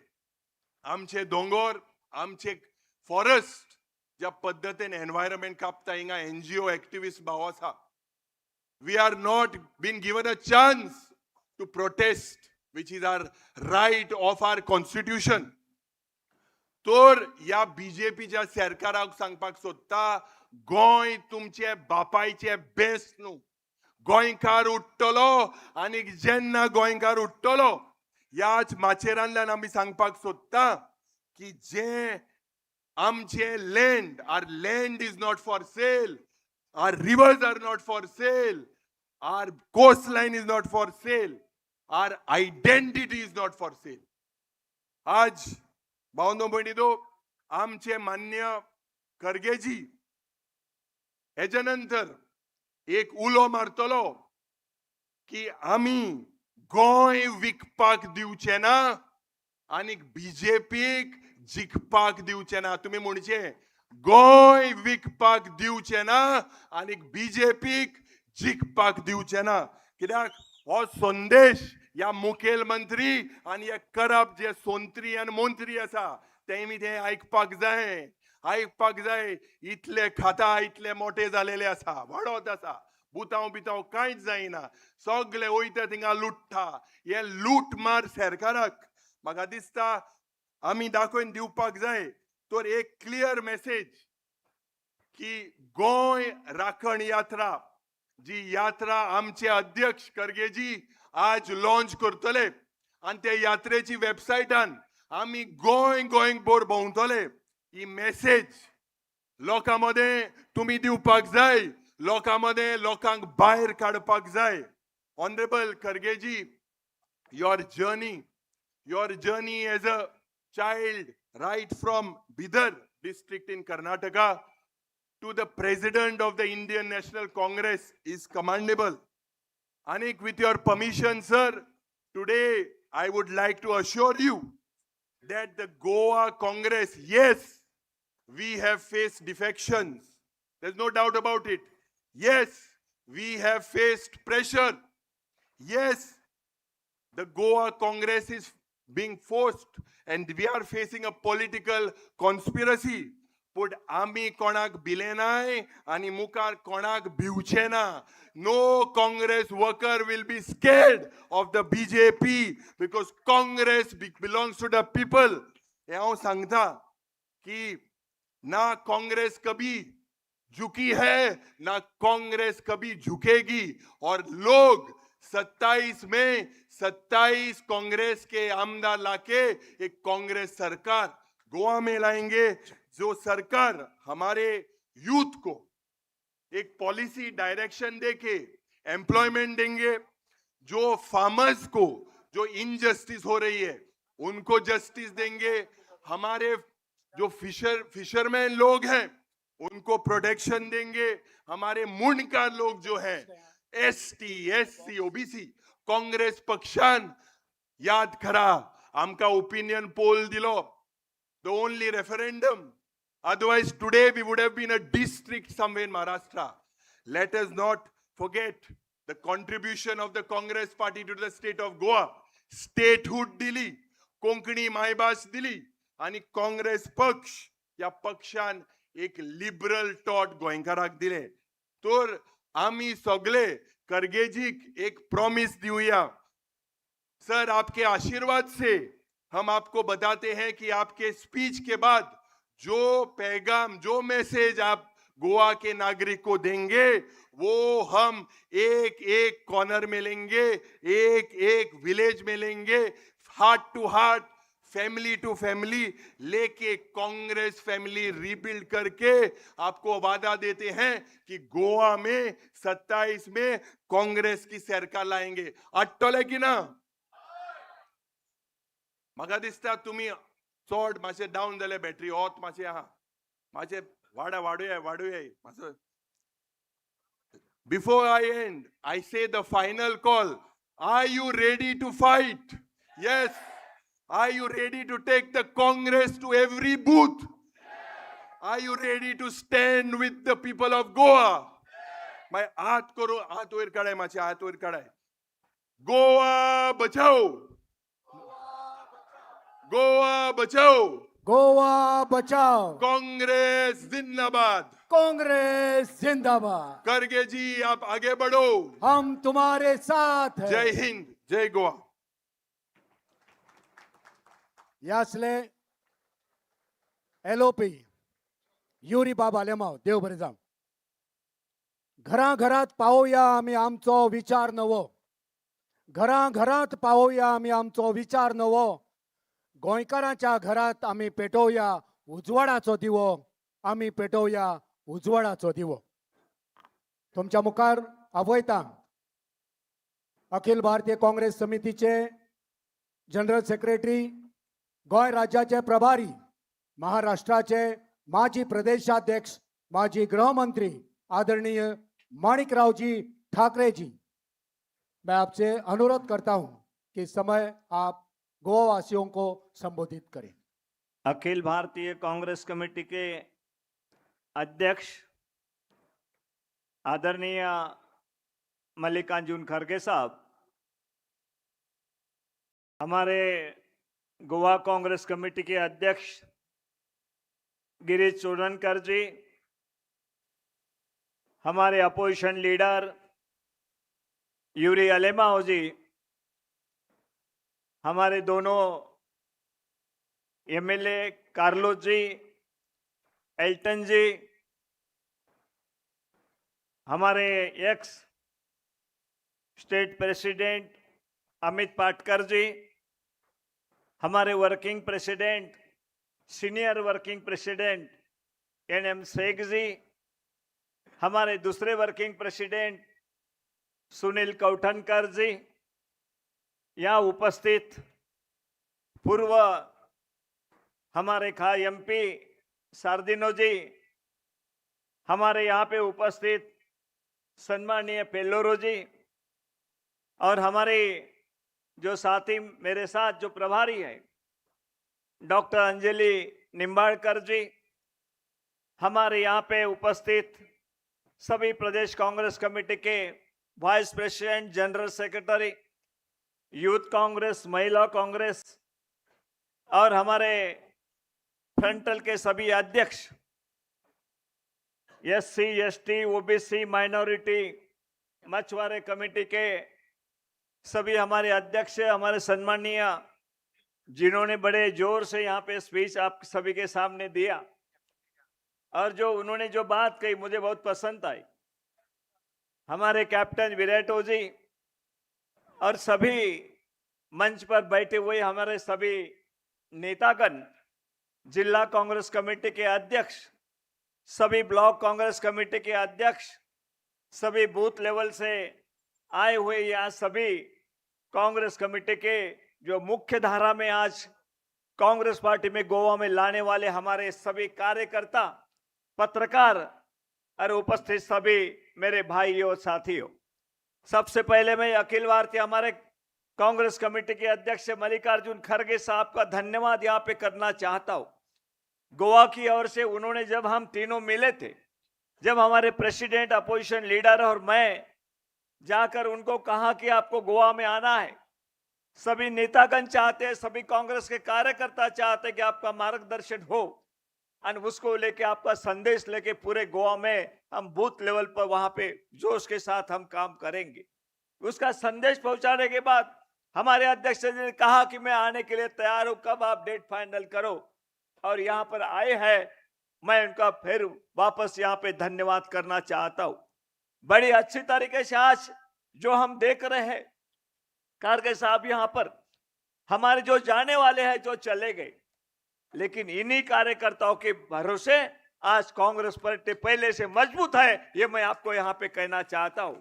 आमचे दोंगोर, आमचे फॉरेस्ट, ज्या पद्दतीन एनवायरमेंट कापता, हिंगा एनजीओ एक्टिविस्ट भाव आसा. We are not been given a chance to protest, which is our right of our constitution. तर ह्या बीजेपीच्या सरकाराक सांगपाक सोदता, गोंय तुमचे बापायचे बेस्ट न्हू. गोंयकार उठ्ठलो आनी जेन्ना गोंयकार उठ्ठलो, ह्याच माचयेरांतल्यान आमी सांगपाक सोदता की जे आमचे land, our land is not for sale, our rivers are not for sale, our coast line is not for sale, our identity is not for sale. आज भावनो भयणीनो, आमचे मान्य खरगेजी हेच्या नंतर एक उलो मारतलो की आमी गोंय विकपाक दिवचे ना आनी बीजेपीक जिखपाक दिवचे ना. तुमी म्हणचे, गोंय विकपाक दिवचे ना आनी बीजेपीक जिखपाक दिवचे ना. कित्याक हो संदेश ह्या मुखेलमंत्री आनी हे करप जे सोंत्री आनी मंत्री आसा, तेमी ते आयकपाक जाय, आयकपाक जाय. इतले खाता इतले मोठे जालेले आसा, वाडत आसा, बुतांव बितांव कांयच जायना, सगळे वयता थिंगा लुट्टा. हे लूट मार सरकाराक म्हाका दिसता आमी दाखोवन दिवपाक जाय. तर एक क्लियर मेसेज की गोंय राखण यात्रा, जी यात्रा आमचे अध्यक्ष खरगेजी आज लॉन्च करतले आनी ते यात्रेची वेबसायटान आमी गोंय गोंय भर भोंवतले, ही मेसेज लोकां मदें तुमी दिवपाक जाय, लोकां मदें लोकांक भायर काडपाक जाय. Honourable Khargeji, your journey, your journey as a child right from Bidar district in Karnataka to the president of the Indian National Congress is commendable. Anik, with your permission, sir, today I would like to assure you that the Goa Congress, yes, we have faced defections. There's no doubt about it. Yes, we have faced pressure. Yes, the Goa Congress is being forced and we are facing a political conspiracy. पूण आमी कोणाक भिले नाय आनी मुखार कोणाक भिवचे ना. No Congress worker will be scared of the BJP because Congress belongs to the people. हें हांव सांगता की ना कांग्रेस कभी झुकी है, ना कांग्रेस कभी झुकेगी और लोग 27 में 27 कांग्रेस के आमदार लाके एक कांग्रेस सरकार गोवा में लाएंगे, जो सरकार हमारे यूथ को एक पॉलिसी डायरेक्शन देके एम्प्लॉयमेंट देंगे, जो फार्मर्स को जो इनजस्टिस हो रही है उनको जस्टिस देंगे, हमारे जो फिशरमैन लोग हैं उनको प्रोटेक्शन देंगे, हमारे मुंडकार लोग जो हैं, ST, SC, OBC. Congress पक्षान याद करा, आमकां ओपिनियन पोल दिलो, the only referendum. Otherwise today we would have been a district somewhere in Maharashtra. Let us not forget the contribution of the Congress party to the state of Goa. Statehood दिली, कोंकणी मायभास दिली आणि काँग्रेस पक्ष या पक्षान एक liberal taught गोंयकाराक दिले. तर आमी सगळे खरगेजीक एक प्रॉमिस दिवया. सर, आपके आशीर्वाद से हम आपको बताते हैं कि आपके स्पीच के बाद जो पैगाम, जो मैसेज आप गोवा के नागरिक को देंगे, वो हम एक एक कॉर्नर में लेंगे, एक एक विलेज में लेंगे, heart to heart, family to family लेके कांग्रेस फैमिली रीबिल्ड करके आपको वादा देते हैं कि गोवा में 27 में कांग्रेस की सरकार लाएंगे. अट्टले की ना? म्हाका दिसता तुमी चड मातशें डावन जाले, बॅटरी ओत मातशें आहा, मातशें वाडा, वाडुया, वाडुया मातसो. Before I end, I say the final call. Are you ready to fight? Yes. Are you ready to take the Congress to every booth? Are you ready to stand with the people of Goa? मागीर हात करू, हात वयर काडाय, मातशे हात वयर काडाय. गोवा बचाओ. गोवा बचाओ, गोवा बचाओ, कांग्रेस जिंदाबाद, कांग्रेस जिंदाबाद। खरगे जी आप आगे बढ़ो, हम तुम्हारे साथ हैं। जय हिंद, जय गोवा। यासले एलओपी युरी बाब आलेमाव, देव बरें जावं। घराघरात पावोवया आमी आमचो विचार नवो, घराघरात पावोवया आमी आमचो विचार नवो, गोंयकारांच्या घरात आमी पेटोवया उजवाडाचो दिवो, आमी पेटोवया उजवाडाचो दिवो। तुमच्या मुखार आपयता अखिल भारतीय काँग्रेस समितीचे जनरल सेक्रेटरी, गोंय राज्याचे प्रभारी, महाराष्ट्राचे माजी प्रदेशाध्यक्ष, माजी गृहमंत्री आदरणीय माणिकराव जी ठाकरे जी। मैं आपसे अनुरोध करता हूं कि समय आप गोवावासियों को संबोधित करें। अखिल भारतीय कांग्रेस कमेटी के अध्यक्ष आदरणीय मल्लिकार्जुन खड़गे साहब, हमारे गोवा कांग्रेस कमेटी के अध्यक्ष गिरीश चोडनकर जी, हमारे अपोजिशन लीडर यूरी अलेमाओ जी, हमारे दोनों एमएलए कार्लोस जी, एल्टन जी, हमारे ex state president Amit Patkar ji, हमारे working president, senior working president N M Shaikh ji, हमारे दूसरे वर्किंग प्रेसिडेंट सुनील कौठनकर जी, यहाँ उपस्थित पूर्व हमारे खा एमपी सार्दिनो जी, हमारे यहाँ पे उपस्थित सम्माननीय पेलोरो जी, और हमारे जो साथी मेरे साथ जो प्रभारी हैं डॉक्टर अंजलि निंबाड़कर जी, हमारे यहाँ पे उपस्थित सभी Pradesh Congress committee K vice president, general secretary, youth Congress, महिला कांग्रेस और हमारे फ्रंटल के सभी अध्यक्ष, एससी, एसटी, ओबीसी, माइनॉरिटी, मछुआरे कमेटी के सभी हमारे अध्यक्ष, हमारे सम्माननीय जिन्होंने बड़े जोर से यहाँ पे स्पीच आप सभी के सामने दिया और जो उन्होंने जो बात कही मुझे बहुत पसंद आई। हमारे कैप्टन विरेटो जी और सभी मंच पर बैठे हुए हमारे सभी नेतागण, जिला कांग्रेस कमेटी के अध्यक्ष, सभी ब्लॉक कांग्रेस कमेटी के अध्यक्ष, सभी बूथ लेवल से आए हुए यहाँ सभी कांग्रेस कमेटी के जो मुख्य धारा में आज कांग्रेस पार्टी में गोवा में लाने वाले हमारे सभी कार्यकर्ता, पत्रकार और उपस्थित सभी मेरे भाइयों साथियों, सबसे पहले मैं अखिल भारतीय हमारे कांग्रेस कमेटी के अध्यक्ष मल्लिकार्जुन खड़गे साहब का धन्यवाद यहाँ पे करना चाहता हूँ। गोवा की ओर से उन्होंने जब हम तीनों मिले थे, जब हमारे प्रेसिडेंट, अपोजिशन लीडर और मैं जाकर उनको कहा कि आपको गोवा में आना है, सभी नेतागण चाहते हैं, सभी कांग्रेस के कार्यकर्ता चाहते हैं कि आपका मार्गदर्शन हो और उसको लेके आपका संदेश लेके पूरे गोवा में हम बूथ लेवल पर वहां पे जोश के साथ हम काम करेंगे। उसका संदेश पहुंचाने के बाद हमारे अध्यक्ष जी ने कहा कि मैं आने के लिए तैयार हूं, कब आप डेट फाइनल करो, और यहाँ पर आए हैं। मैं उनका फिर वापस यहाँ पे धन्यवाद करना चाहता हूँ। बड़ी अच्छी तरीके से आज जो हम देख रहे हैं खड़गे साहब यहाँ पर हमारे जो जाने वाले हैं जो चले गए, लेकिन इन्हीं कार्यकर्ताओं के भरोसे आज कांग्रेस पार्टी पहले से मजबूत है, ये मैं आपको यहाँ पे कहना चाहता हूं।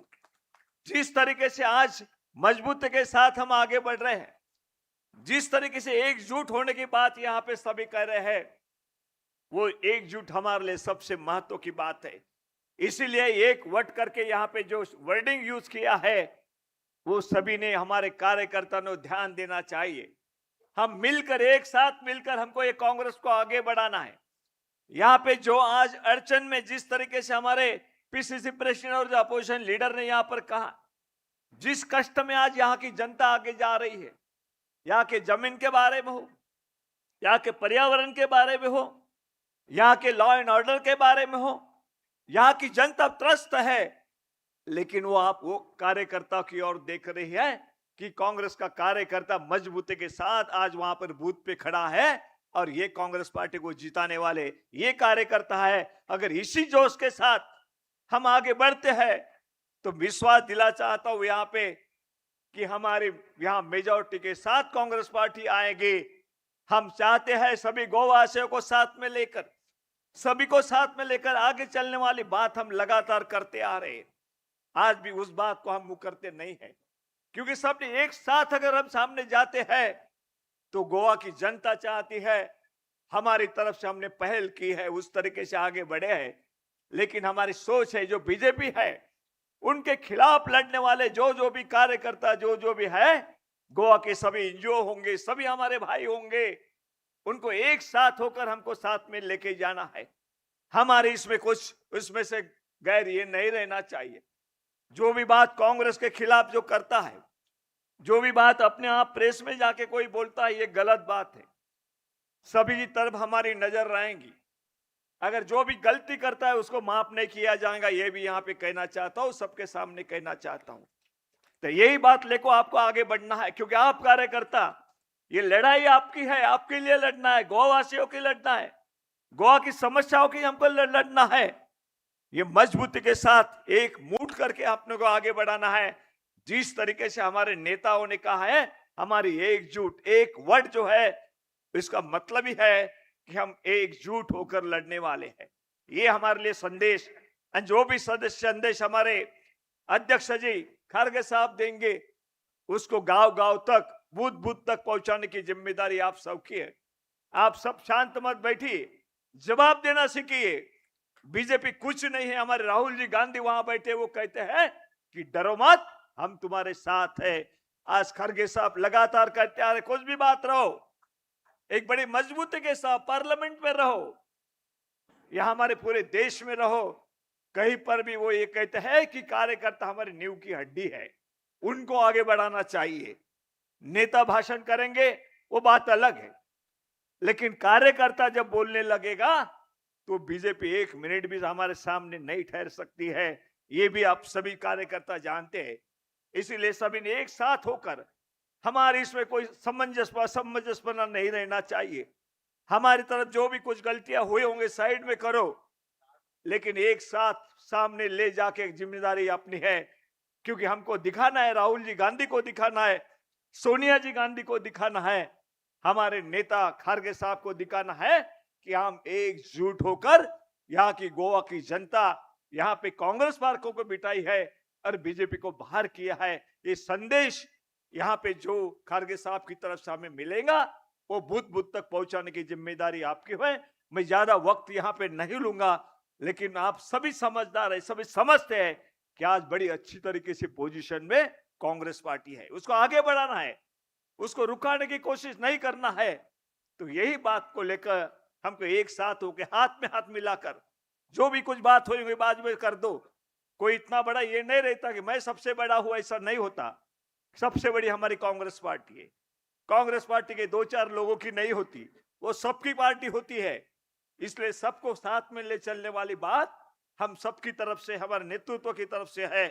जिस तरीके से आज मजबूती के साथ हम आगे बढ़ रहे हैं, जिस तरीके से एकजुट होने की बात यहाँ पे सभी कह रहे हैं, वो एकजुट हमारे लिए सबसे महत्व की बात है। इसीलिए एक what करके यहाँ पे जो वर्डिंग यूज किया है वो सभी ने, हमारे कार्यकर्ता ने ध्यान देना चाहिए। हम मिलकर, एक साथ मिलकर हमको ये कांग्रेस को आगे बढ़ाना है। यहाँ पे जो आज अड़चन में जिस तरीके से हमारे पीसीसी प्रेसिडेंट और जो अपोजिशन लीडर ने यहाँ पर कहा, जिस कष्ट में आज यहाँ की जनता आगे जा रही है, यहाँ के जमीन के बारे में हो, यहाँ के पर्यावरण के बारे में हो, यहाँ K law and order K बारे में हो, यहाँ की जनता त्रस्त है, लेकिन वो आप वो कार्यकर्ता की ओर देख रही है कि कांग्रेस का कार्यकर्ता मजबूती के साथ आज वहां पर बूथ पे खड़ा है और ये कांग्रेस पार्टी को जिताने वाले ये कार्यकर्ता है। अगर इसी जोश के साथ हम आगे बढ़ते हैं तो विश्वास दिला चाहता हूं यहाँ पे कि हमारे यहाँ मेजोरिटी के साथ कांग्रेस पार्टी आएगी। हम चाहते हैं सभी गोवासियों को साथ में लेकर, सभी को साथ में लेकर आगे चलने वाली बात हम लगातार करते आ रहे हैं। आज भी उस बात को हम मुकरते नहीं हैं, क्योंकि सबने एक साथ अगर हम सामने जाते हैं तो गोवा की जनता चाहती है, हमारी तरफ से हमने पहल की है, उस तरीके से आगे बढ़े हैं। लेकिन हमारी सोच है जो बीजेपी है उनके खिलाफ लड़ने वाले जो जो भी कार्यकर्ता जो जो भी है, गोवा के सभी एनजीओ होंगे, सभी हमारे भाई होंगे, उनको एक साथ होकर हमको साथ में लेके जाना है। हमारे इसमें कुछ उसमें से गैर ये नहीं रहना चाहिए। जो भी बात कांग्रेस के खिलाफ जो करता है, जो भी बात अपने आप प्रेस में जाके कोई बोलता है, ये गलत बात है। सभी की तरफ हमारी नजर रहेंगी। अगर जो भी गलती करता है उसको माफ नहीं किया जाएगा, ये भी यहाँ पे कहना चाहता हूँ, सबके सामने कहना चाहता हूँ। तो यही बात लेको आपको आगे बढ़ना है, क्योंकि आप कार्यकर्ता, ये लड़ाई आपकी है, आपके लिए लड़ना है, गोवासियों के लड़ना है, गोवा की समस्याओं की हमको लड़ना है। ये मजबूती के साथ एक मुठ करके अपने को आगे बढ़ाना है। जिस तरीके से हमारे नेताओं ने कहा है, हमारी एकजुट, एक वर्ड जो है, इसका मतलब ही है कि हम एकजुट होकर लड़ने वाले हैं। ये हमारे लिए संदेश, और जो भी सदस्य संदेश हमारे अध्यक्ष जी खड़गे साहब देंगे, उसको गांव-गांव तक, बूथ बूथ तक पहुंचाने की जिम्मेदारी आप सबकी है। आप सब शांत मत बैठिए, जवाब देना सीखिए। बीजेपी कुछ नहीं है। हमारे राहुल जी गांधी वहां बैठे, वो कहते हैं कि डरो मत, हम तुम्हारे साथ हैं। आज खड़गे साहब लगातार कहते आ रहे, कुछ भी बात रहो, एक बड़ी मजबूती के साथ पार्लियामेंट में रहो या हमारे पूरे देश में रहो, कहीं पर भी वो ये कहते हैं कि कार्यकर्ता हमारी नींव की हड्डी है, उनको आगे बढ़ाना चाहिए। नेता भाषण करेंगे वो बात अलग है, लेकिन कार्यकर्ता जब बोलने लगेगा तो बीजेपी एक मिनट भी हमारे सामने नहीं ठहर सकती है। ये भी आप सभी कार्यकर्ता जानते हैं। इसीलिए सभी ने एक साथ होकर, हमारे इसमें कोई सामंजस्यपना नहीं रहना चाहिए। हमारी तरफ जो भी कुछ गलतियां हुई होंगे साइड में करो, लेकिन एक साथ सामने ले जाके जिम्मेदारी अपनी है, क्योंकि हमको दिखाना है, राहुल जी गांधी को दिखाना है, सोनिया जी गांधी को दिखाना है, हमारे नेता खड़गे साहब को दिखाना है कि हम एकजुट होकर यहाँ की गोवा की जनता यहाँ पे कांग्रेस पार्कों को बिठाई है और बीजेपी को बाहर किया है। ये संदेश यहाँ पे जो खड़गे साहब की तरफ से हमें मिलेगा वो बूथ बूथ तक पहुंचाने की जिम्मेदारी आपकी है। मैं ज्यादा वक्त यहाँ पे नहीं लूंगा, लेकिन आप सभी समझदार हैं, सभी समझते हैं कि आज बड़ी अच्छी तरीके से पोजीशन में कांग्रेस पार्टी है, उसको आगे बढ़ाना है, उसको रुकाने की कोशिश नहीं करना है। तो यही बात को लेकर हमको एक साथ होकर हाथ में हाथ मिलाकर जो भी कुछ बात हुई बाद में कर दो। कोई इतना बड़ा ये नहीं रहता कि मैं सबसे बड़ा हूं, ऐसा नहीं होता। सबसे बड़ी हमारी कांग्रेस पार्टी है। कांग्रेस पार्टी के दो चार लोगों की नहीं होती, वो सबकी पार्टी होती है। इसलिए सबको साथ में ले चलने वाली बात हम सबकी तरफ से, हमारे नेतृत्व की तरफ से है।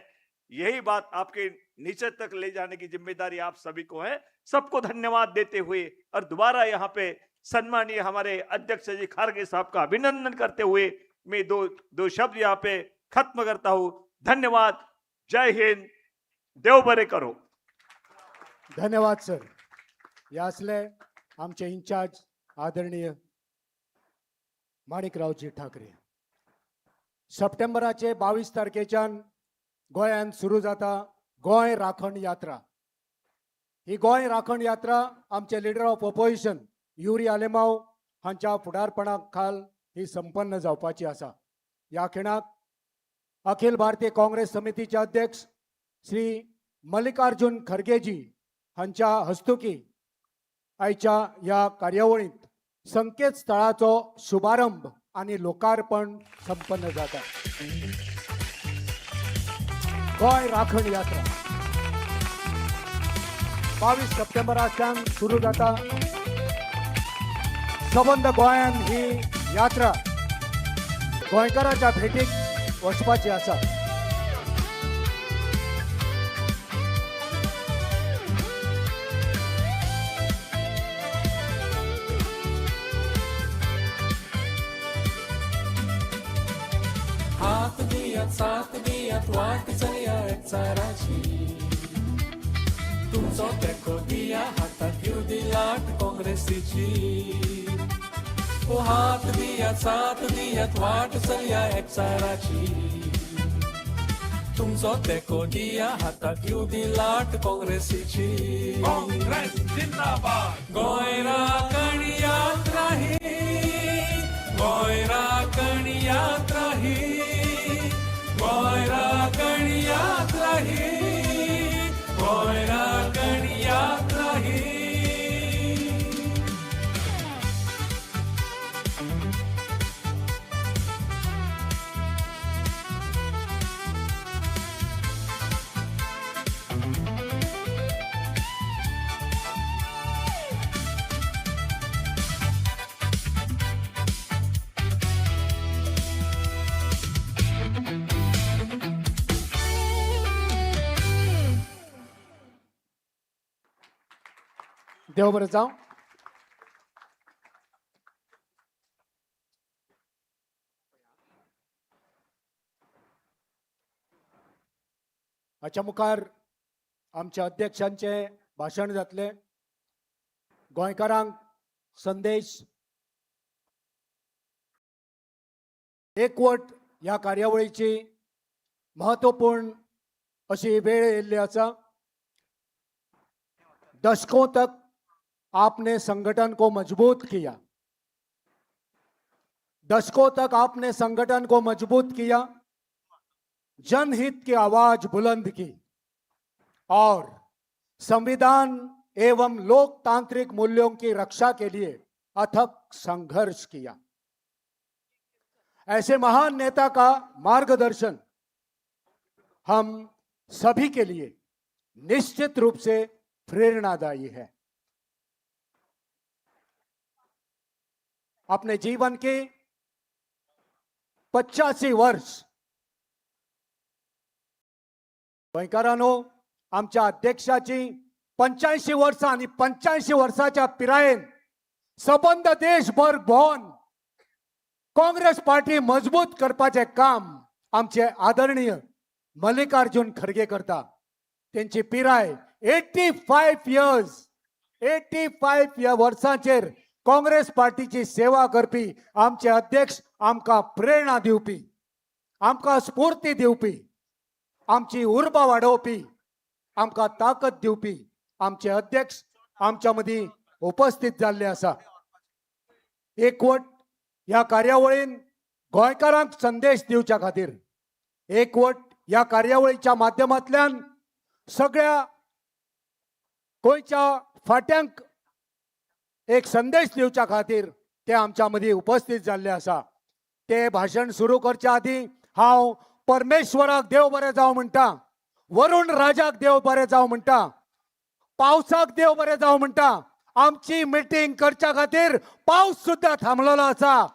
यही बात आपके नीचे तक ले जाने की जिम्मेदारी आप सभी को है। सबको धन्यवाद देते हुए और दोबारा यहाँ पे सम्मानीय हमारे अध्यक्ष जी खड़गे साहब का अभिनंदन करते हुए मैं दो शब्द यहाँ पे खत्म करता हूँ। धन्यवाद, जय हिंद, देव बरे करो। धन्यवाद सर। हे आसले आमचे इन्चार्ज आदरणीय माणिकरावजी ठाकरे। सप्टेंबराचे 22 तारखेच्यान गोंयांत सुरू जाता गोंय राखण यात्रा। ही गोंय राखण यात्रा आमचे leader of opposition Yuri Alemao हांच्या फुडारपणा खाल ही संपन्न जावपाची आसा। ह्या खिणाक अखिल भारतीय काँग्रेस समितीचे अध्यक्ष श्री मल्लिकार्जुन खरगेजी हांच्या हस्तुकी आयच्या ह्या कार्यावळींत संकेतस्थळाचो शुभारंभ आनी लोकार्पण संपन्न जाता। गोंय राखण यात्रा 22 सप्टेंबराच्यान सुरू जाता। सबंद गोंयान ही यात्रा गोंयकाराच्या भेटीक वचपाची आसा. हात दियात साथ दियात वाट चलया एकचाराची, तुमचो तेंको दिया हातात घेवं दी लाट काँग्रेसीची. ओ हात दियात साथ दियात वाट चलया एकचाराची, तुमचो तेंको दिया हातात घेवं दी लाट काँग्रेसीची. काँग्रेस जिंदाबाद. गोंय राखण यात्रा ही, गोंय राखण यात्रा ही, गोंय राखण यात्रा ही, गोंय राखण यात्रा ही. देव बरें जावं. हाच्या मुखार आमच्या अध्यक्षांचें भाशण जातलें. गोंयकारांक संदेश. एकवट ह्या कार्यावळीची महत्वपूर्ण अशी वेळ येयल्ली आसा. दशकों तक आपने संगठन को मजबूत किया, दशकों तक आपने संगठन को मजबूत किया, जनहित की आवाज बुलंद की और संविधान एवं लोकतांत्रिक मूल्यों की रक्षा के लिए अथक संघर्ष किया। ऐसे महान नेता का मार्गदर्शन हम सभी के लिए निश्चित रूप से प्रेरणादायी है। अपने जीवन के 85 वर्ष गोंयकारांनो, आमच्या अध्यक्षाची 85 वर्सां आनी 85 वर्साच्या पिरायेन सबंद देशभर भोंवन काँग्रेस पार्टी मजबूत करपाचें काम आमचे आदरणीय मल्लिकार्जुन खरगे करता. तेंची पिराय 85 इयर्स, 85 ह्या वर्सांचेर काँग्रेस पार्टीची सेवा करपी आमचे अध्यक्ष आमकां प्रेरणा दिवपी, आमकां स्फूर्ती दिवपी, आमची उर्बा वाडोवपी, आमकां ताकद दिवपी आमचे अध्यक्ष आमच्या मदीं उपस्थित जाल्ले आसा. एकवट ह्या कार्यावळीन गोंयकारांक संदेश दिवच्या खातीर, एकवट ह्या कार्यावळीच्या माध्यमांतल्यान सगळ्या गोंयच्या फाट्यांक एक संदेश दिवच्या खातीर ते आमच्या मदीं उपस्थित जाल्ले आसा. ते भाशण सुरू करच्या आदीं हांव परमेश्वराक देव बरें जावं म्हणटा, वरुण राजाक देव बरें जावं म्हणटा, पावसाक देव बरें जावं म्हणटा. आमची मिटींग करच्या खातीर पावस सुद्दां थांबलेलो आसा.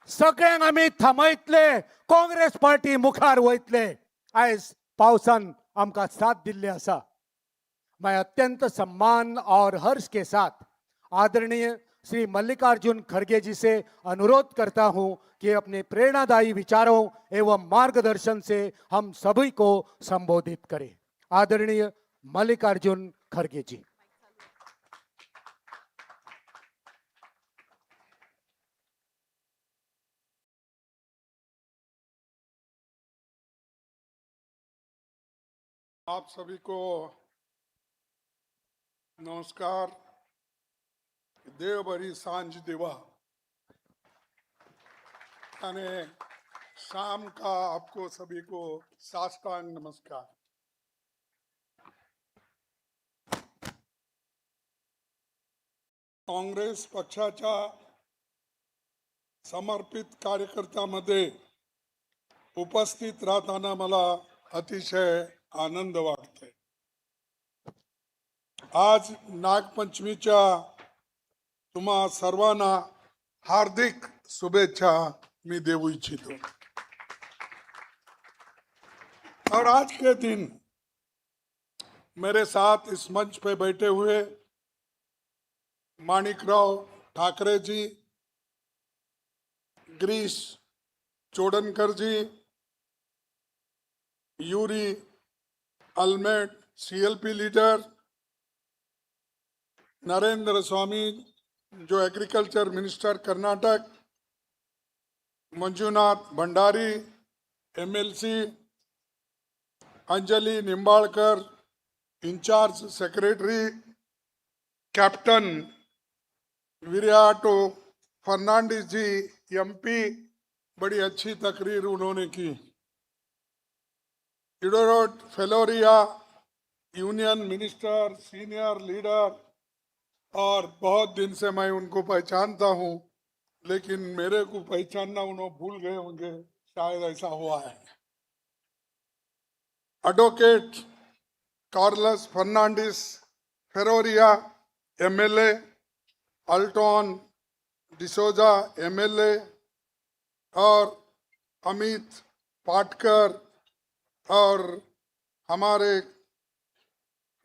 सगळ्यांक आमी थांबयतले, काँग्रेस पार्टी मुखार वयतले. आयज पावसान आमकां साथ दिल्ली आसा. मैं अत्यंत सम्मान और हर्ष के साथ आदरणीय श्री मल्लिकार्जुन खड़गे जी से अनुरोध करता हूं कि अपने प्रेरणादायी विचारों एवं मार्गदर्शन से हम सभी को संबोधित करें। आदरणीय मल्लिकार्जुन खड़गे जी। आप सभी को नमस्कार। देव बरी सांझ दिवा यानी शाम का आपको सभी को साष्टांग नमस्कार। काँग्रेस पक्षाच्या समर्पित कार्यकर्त्यामध्ये उपस्थित राहताना मला अतिशय आनंद वाटते। आज नागपंचमीच्या तुम्हा सर्वांना हार्दिक शुभेच्छा मी देऊ इच्छितो। और आज के दिन मेरे साथ इस मंच पे बैठे हुए माणिकराव ठाकरे जी, गिरीश चोडनकर जी, यूरी अल्मेड सीएलपी लीडर, नरेंद्र स्वामी जो agriculture minister Karnataka, Manjunath Bhandari MLC, Anjali Nimbalkar incharge secretary, captain Viriato Fernandes ji MP, बड़ी अच्छी तकरीर उन्होंने की। Eduardo Ferreira union minister, senior leader, और बहुत दिन से मैं उनको पहचानता हूँ, लेकिन मेरे को पहचानना उन्होंने भूल गए होंगे, शायद ऐसा हुआ है। Advocate Carlos Fernandes Ferreira MLA, Alton D'Souza MLA और अमित पाटकर और हमारे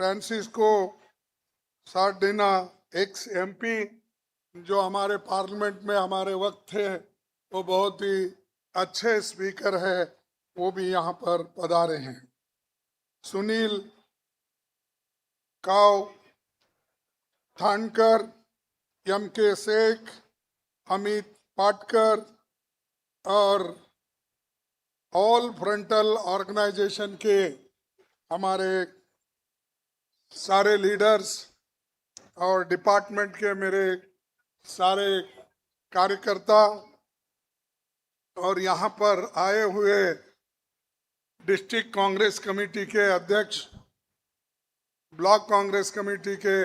फ्रांसिस्को सार्डिना एक्स एमपी जो हमारे पार्लियामेंट में हमारे वक्त थे, वो बहुत ही अच्छे स्पीकर है, वो भी यहाँ पर पधारे हैं। सुनील काव थानकर, एम के शेख, अमित पाटकर और ऑल फ्रंटल ऑर्गेनाइजेशन के हमारे सारे लीडर्स और डिपार्टमेंट के मेरे सारे कार्यकर्ता और यहाँ पर आए हुए डिस्ट्रिक्ट कांग्रेस कमेटी के अध्यक्ष, ब्लॉक कांग्रेस कमेटी के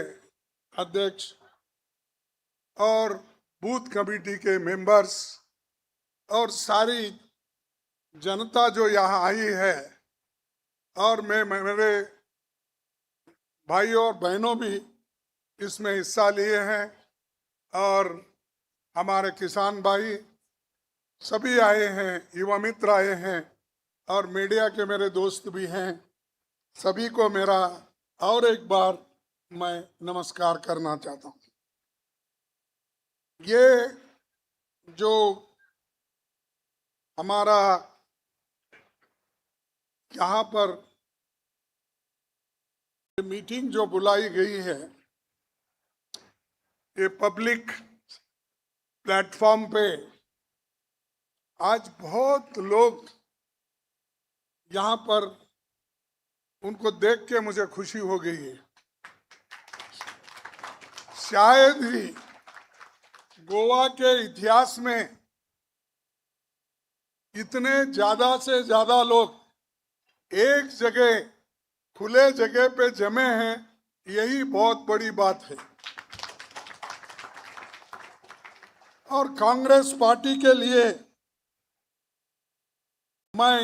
अध्यक्ष और बूथ कमेटी के मेंबर्स और सारी जनता जो यहाँ आई है, और मैं मेरे भाई और बहनों भी इसमें हिस्सा लिए हैं और हमारे किसान भाई सभी आए हैं, युवा मित्र आए हैं और मीडिया के मेरे दोस्त भी हैं। सभी को मेरा और एक बार मैं नमस्कार करना चाहता हूँ। ये जो हमारा यहाँ पर मीटिंग जो बुलाई गई है, ये पब्लिक प्लेटफॉर्म पे आज बहुत लोग यहाँ पर, उनको देख के मुझे खुशी हो गई है। शायद ही गोवा के इतिहास में इतने ज़्यादा से ज़्यादा लोग एक जगह, खुले जगह पे जमे हैं, यही बहुत बड़ी बात है। और कांग्रेस पार्टी के लिए मैं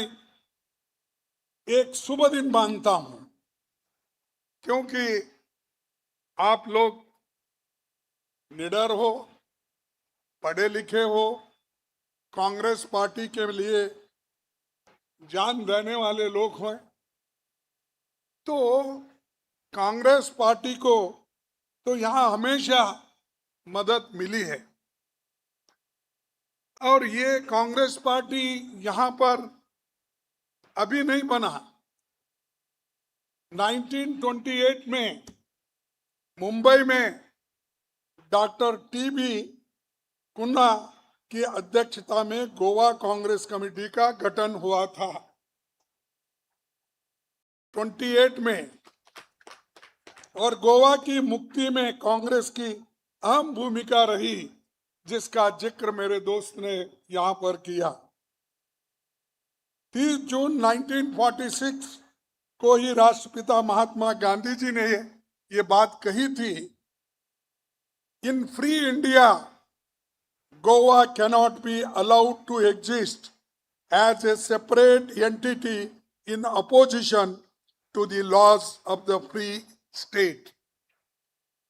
एक शुभ दिन मानता हूं, क्योंकि आप लोग निडर हो, पढ़े लिखे हो, कांग्रेस पार्टी के लिए जान देने वाले लोग हैं, तो कांग्रेस पार्टी को तो यहाँ हमेशा मदद मिली है। और ये कांग्रेस पार्टी यहाँ पर अभी नहीं बना, 1928 में मुंबई में डॉक्टर टी.बी. कुन्हा की अध्यक्षता में गोवा कांग्रेस कमेटी का गठन हुआ था 28 में। और गोवा की मुक्ति में कांग्रेस की अहम भूमिका रही, जिसका जिक्र मेरे दोस्त ने यहाँ पर किया। 30 जून 1946 को ही राष्ट्रपिता महात्मा गांधी जी ने ये बात कही थी, in free India Goa cannot be allowed to exist as a separate entity in opposition to the laws of the free state.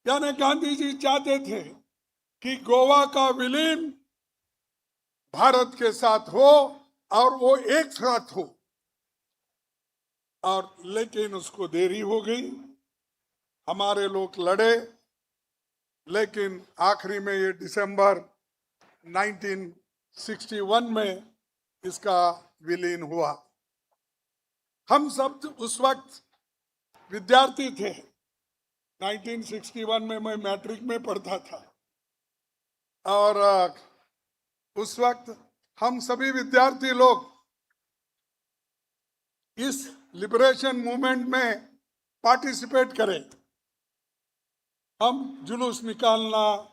यानी गांधी जी चाहते थे कि गोवा का विलीन भारत के साथ हो और वो एक साथ हो, और लेकिन उसको देरी हो गई। हमारे लोग लड़े, लेकिन आखिरी में ये दिसंबर 1961 में इसका विलीन हुआ। हम सब उस वक्त विद्यार्थी थे। 1961 में मैं मैट्रिक में पढ़ता था और उस वक्त हम सभी विद्यार्थी लोग इस लिबरेशन मूवमेंट में पार्टिसिपेट करें। हम जुलूस निकालना,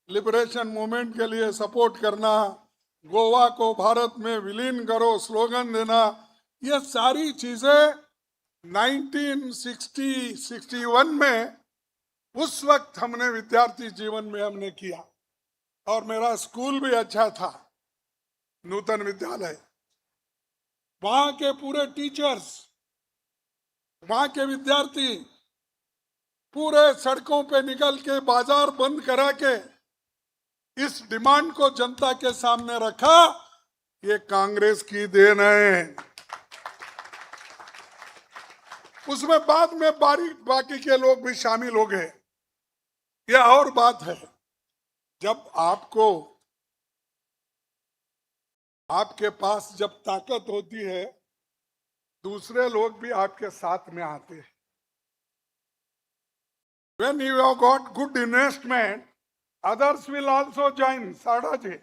लिबरेशन मूवमेंट के लिए सपोर्ट करना, गोवा को भारत में विलीन करो स्लोगन देना, ये सारी चीजें 1960-61 में उस वक्त हमने विद्यार्थी जीवन में हमने किया। और मेरा स्कूल भी अच्छा था, नूतन विद्यालय। वहाँ के पूरे टीचर्स, वहाँ के विद्यार्थी पूरे सड़कों पे निकल के बाजार बंद करा के इस डिमांड को जनता के सामने रखा। ये कांग्रेस की then है। उसमें बाद में बाकी के लोग भी शामिल हो गए। यह और बात है, जब आपको आपके पास जब ताकत होती है, दूसरे लोग भी आपके साथ में आते हैं। When you have got good investment, others will also join. Sarda ji.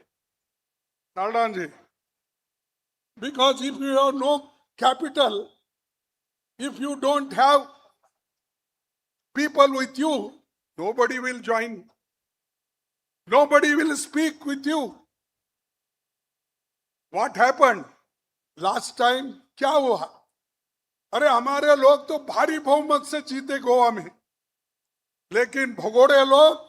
Because if you have no capital, if you don't have people with you, nobody will join. Nobody will speak with you. What happened last time? क्या हुआ? अरे हमारे लोग तो भारी बहुमत से जीते गोवा में, लेकिन भगोड़े लोग,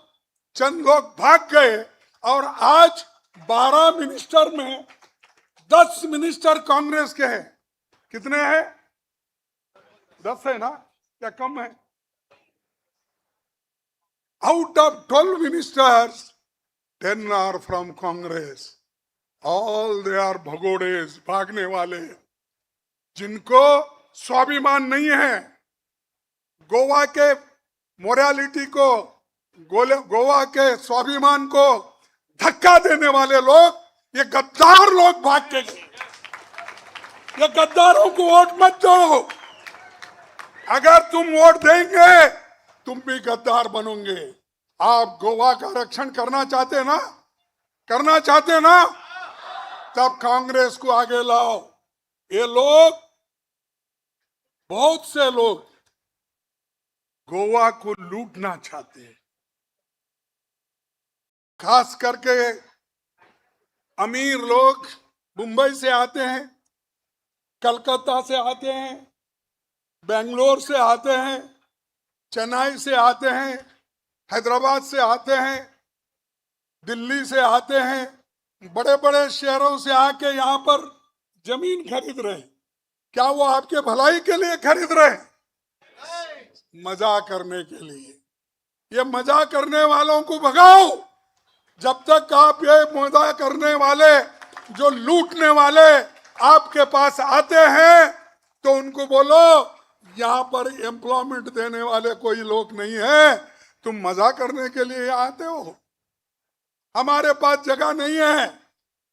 चंद लोग भाग गए और आज 12 मिनिस्टर में 10 मिनिस्टर कांग्रेस के हैं। कितने हैं? 10 है ना, क्या कम है? Out of 12 ministers, 10 are from Congress. All they are भगोड़े, भागने वाले, जिनको स्वाभिमान नहीं है। गोवा के मोरालिटी को, गोवा के स्वाभिमान को धक्का देने वाले लोग, ये गद्दार लोग भाग के गए। ये गद्दारों को वोट मत दो। अगर तुम वोट देंगे, तुम भी गद्दार बनोगे। आप गोवा का रक्षण करना चाहते ना, करना चाहते ना, तब कांग्रेस को आगे लाओ। ये लोग, बहुत से लोग गोवा को लूटना चाहते हैं, खास करके अमीर लोग मुंबई से आते हैं, कलकत्ता से आते हैं, बेंगलोर से आते हैं, चेन्नई से आते हैं, हैदराबाद से आते हैं, दिल्ली से आते हैं, बड़े बड़े शहरों से आके यहाँ पर जमीन खरीद रहे हैं। क्या वो आपके भलाई के लिए खरीद रहे हैं? मजा करने के लिए। ये मजा करने वालों को भगाओ। जब तक आप ये मजा करने वाले, जो लूटने वाले आपके पास आते हैं, तो उनको बोलो यहाँ पर एम्प्लॉयमेंट देने वाले कोई लोग नहीं है, तुम मजा करने के लिए यहाँ आते हो। हमारे पास जगह नहीं है।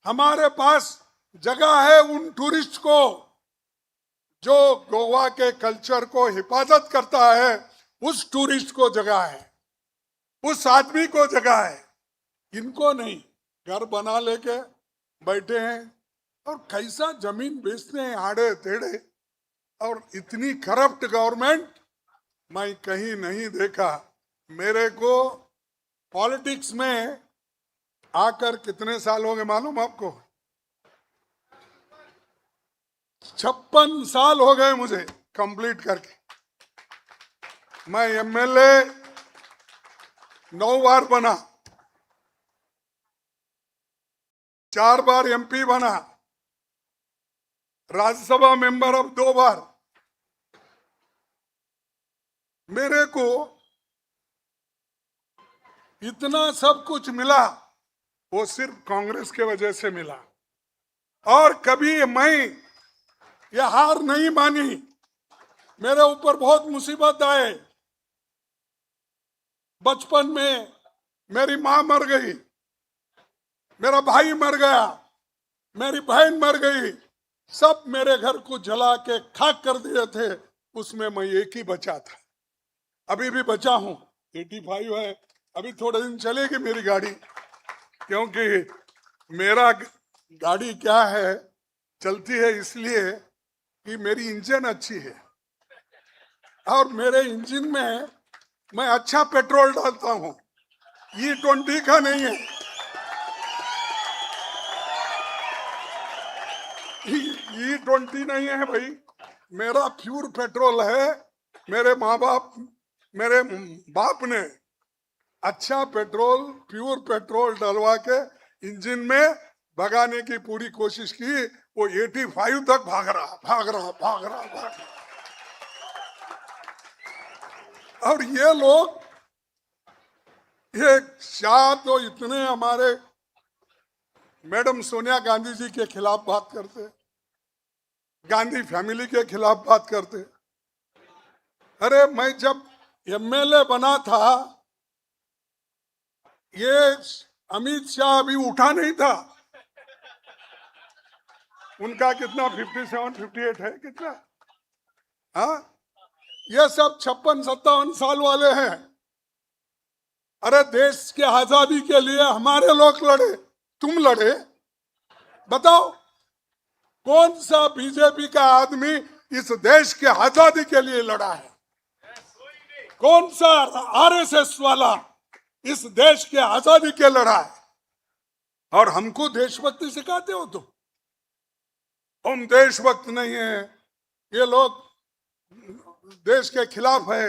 हमारे पास जगह है उन टूरिस्ट को जो गोवा के कल्चर को हिफाजत करता है, उस टूरिस्ट को जगह है, उस आदमी को जगह है, इनको नहीं। घर बना लेके बैठे हैं और कैसा जमीन बेचते हैं आड़े टेढ़े, और इतनी करप्ट गवर्नमेंट मैं कहीं नहीं देखा। मेरे को पॉलिटिक्स में आकर कितने साल हो गए मालूम आपको? 56 साल हो गए मुझे कंप्लीट करके। मैं एमएलए 9 बार बना, 4 बार एमपी बना, राज्यसभा मेंबर अब 2 बार। मेरे को इतना सब कुछ मिला वो सिर्फ कांग्रेस के वजह से मिला। और कभी मैं ये हार नहीं मानी। मेरे ऊपर बहुत मुसीबत आए। बचपन में मेरी माँ मर गई, मेरा भाई मर गया, मेरी बहन मर गई, सब मेरे घर को जला के खाक कर दिए थे। उसमें मैं एक ही बचा था, अभी भी बचा हूं। 85 है, अभी थोड़े दिन चलेगी मेरी गाड़ी, क्योंकि मेरा गाड़ी क्या है, चलती है इसलिए कि मेरी इंजन अच्छी है और मेरे इंजन में मैं अच्छा पेट्रोल डालता हूं, E20 का नहीं है, E20 नहीं है भाई, मेरा प्योर पेट्रोल है। मेरे माँ बाप, मेरे बाप ने अच्छा पेट्रोल, प्योर पेट्रोल डलवा के इंजन में भगाने की पूरी कोशिश की। वो 85 तक भाग रहा भाग रहा भाग रहा भाग रहा। और ये लोग, ये शाह तो इतने हमारे मैडम सोनिया गांधी जी के खिलाफ बात करते, गांधी फैमिली के खिलाफ बात करते। अरे मैं जब एमएलए बना था, ये अमित शाह अभी उठा नहीं था। उनका कितना 57 58 है कितना, हाँ, ये सब 56 57 साल वाले हैं। अरे देश के आजादी के लिए हमारे लोग लड़े, तुम लड़े? बताओ कौन सा बीजेपी का आदमी इस देश के आजादी के लिए लड़ा है? कौन सा आरएसएस वाला इस देश के आजादी के लड़ा है? और हमको देशभक्ति सिखाते हो तुम? हम देशभक्त नहीं है, ये लोग देश के खिलाफ है,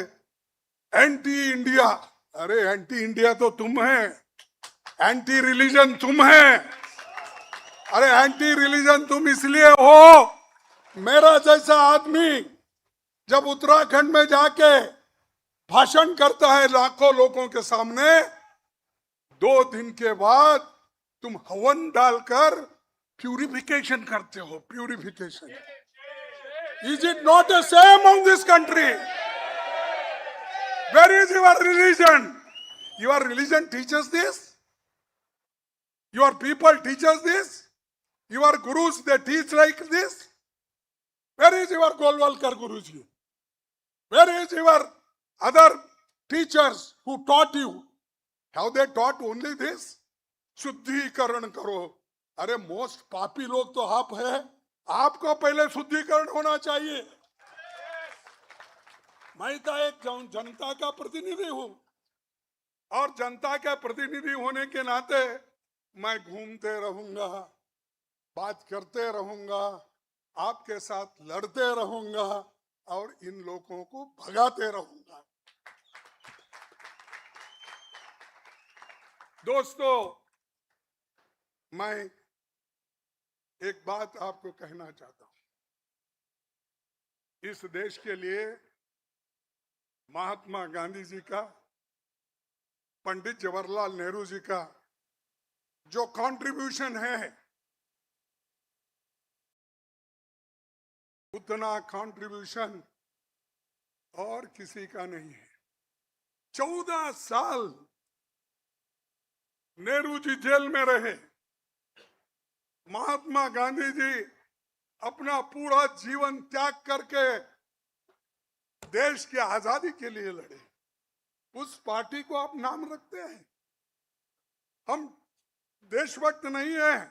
एंटी इंडिया। अरे एंटी इंडिया तो तुम है, एंटी रिलीजन तुम है। अरे एंटी रिलीजन तुम इसलिए हो, मेरा जैसा आदमी जब उत्तराखंड में जाके भाषण करता है लाखों लोगों के सामने, 2 दिन के बाद तुम हवन डालकर प्यूरिफिकेशन करते हो। Purification is it not a same on this country? Where is your religion? Your religion teaches this? Your people teaches this? Your gurus, they teach like this? Where is your Golwalkar Guruji? Where is your other teachers who taught you? Have they taught only this? शुद्धिकरण करो। अरे most पापी लोग तो आप है, आपको पहले शुद्धिकरण होना चाहिए। मैं तो एक जनता का प्रतिनिधि हूं और जनता के प्रतिनिधि होने के नाते मैं घूमते रहूंगा, बात करते रहूंगा, आपके साथ लड़ते रहूंगा और इन लोगों को भगाते रहूंगा। दोस्तों, मैं एक बात आपको कहना चाहता हूं। इस देश के लिए महात्मा गांधी जी का, पंडित जवाहरलाल नेहरू जी का जो कंट्रीब्यूशन है, उतना कंट्रीब्यूशन और किसी का नहीं है। 14 साल नेहरू जी जेल में रहे। महात्मा गांधी जी अपना पूरा जीवन त्याग करके देश की आजादी के लिए लड़े। उस पार्टी को आप नाम रखते हैं? हम देशभक्त नहीं हैं।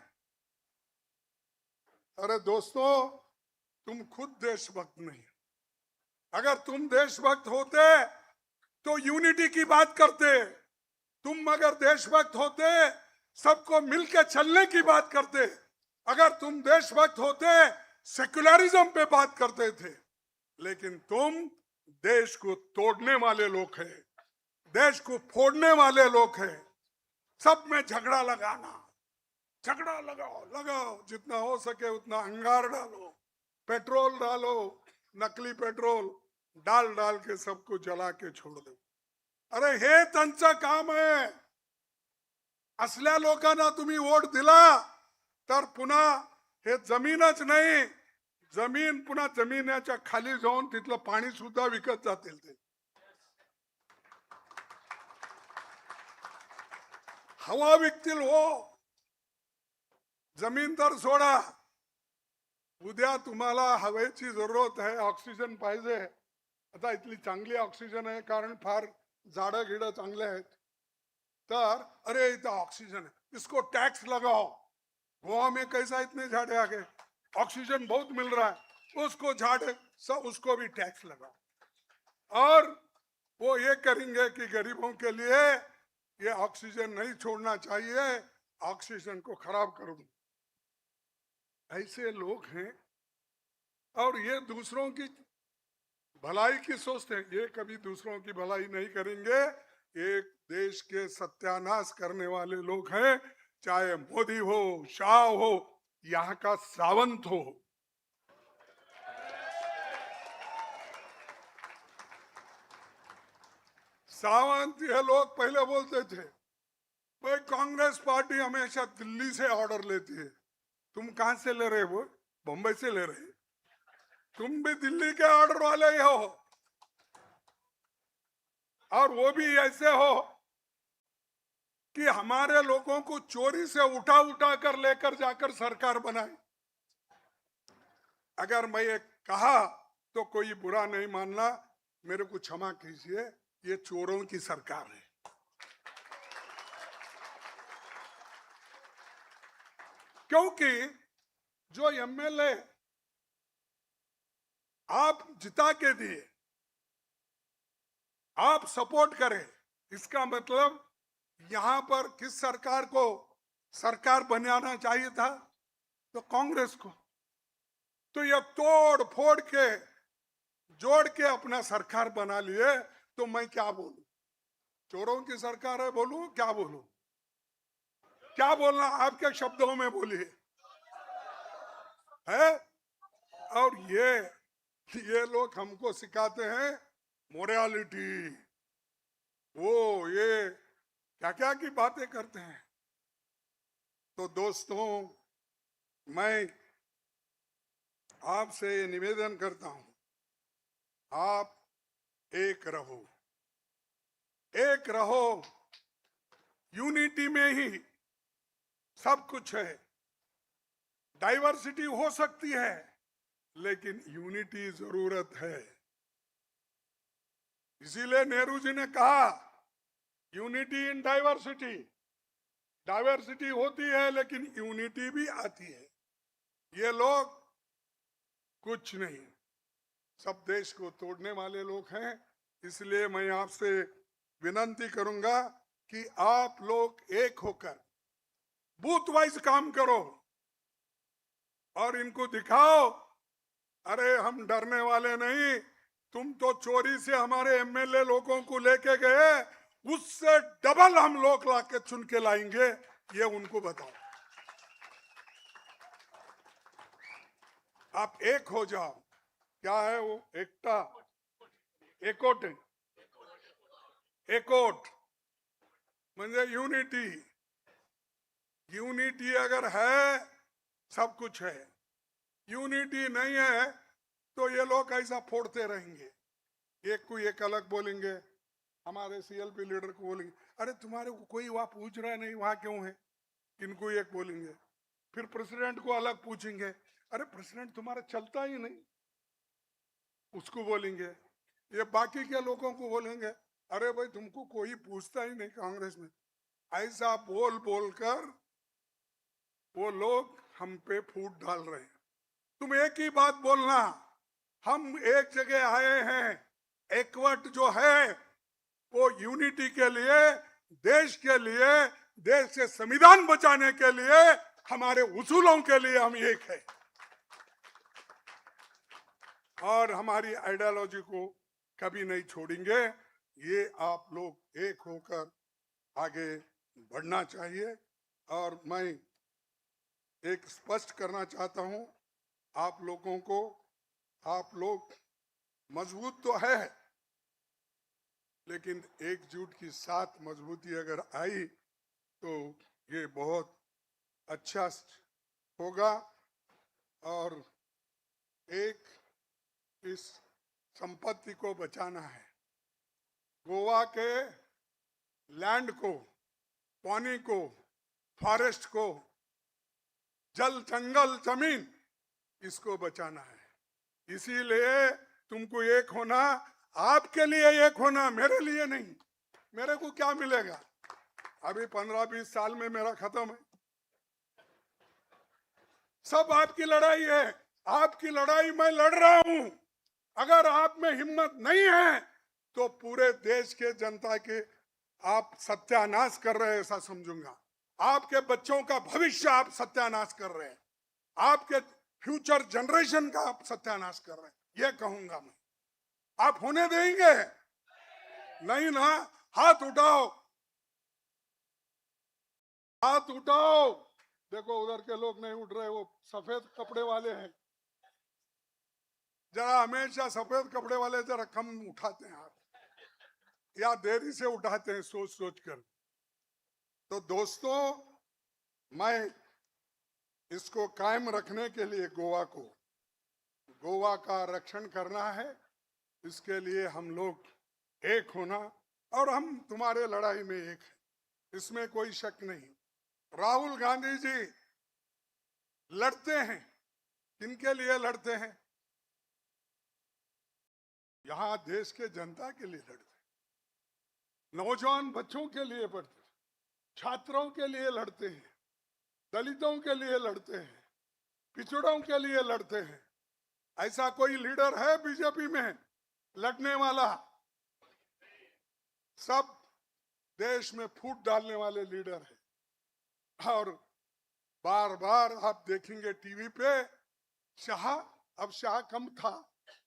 अरे दोस्तों, तुम खुद देशभक्त नहीं। अगर तुम देशभक्त होते तो यूनिटी की बात करते। तुम अगर देशभक्त होते सबको मिलकर चलने की बात करते। अगर तुम देशभक्त होते सेक्युलरिज्म पे बात करते थे। लेकिन तुम देश को तोड़ने वाले लोग हैं, देश को फोड़ने वाले लोग हैं। सब में झगड़ा लगाना, झगड़ा लगाओ लगाओ, जितना हो सके उतना अंगार डालो, पेट्रोल डालो, नकली पेट्रोल डाल डाल के सबको जला के छोड़ दो। अरे हे त्यांचं काम है। असल्या लोकांना तुम्ही वोट दिला तर पुन्हा हे जमीनच नाही, जमीन पुन्हा जमिनीच्या खाली जाऊन तिथलं पाणी सुद्धा विकत जातील ते. हवा विकतील हो, जमीन तर सोडा. उद्या तुम्हाला हवेची जरूरत आहे, ऑक्सिजन पाहिजे. आता इथली चांगली ऑक्सिजन आहे कारण फार झाडं गिडं चांगले आहेत, तर अरे इथं ऑक्सिजन है, इसको टैक्स लगाओ. गोवा में कैसा इतने झाड़े आ गए, ऑक्सीजन बहुत मिल रहा है, उसको झाड़े सब उसको भी टैक्स लगाओ. और वो ये करेंगे कि गरीबों के लिए ये ऑक्सीजन नहीं छोड़ना चाहिए, ऑक्सीजन को खराब कर दो. ऐसे लोग हैं और ये दूसरों की भलाई की सोचते हैं, ये कभी दूसरों की भलाई नहीं करेंगे. ये देश के सत्यानाश करने वाले लोग हैं, चाहे मोदी हो, शाह हो, यहाँ का सावंत हो. सावंत ये लोग पहले बोलते थे भाई कांग्रेस पार्टी हमेशा दिल्ली से ऑर्डर लेती है, तुम कहां से ले रहे हो? बम्बई से ले रहे, तुम भी दिल्ली के ऑर्डर वाले ही हो. और वो भी ऐसे हो कि हमारे लोगों को चोरी से उठा उठा कर लेकर जाकर सरकार बनाए. अगर मैं ये कहा तो कोई बुरा नहीं मानना, मेरे को क्षमा कीजिए, ये चोरों की सरकार है. क्योंकि जो एमएलए आप जिता के दिए, आप सपोर्ट करें, इसका मतलब यहां पर किस सरकार को सरकार बनाना चाहिए था? तो कांग्रेस को. तो ये तोड़ फोड़ के जोड़ के अपना सरकार बना लिए, तो मैं क्या बोलूं? चोरों की सरकार है बोलूं? क्या बोलूं? क्या बोलना? आपके शब्दों में बोलिए है. और ये लोग हमको सिखाते हैं मोरालिटी, वो ये क्या क्या की बातें करते हैं. तो दोस्तों, मैं आपसे ये निवेदन करता हूं, आप एक रहो, एक रहो. यूनिटी में ही सब कुछ है. डाइवर्सिटी हो सकती है लेकिन यूनिटी जरूरत है. इसीलिए नेहरू जी ने कहा यूनिटी इन डाइवर्सिटी. डाइवर्सिटी होती है लेकिन यूनिटी भी आती है. ये लोग कुछ नहीं, सब देश को तोड़ने वाले लोग हैं. इसलिए मैं आपसे विनंती करूंगा कि आप लोग एक होकर बूथ वाइज काम करो और इनको दिखाओ, अरे हम डरने वाले नहीं. तुम तो चोरी से हमारे एमएलए लोगों को लेके गए, उससे डबल हम लोग लाके चुन के लाएंगे, ये उनको बताओ. आप एक हो जाओ. क्या है वो एकता, एकोट, एकोट म्हणजे यूनिटी. यूनिटी अगर है सब कुछ है, यूनिटी नहीं है तो ये लोग ऐसा फोड़ते रहेंगे. एक को एक अलग बोलेंगे, हमारे सीएलपी लीडर को बोलेंगे अरे तुम्हारे को कोई वहां पूछ रहा नहीं, वहां क्यों है? इनको एक बोलेंगे, फिर प्रेसिडेंट को अलग पूछेंगे, अरे प्रेसिडेंट तुम्हारा चलता ही नहीं, उसको बोलेंगे. ये बाकी के लोगों को बोलेंगे अरे भाई तुमको कोई पूछता ही नहीं कांग्रेस में. ऐसा बोल बोल कर वो लोग हम पे फूट डाल रहे हैं. तुम एक ही बात बोलना, हम एक जगह आए हैं, एकवट जो है वो यूनिटी के लिए, देश के लिए, देश के संविधान बचाने के लिए, हमारे उसूलों के लिए हम एक है और हमारी आइडियोलॉजी को कभी नहीं छोड़ेंगे. ये आप लोग एक होकर आगे बढ़ना चाहिए. और मैं एक स्पष्ट करना चाहता हूं आप लोगों को, आप लोग मजबूत तो है लेकिन एकजुट की साथ मजबूती अगर आई तो ये बहुत अच्छा होगा और एक इस संपत्ति को बचाना है। गोवा के लैंड को, पानी को, फॉरेस्ट को, जल, जंगल, जमीन, इसको बचाना है। इसीलिए तुमको एक होना, आपके लिए एक होना, मेरे लिए नहीं। मेरे को क्या मिलेगा? अभी 15-20 साल में मेरा खत्म है। सब आपकी लड़ाई है, आपकी लड़ाई मैं लड़ रहा हूं। अगर आप में हिम्मत नहीं है तो पूरे देश के जनता के आप सत्यानाश कर रहे हैं, ऐसा समझूंगा। आपके बच्चों का भविष्य आप सत्यानाश कर रहे हैं, आपके फ्यूचर जनरेशन का आप सत्यानाश कर रहे हैं, ये कहूंगा मैं। आप होने देंगे नहीं ना? हाथ उठाओ, हाथ उठाओ। देखो उधर के लोग नहीं उठ रहे, वो सफेद कपड़े वाले हैं। जरा हमेशा सफेद कपड़े वाले जरा कम उठाते हैं हाथ, या देरी से उठाते हैं सोच सोच कर। तो दोस्तों, मैं इसको कायम रखने के लिए गोवा को, गोवा का रक्षण करना है, इसके लिए हम लोग एक होना, और हम तुम्हारे लड़ाई में एक हैं, इसमें कोई शक नहीं। राहुल गांधी जी लड़ते हैं, किनके लिए लड़ते हैं? यहाँ देश के जनता के लिए लड़ते हैं, नौजवान बच्चों के लिए लड़ते हैं, छात्रों के लिए लड़ते हैं, दलितों के लिए लड़ते हैं, पिछड़ों के लिए लड़ते हैं। ऐसा कोई लीडर है बीजेपी में लड़ने वाला? सब देश में फूट डालने वाले लीडर हैं। और बार बार आप देखेंगे टीवी पे शाह, अब शाह कम था,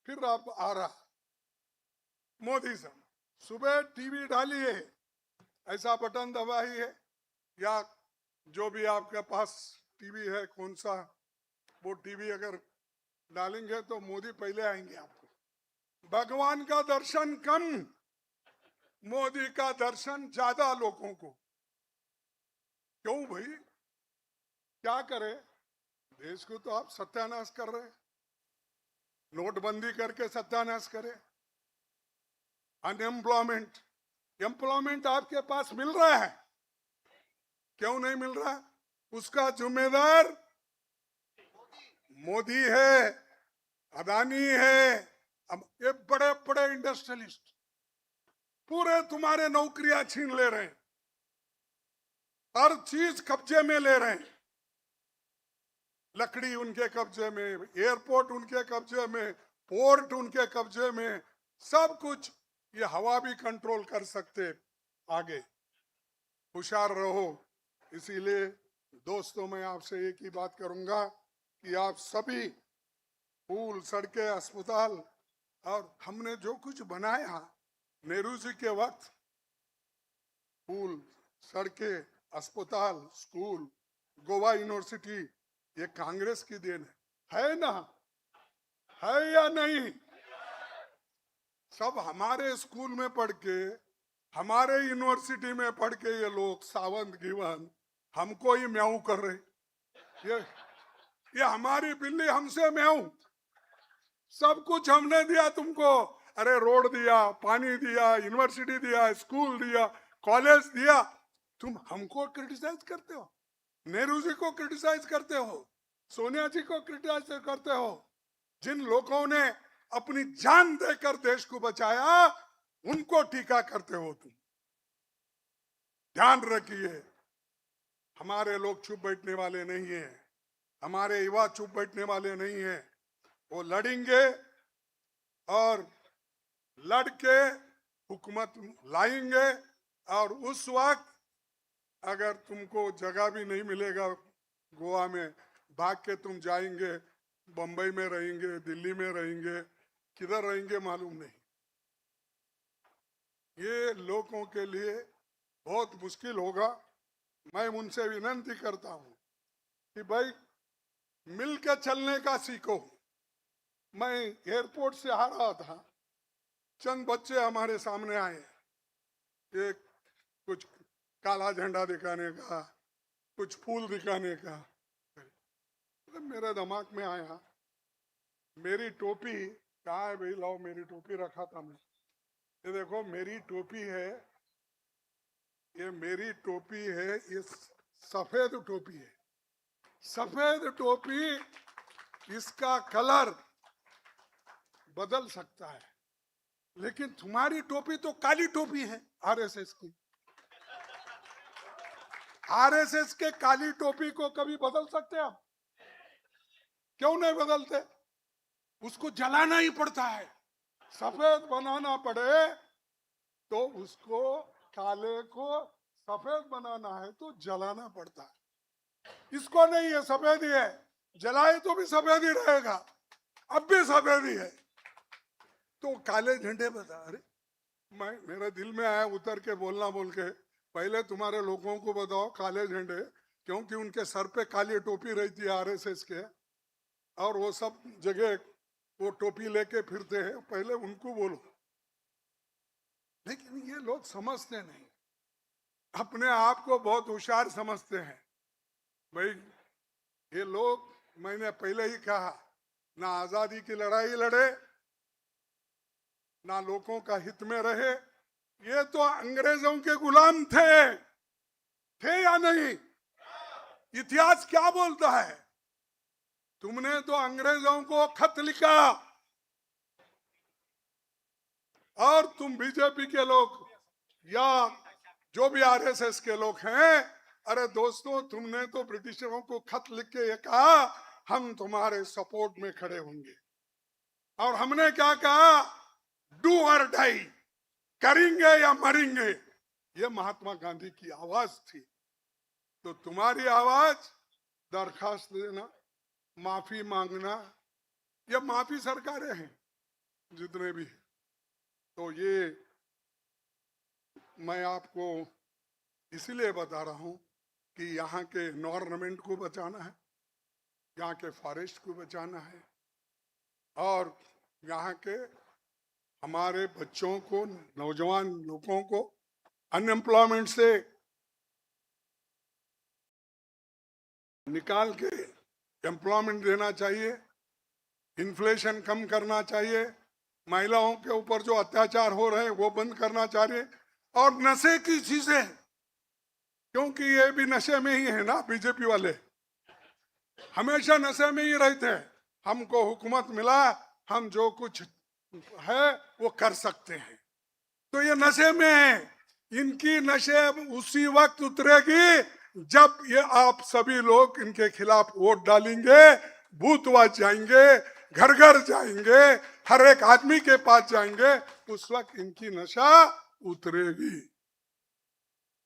फिर अब आ रहा मोदी साहब। सुबह टीवी डालिए, ऐसा बटन दबाइए, या जो भी आपके पास टीवी है, कौन सा वो टीवी अगर डालेंगे तो मोदी पहले आएंगे आपको। भगवान का दर्शन कम, मोदी का दर्शन ज्यादा लोगों को। क्यों भाई, क्या करे? देश को तो आप सत्यानाश कर रहे हैं, नोटबंदी करके सत्यानाश करे, अनएम्प्लॉयमेंट, एम्प्लॉयमेंट आपके पास मिल रहा है, क्यों नहीं मिल रहा? उसका जिम्मेदार मोदी है, अदानी है, अब ये बड़े बड़े इंडस्ट्रियलिस्ट पूरे तुम्हारे नौकरियां छीन ले रहे हैं, हर चीज कब्जे में ले रहे हैं। लकड़ी उनके कब्जे में, एयरपोर्ट उनके कब्जे में, पोर्ट उनके कब्जे में, सब कुछ। ये हवा भी कंट्रोल कर सकते आगे। होशियार रहो। इसीलिए दोस्तों, मैं आपसे एक ही बात करूंगा कि आप सभी पुल, सड़कें, अस्पताल और हमने जो कुछ बनाया नेहरू जी के वक्त, पुल, सड़कें, अस्पताल, स्कूल, गोवा यूनिवर्सिटी, ये कांग्रेस की then है ना? है या नहीं? सब हमारे स्कूल में पढ़ के, हमारे यूनिवर्सिटी में पढ़ के ये लोग सावंत गिवन हमको ही म्याऊ कर रहे। ये हमारी बिल्ली हमसे म्याऊ। सब कुछ हमने दिया तुमको, अरे रोड दिया, पानी दिया, यूनिवर्सिटी दिया, स्कूल दिया, कॉलेज दिया, तुम हमको क्रिटिसाइज करते हो, नेहरू जी को क्रिटिसाइज करते हो, सोनिया जी को क्रिटिसाइज करते हो। जिन लोगों ने अपनी जान देकर देश को बचाया उनको टीका करते हो तुम। ध्यान रखिए, हमारे लोग चुप बैठने वाले नहीं हैं, हमारे युवा चुप बैठने वाले नहीं हैं। वो लड़ेंगे और लड़के हुकूमत लाएंगे, और उस वक्त अगर तुमको जगह भी नहीं मिलेगा गोवा में, भाग के तुम जाएंगे, बम्बई में रहेंगे, दिल्ली में रहेंगे, किधर रहेंगे मालूम नहीं। ये लोगों के लिए बहुत मुश्किल होगा। मैं उनसे विनती करता हूँ कि भाई मिल के चलने का सीखो। मैं एयरपोर्ट से आ रहा था, चंद बच्चे हमारे सामने आए, एक कुछ काला झंडा दिखाने का, कुछ फूल दिखाने का। तो मेरे दिमाग में आया, मेरी टोपी कहाँ है भाई, लाओ मेरी टोपी रखा था मैं, ये देखो मेरी टोपी है, ये मेरी टोपी है, ये सफेद टोपी है। सफेद टोपी इसका कलर बदल सकता है, लेकिन तुम्हारी टोपी तो काली टोपी है आरएसएस की। आरएसएस के काली टोपी को कभी बदल सकते हैं आप? क्यों नहीं बदलते? उसको जलाना ही पड़ता है। सफेद बनाना पड़े तो उसको, काले को सफेद बनाना है तो जलाना पड़ता है। इसको नहीं है, सफेद ही है, जलाए तो भी सफेद ही रहेगा, अब भी सफेद ही है। तो काले झंडे बता, अरे मैं, मेरे दिल में आया उतर के बोलना, बोल के पहले तुम्हारे लोगों को बताओ काले झंडे, क्योंकि उनके सर पे काली टोपी रहती है आरएसएस के, और वो सब जगह वो टोपी लेके फिरते हैं, पहले उनको बोलो। लेकिन ये लोग समझते नहीं, अपने आप को बहुत होशियार समझते हैं। भाई ये लोग, मैंने पहले ही कहा, ना आज़ादी की लड़ाई लड़े, ना लोगों का हित में रहे, ये तो अंग्रेजों के गुलाम थे या नहीं? इतिहास क्या बोलता है? तुमने तो अंग्रेजों को खत लिखा, और तुम बीजेपी के लोग या जो भी आरएसएस के लोग हैं, अरे दोस्तों तुमने तो ब्रिटिशरों को खत लिख के ये कहा हम तुम्हारे सपोर्ट में खड़े होंगे, और हमने क्या कहा? Do और डाई, करेंगे या मरेंगे। ये महात्मा गांधी की आवाज थी। तो तुम्हारी आवाज दरखास्त देना, माफी मांगना, ये माफी सरकारें हैं जितने भी। तो ये मैं आपको इसलिए बता रहा हूँ कि यहाँ के एनवायरनमेंट को बचाना है, यहाँ के फॉरेस्ट को बचाना है, और यहाँ के हमारे बच्चों को, नौजवान लोगों को अनएम्प्लॉयमेंट से निकाल के एम्प्लॉयमेंट देना चाहिए, इन्फ्लेशन कम करना चाहिए, महिलाओं के ऊपर जो अत्याचार हो रहे हैं वो बंद करना चाहिए, और नशे की चीजें, क्योंकि ये भी नशे में ही है ना, बीजेपी वाले हमेशा नशे में ही रहते हैं। हमको हुकूमत मिला, हम जो कुछ है वो कर सकते हैं, तो ये नशे में है। इनकी नशे उसी वक्त उतरेगी जब ये आप सभी लोग इनके खिलाफ वोट डालेंगे, बूथवाज जाएंगे, घर घर जाएंगे, हर एक आदमी के पास जाएंगे, उस वक्त इनकी नशा उतरेगी।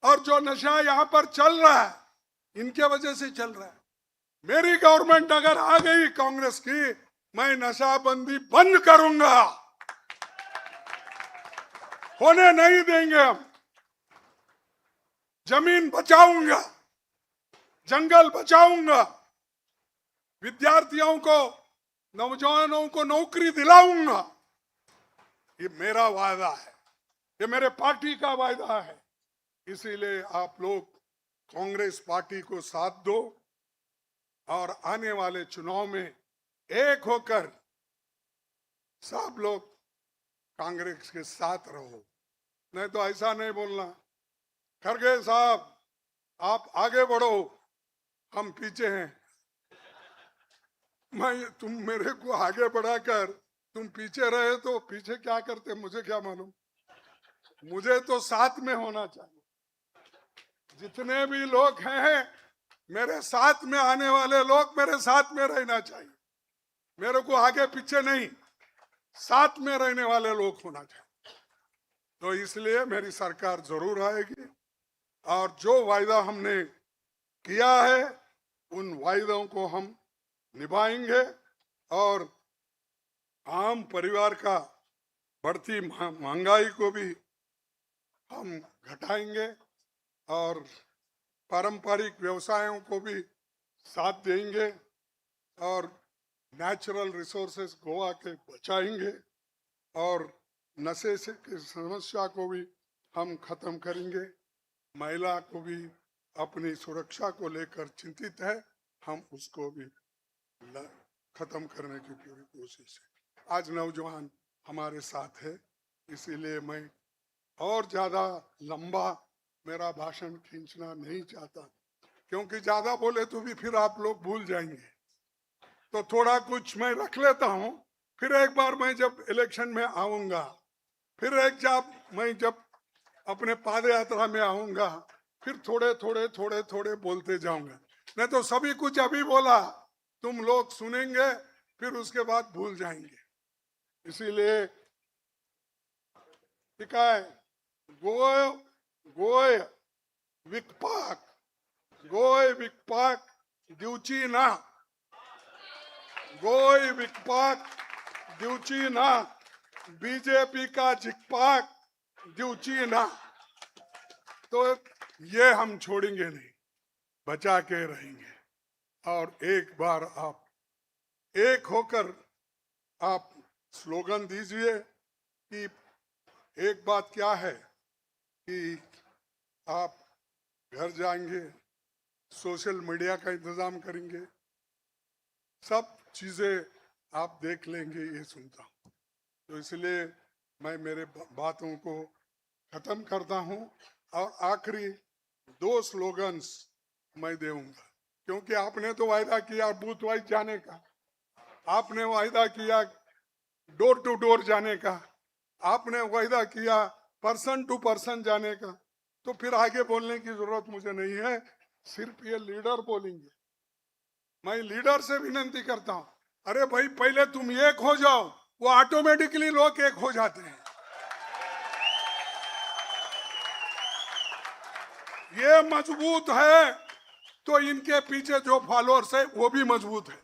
और जो नशा यहाँ पर चल रहा है इनके वजह से चल रहा है। मेरी गवर्नमेंट अगर आ गई कांग्रेस की, मैं नशाबंदी बंद करूंगा, होने नहीं देंगे हम। जमीन बचाऊंगा, जंगल बचाऊंगा, विद्यार्थियों को, नौजवानों को नौकरी दिलाऊंगा। ये मेरा वादा है, ये मेरे पार्टी का वादा है। इसीलिए आप लोग कांग्रेस पार्टी को साथ दो और आने वाले चुनाव में एक होकर सब लोग कांग्रेस के साथ रहो। नहीं तो ऐसा नहीं बोलना, खड़गे साहब आप आगे बढ़ो, हम पीछे हैं। मैं, तुम मेरे को आगे बढ़ाकर तुम पीछे रहे तो पीछे क्या करते मुझे क्या मालूम। मुझे तो साथ में होना चाहिए। जितने भी लोग हैं मेरे साथ में आने वाले लोग मेरे साथ में रहना चाहिए, मेरे को आगे पीछे नहीं, साथ में रहने वाले लोग होना चाहिए। तो इसलिए मेरी सरकार जरूर आएगी और जो वायदा हमने किया है उन वायदों को हम निभाएंगे और आम परिवार का बढ़ती महंगाई को भी हम घटाएंगे और पारंपरिक व्यवसायों को भी साथ देंगे और नेचुरल रिसोर्सेज गोवा के बचाएंगे और नशे से की समस्या को भी हम खत्म करेंगे। महिला को भी अपनी सुरक्षा को लेकर चिंतित है, हम उसको भी खत्म करने की पूरी कोशिश है। आज नौजवान हमारे साथ है, इसीलिए मैं और ज़्यादा लंबा मेरा भाषण खींचना नहीं चाहता, क्योंकि ज़्यादा बोले तो भी फिर आप लोग भूल जाएंगे। तो थोड़ा कुछ मैं रख लेता हूँ, फिर एक बार मैं जब इलेक्शन में आऊँगा, फिर एक जब मैं जब अपने पाद यात्रा में आऊँगा, फिर थोड़े थोड़े थोड़े थोड़े बोलते जाऊँगा। नहीं तो सभी कुछ अभी बोला तुम लोग सुनेंगे, फिर उसके बाद भूल जाएंगे। इसीलिए ठीक है, गोय गोय विकपाक, गोय विकपाक दिवची ना, गोय विकपाक दिवची ना, बीजेपी का जिकपाक दिवची ना। तो ये हम छोड़ेंगे नहीं, बचा के रहेंगे। और एक बार आप एक होकर आप स्लोगन दीजिए कि एक बात क्या है कि आप घर जाएंगे, सोशल मीडिया का इंतज़ाम करेंगे, सब चीज़ें आप देख लेंगे, ये सुनता हूँ। तो इसलिए मैं मेरे बातों को ख़त्म करता हूँ और आखिरी 2 स्लोगन्स मैं दूँगा, क्योंकि आपने तो वायदा किया बूथ वाइज जाने का, आपने वायदा किया डोर टू डोर जाने का, आपने वायदा किया पर्सन टू पर्सन जाने का, तो फिर आगे बोलने की जरूरत मुझे नहीं है। सिर्फ ये लीडर बोलेंगे। मैं लीडर से विनती करता हूं, अरे भाई पहले तुम एक हो जाओ, वो ऑटोमेटिकली लोग एक हो जाते हैं। ये मजबूत है तो इनके पीछे जो फॉलोअर्स है वो भी मजबूत है।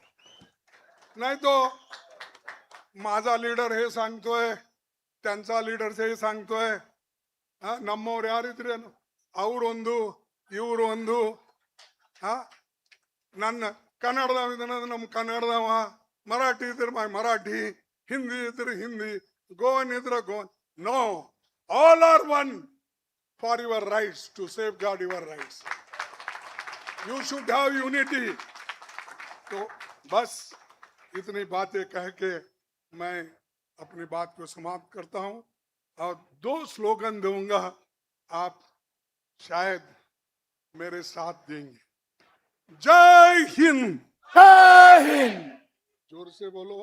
नाही तो माझा लीडर हे सांगतोय, त्यांचा लीडर हे सांगतोय, ನಮ್ಮವ್ರು ಯಾರಿದ್ರೇನು, ಅವರೊಂದು ಇವರೊಂದು, ನನ್ನ ಕನ್ನಡದವ ಇದ್ದಾನೆ ನಮ್ಮ ಕನ್ನಡದವ, ಮರಾಠಿ ಇದ್ರೆ ಮರಾಠಿ, ಹಿಂದಿ ಇದ್ರೆ ಹಿಂದಿ, ಗೋವನ್ ಇದ್ರೆ Goan. No, all are one for your rights, to safeguard your rights. You should have unity. तो बस इतनी बातें कह के मैं अपनी बात को समाप्त करता हूं और 2 स्लोगन दूंगा, आप शायद मेरे साथ देंगे। जय हिंद, जय हिंद, जोर से बोलो,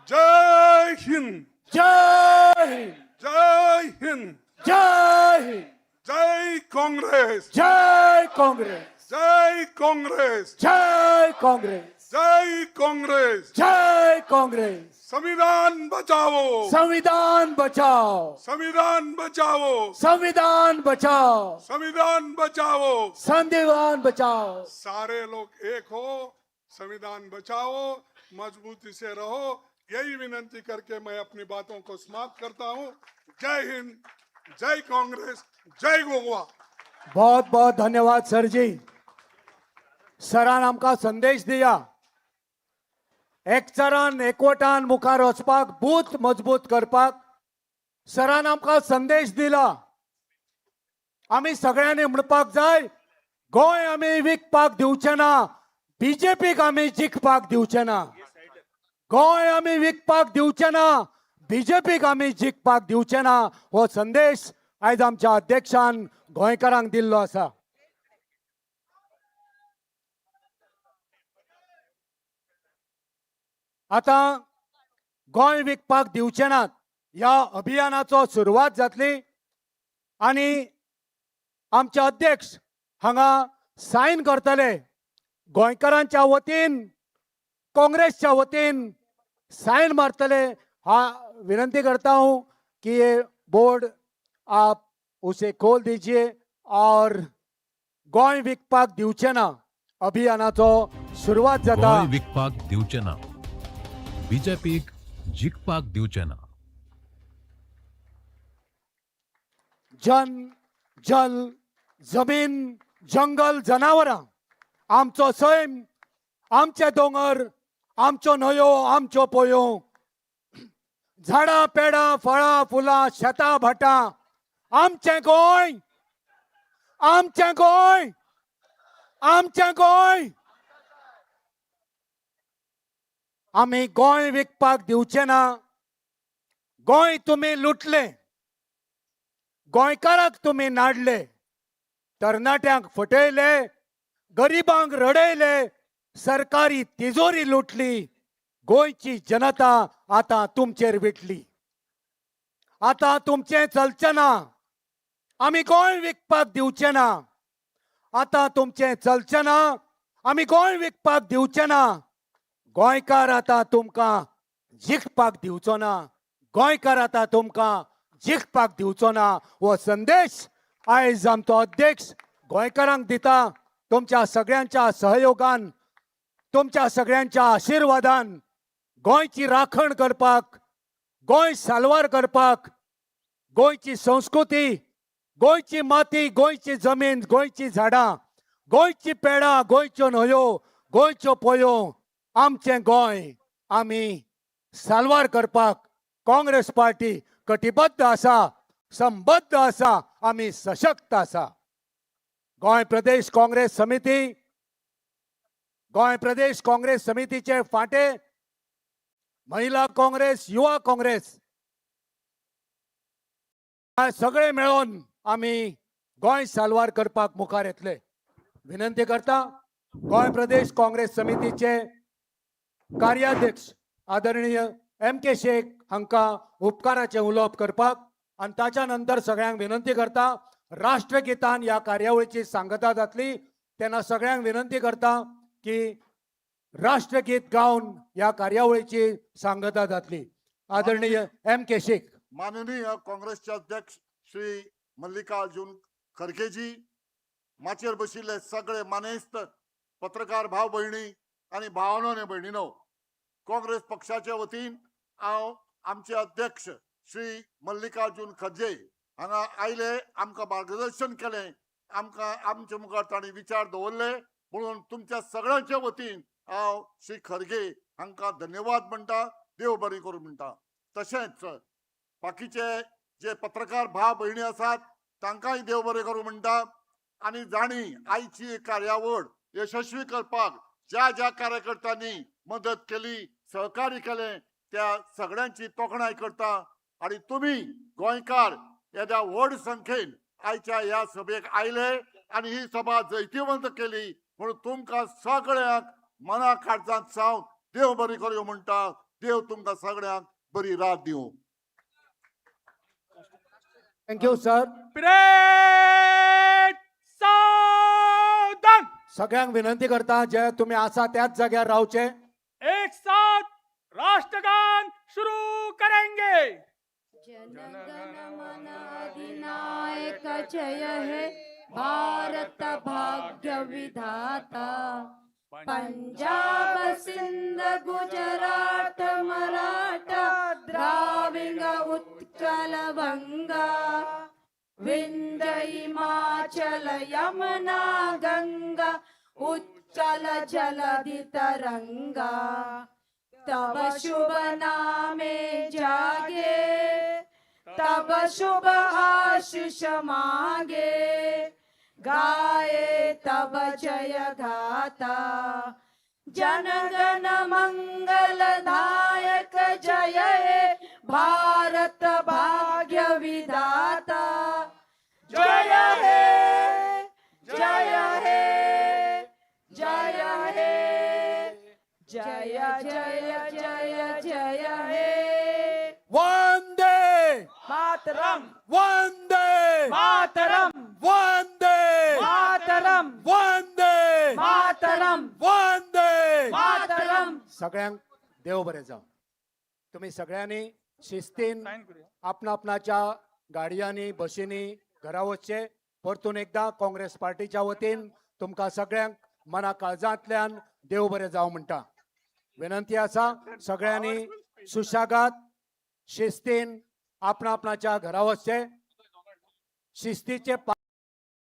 जय हिंद, जय हिंद, जय हिंद, जय हिंद, जय कांग्रेस, जय कांग्रेस, जय कांग्रेस, जय कांग्रेस, जय कांग्रेस, जय कांग्रेस। संविधान बचाओ, संविधान बचाओ, संविधान बचाओ, संविधान बचाओ, संविधान बचाओ, संविधान बचाओ। सारे लोग एक हो, संविधान बचाओ, मजबूती से रहो। यही विनती करके मैं अपनी बातों को समाप्त करता हूं। जय हिंद, जय कांग्रेस, जय गोवा। बहुत बहुत धन्यवाद सर जी। सरान आमकां संदेश दिया, एकचारान एकवटान मुखार वचपाक, बूथ मजबूत करपाक सरान आमकां संदेश दिला। आमी सगळ्यांनी म्हणपाक जाय, गोंय आमी विकपाक दिवचे ना, बीजेपीक आमी जिखपाक दिवचे ना। गोंय आमी विकपाक दिवचे ना, बीजेपीक आमी जिखपाक दिवचे ना, हो संदेश आयज आमच्या अध्यक्षान गोंयकारांक दिल्लो आसा। आतां गोंय विकपाक दिवचे नात ह्या अभियानाचो सुरवात जातली आनी आमचे अध्यक्ष हांगा सायन करतले। गोंयकारांच्या वतीन, कांग्रेसच्या वतीन सायन मारतले। हा विनंती करता हूं कि ये बोर्ड आप उसे खोल दीजिए और गोंय विकपाक दिवचे ना अभियानाचो सुरवात जाता। गोंय विकपाक दिवचे ना, बीजेपीक जिखपाक दिवचे ना। जन, जल, जमीन, जंगल, जनावरां, आमचो सैम, आमचे दोंगर, आमच्यो न्हंयो, आमच्यो पोयो, झाडां पेडां, फळां फुलां, शेतां भाटां, आमचें गोंय, आमचें गोंय, आमचें गोंय. आमी गोंय विकपाक दिवचे ना. गोंय तुमी लुटले, गोंयकाराक तुमी नाडले, तरणाट्यांक फटयले, गरिबांक रडयले, सरकारी तिजोरी लुटली. गोंयची जनता आतां तुमचेर विटली. आतां तुमचें चलचें ना. आमी गोंय विकपाक दिवचे ना. आतां तुमचें चलचें ना. आमी गोंय विकपाक दिवचे ना. गोंयकार आतां तुमकां जिखपाक दिवचो ना. गोंयकार आतां तुमकां जिखपाक दिवचो ना. हो संदेश आयज आमचो अध्यक्ष गोंयकारांक दिता. तुमच्या सगळ्यांच्या सहयोगान, तुमच्या सगळ्यांच्या आशिर्वादान गोंयची राखण करपाक, गोंय साल्वार करपाक, गोंयची संस्कृती, गोंयची माती, गोंयची जमीन, गोंयची झाडां, गोंयची पेडां, गोंयच्यो न्हंयो, गोंयच्यो पोयो, आमचें गोंय आमी साल्वार करपाक काँग्रेस पार्टी कटिबद्ध आसा, संबद्ध आसा, आमी सशक्त आसा. गोंय प्रदेश काँग्रेस समिती, गोंय प्रदेश काँग्रेस समितीचे फांटे महिला काँग्रेस, युवा काँग्रेस सगळे मेळून आमी गोंय साल्वार करपाक मुखार येतले. विनंती करता गोंय प्रदेश काँग्रेस समितीचे कार्याध्यक्ष आदरणीय एम के शेख हांकां उपकाराचें उलोवप करपाक आनी ताच्या नंतर सगळ्यांक विनंती करता, राष्ट्रगीतान ह्या कार्यावळीची सांगता जातली तेन्ना सगळ्यांक विनंती करता की राष्ट्रगीत गावन ह्या कार्यावळीची सांगता जातली. आदरणीय एम के शेख. माननीय काँग्रेसचे अध्यक्ष श्री मल्लिकार्जुन खरगेजी, माचयेर बशिल्ले सगळे मानेस्त, पत्रकार भाव भयणी आनी भावानो आनी भयणीनो, काँग्रेस पक्षाचे वतीन हांव आमचे अध्यक्ष श्री मल्लिकार्जुन खरगे हांगा आयले, आमकां मार्गदर्शन केलें, आमकां आमचे मुखार तांणी विचार दवरले म्हणून तुमच्या सगळ्यांच्या वतीन हांव श्री खरगे हांकां धन्यवाद म्हणटा, देव बरें करूं म्हणटा. तशेंच बाकीचे जे पत्रकार भाव भयणी आसात तांकांय देव बरें करूं म्हणटा. आनी जांणी आयची कार्यावळ यशस्वी करपाक ज्या ज्या कार्यकर्त्यांनी मदत केली, सहकार्य केलें त्या सगळ्यांची तोखणाय करता. आनी तुमी गोंयकार येद्या व्हड संख्येन आयच्या ह्या सभेक आयले आनी ही सभा जैतिवंत केली म्हणून तुमकां सगळ्यांक मना काळजांत सावन देव बरी करूं म्हणटा. देव तुमकां सगळ्यांक बरी रात दिवं. Thank you sir. Parade सावधान. सगळ्यांक विनंती करता जे तुमी आसा त्याच जाग्यार रावचे. एक साथ राष्ट्रगान शुरू करेंगे. जनगण मन अधिनायक जय हे भारत भाग्य विधाता. पंजाब सिंध गुजरात मराठा द्राविड उत्कल बंगा विंध्य हिमाचल यमुना गंगा उच्चल जलधि तरंगा. तब शुभ नामे जागे, तब शुभ आशीष मागे, गाए तब जय गाता. जनगण मंगलदायक जय हे भारत भाग्य विधाता. जय हे, जय हे, जय हे, जय जय जय जय हे. वंदे मातरम. वंदे मातरम. वंदे मातरम. वंदे मातरम. वंदे मातरम. सगळ्यांक देव बरें जावं. तुमी सगळ्यांनी शिस्तीन आपणा आपणाच्या गाडयांनी, बशींनी घरा वचचें. परतून एकदां काँग्रेस पार्टीच्या वतीन तुमकां सगळ्यांक मना काळजांतल्यान देव बरें जावं म्हणटा. विनंती आसा सगळ्यांनी सुशेगाद शिस्तीन आपणा आपणाच्या घरा वचचें. शिस्तीचे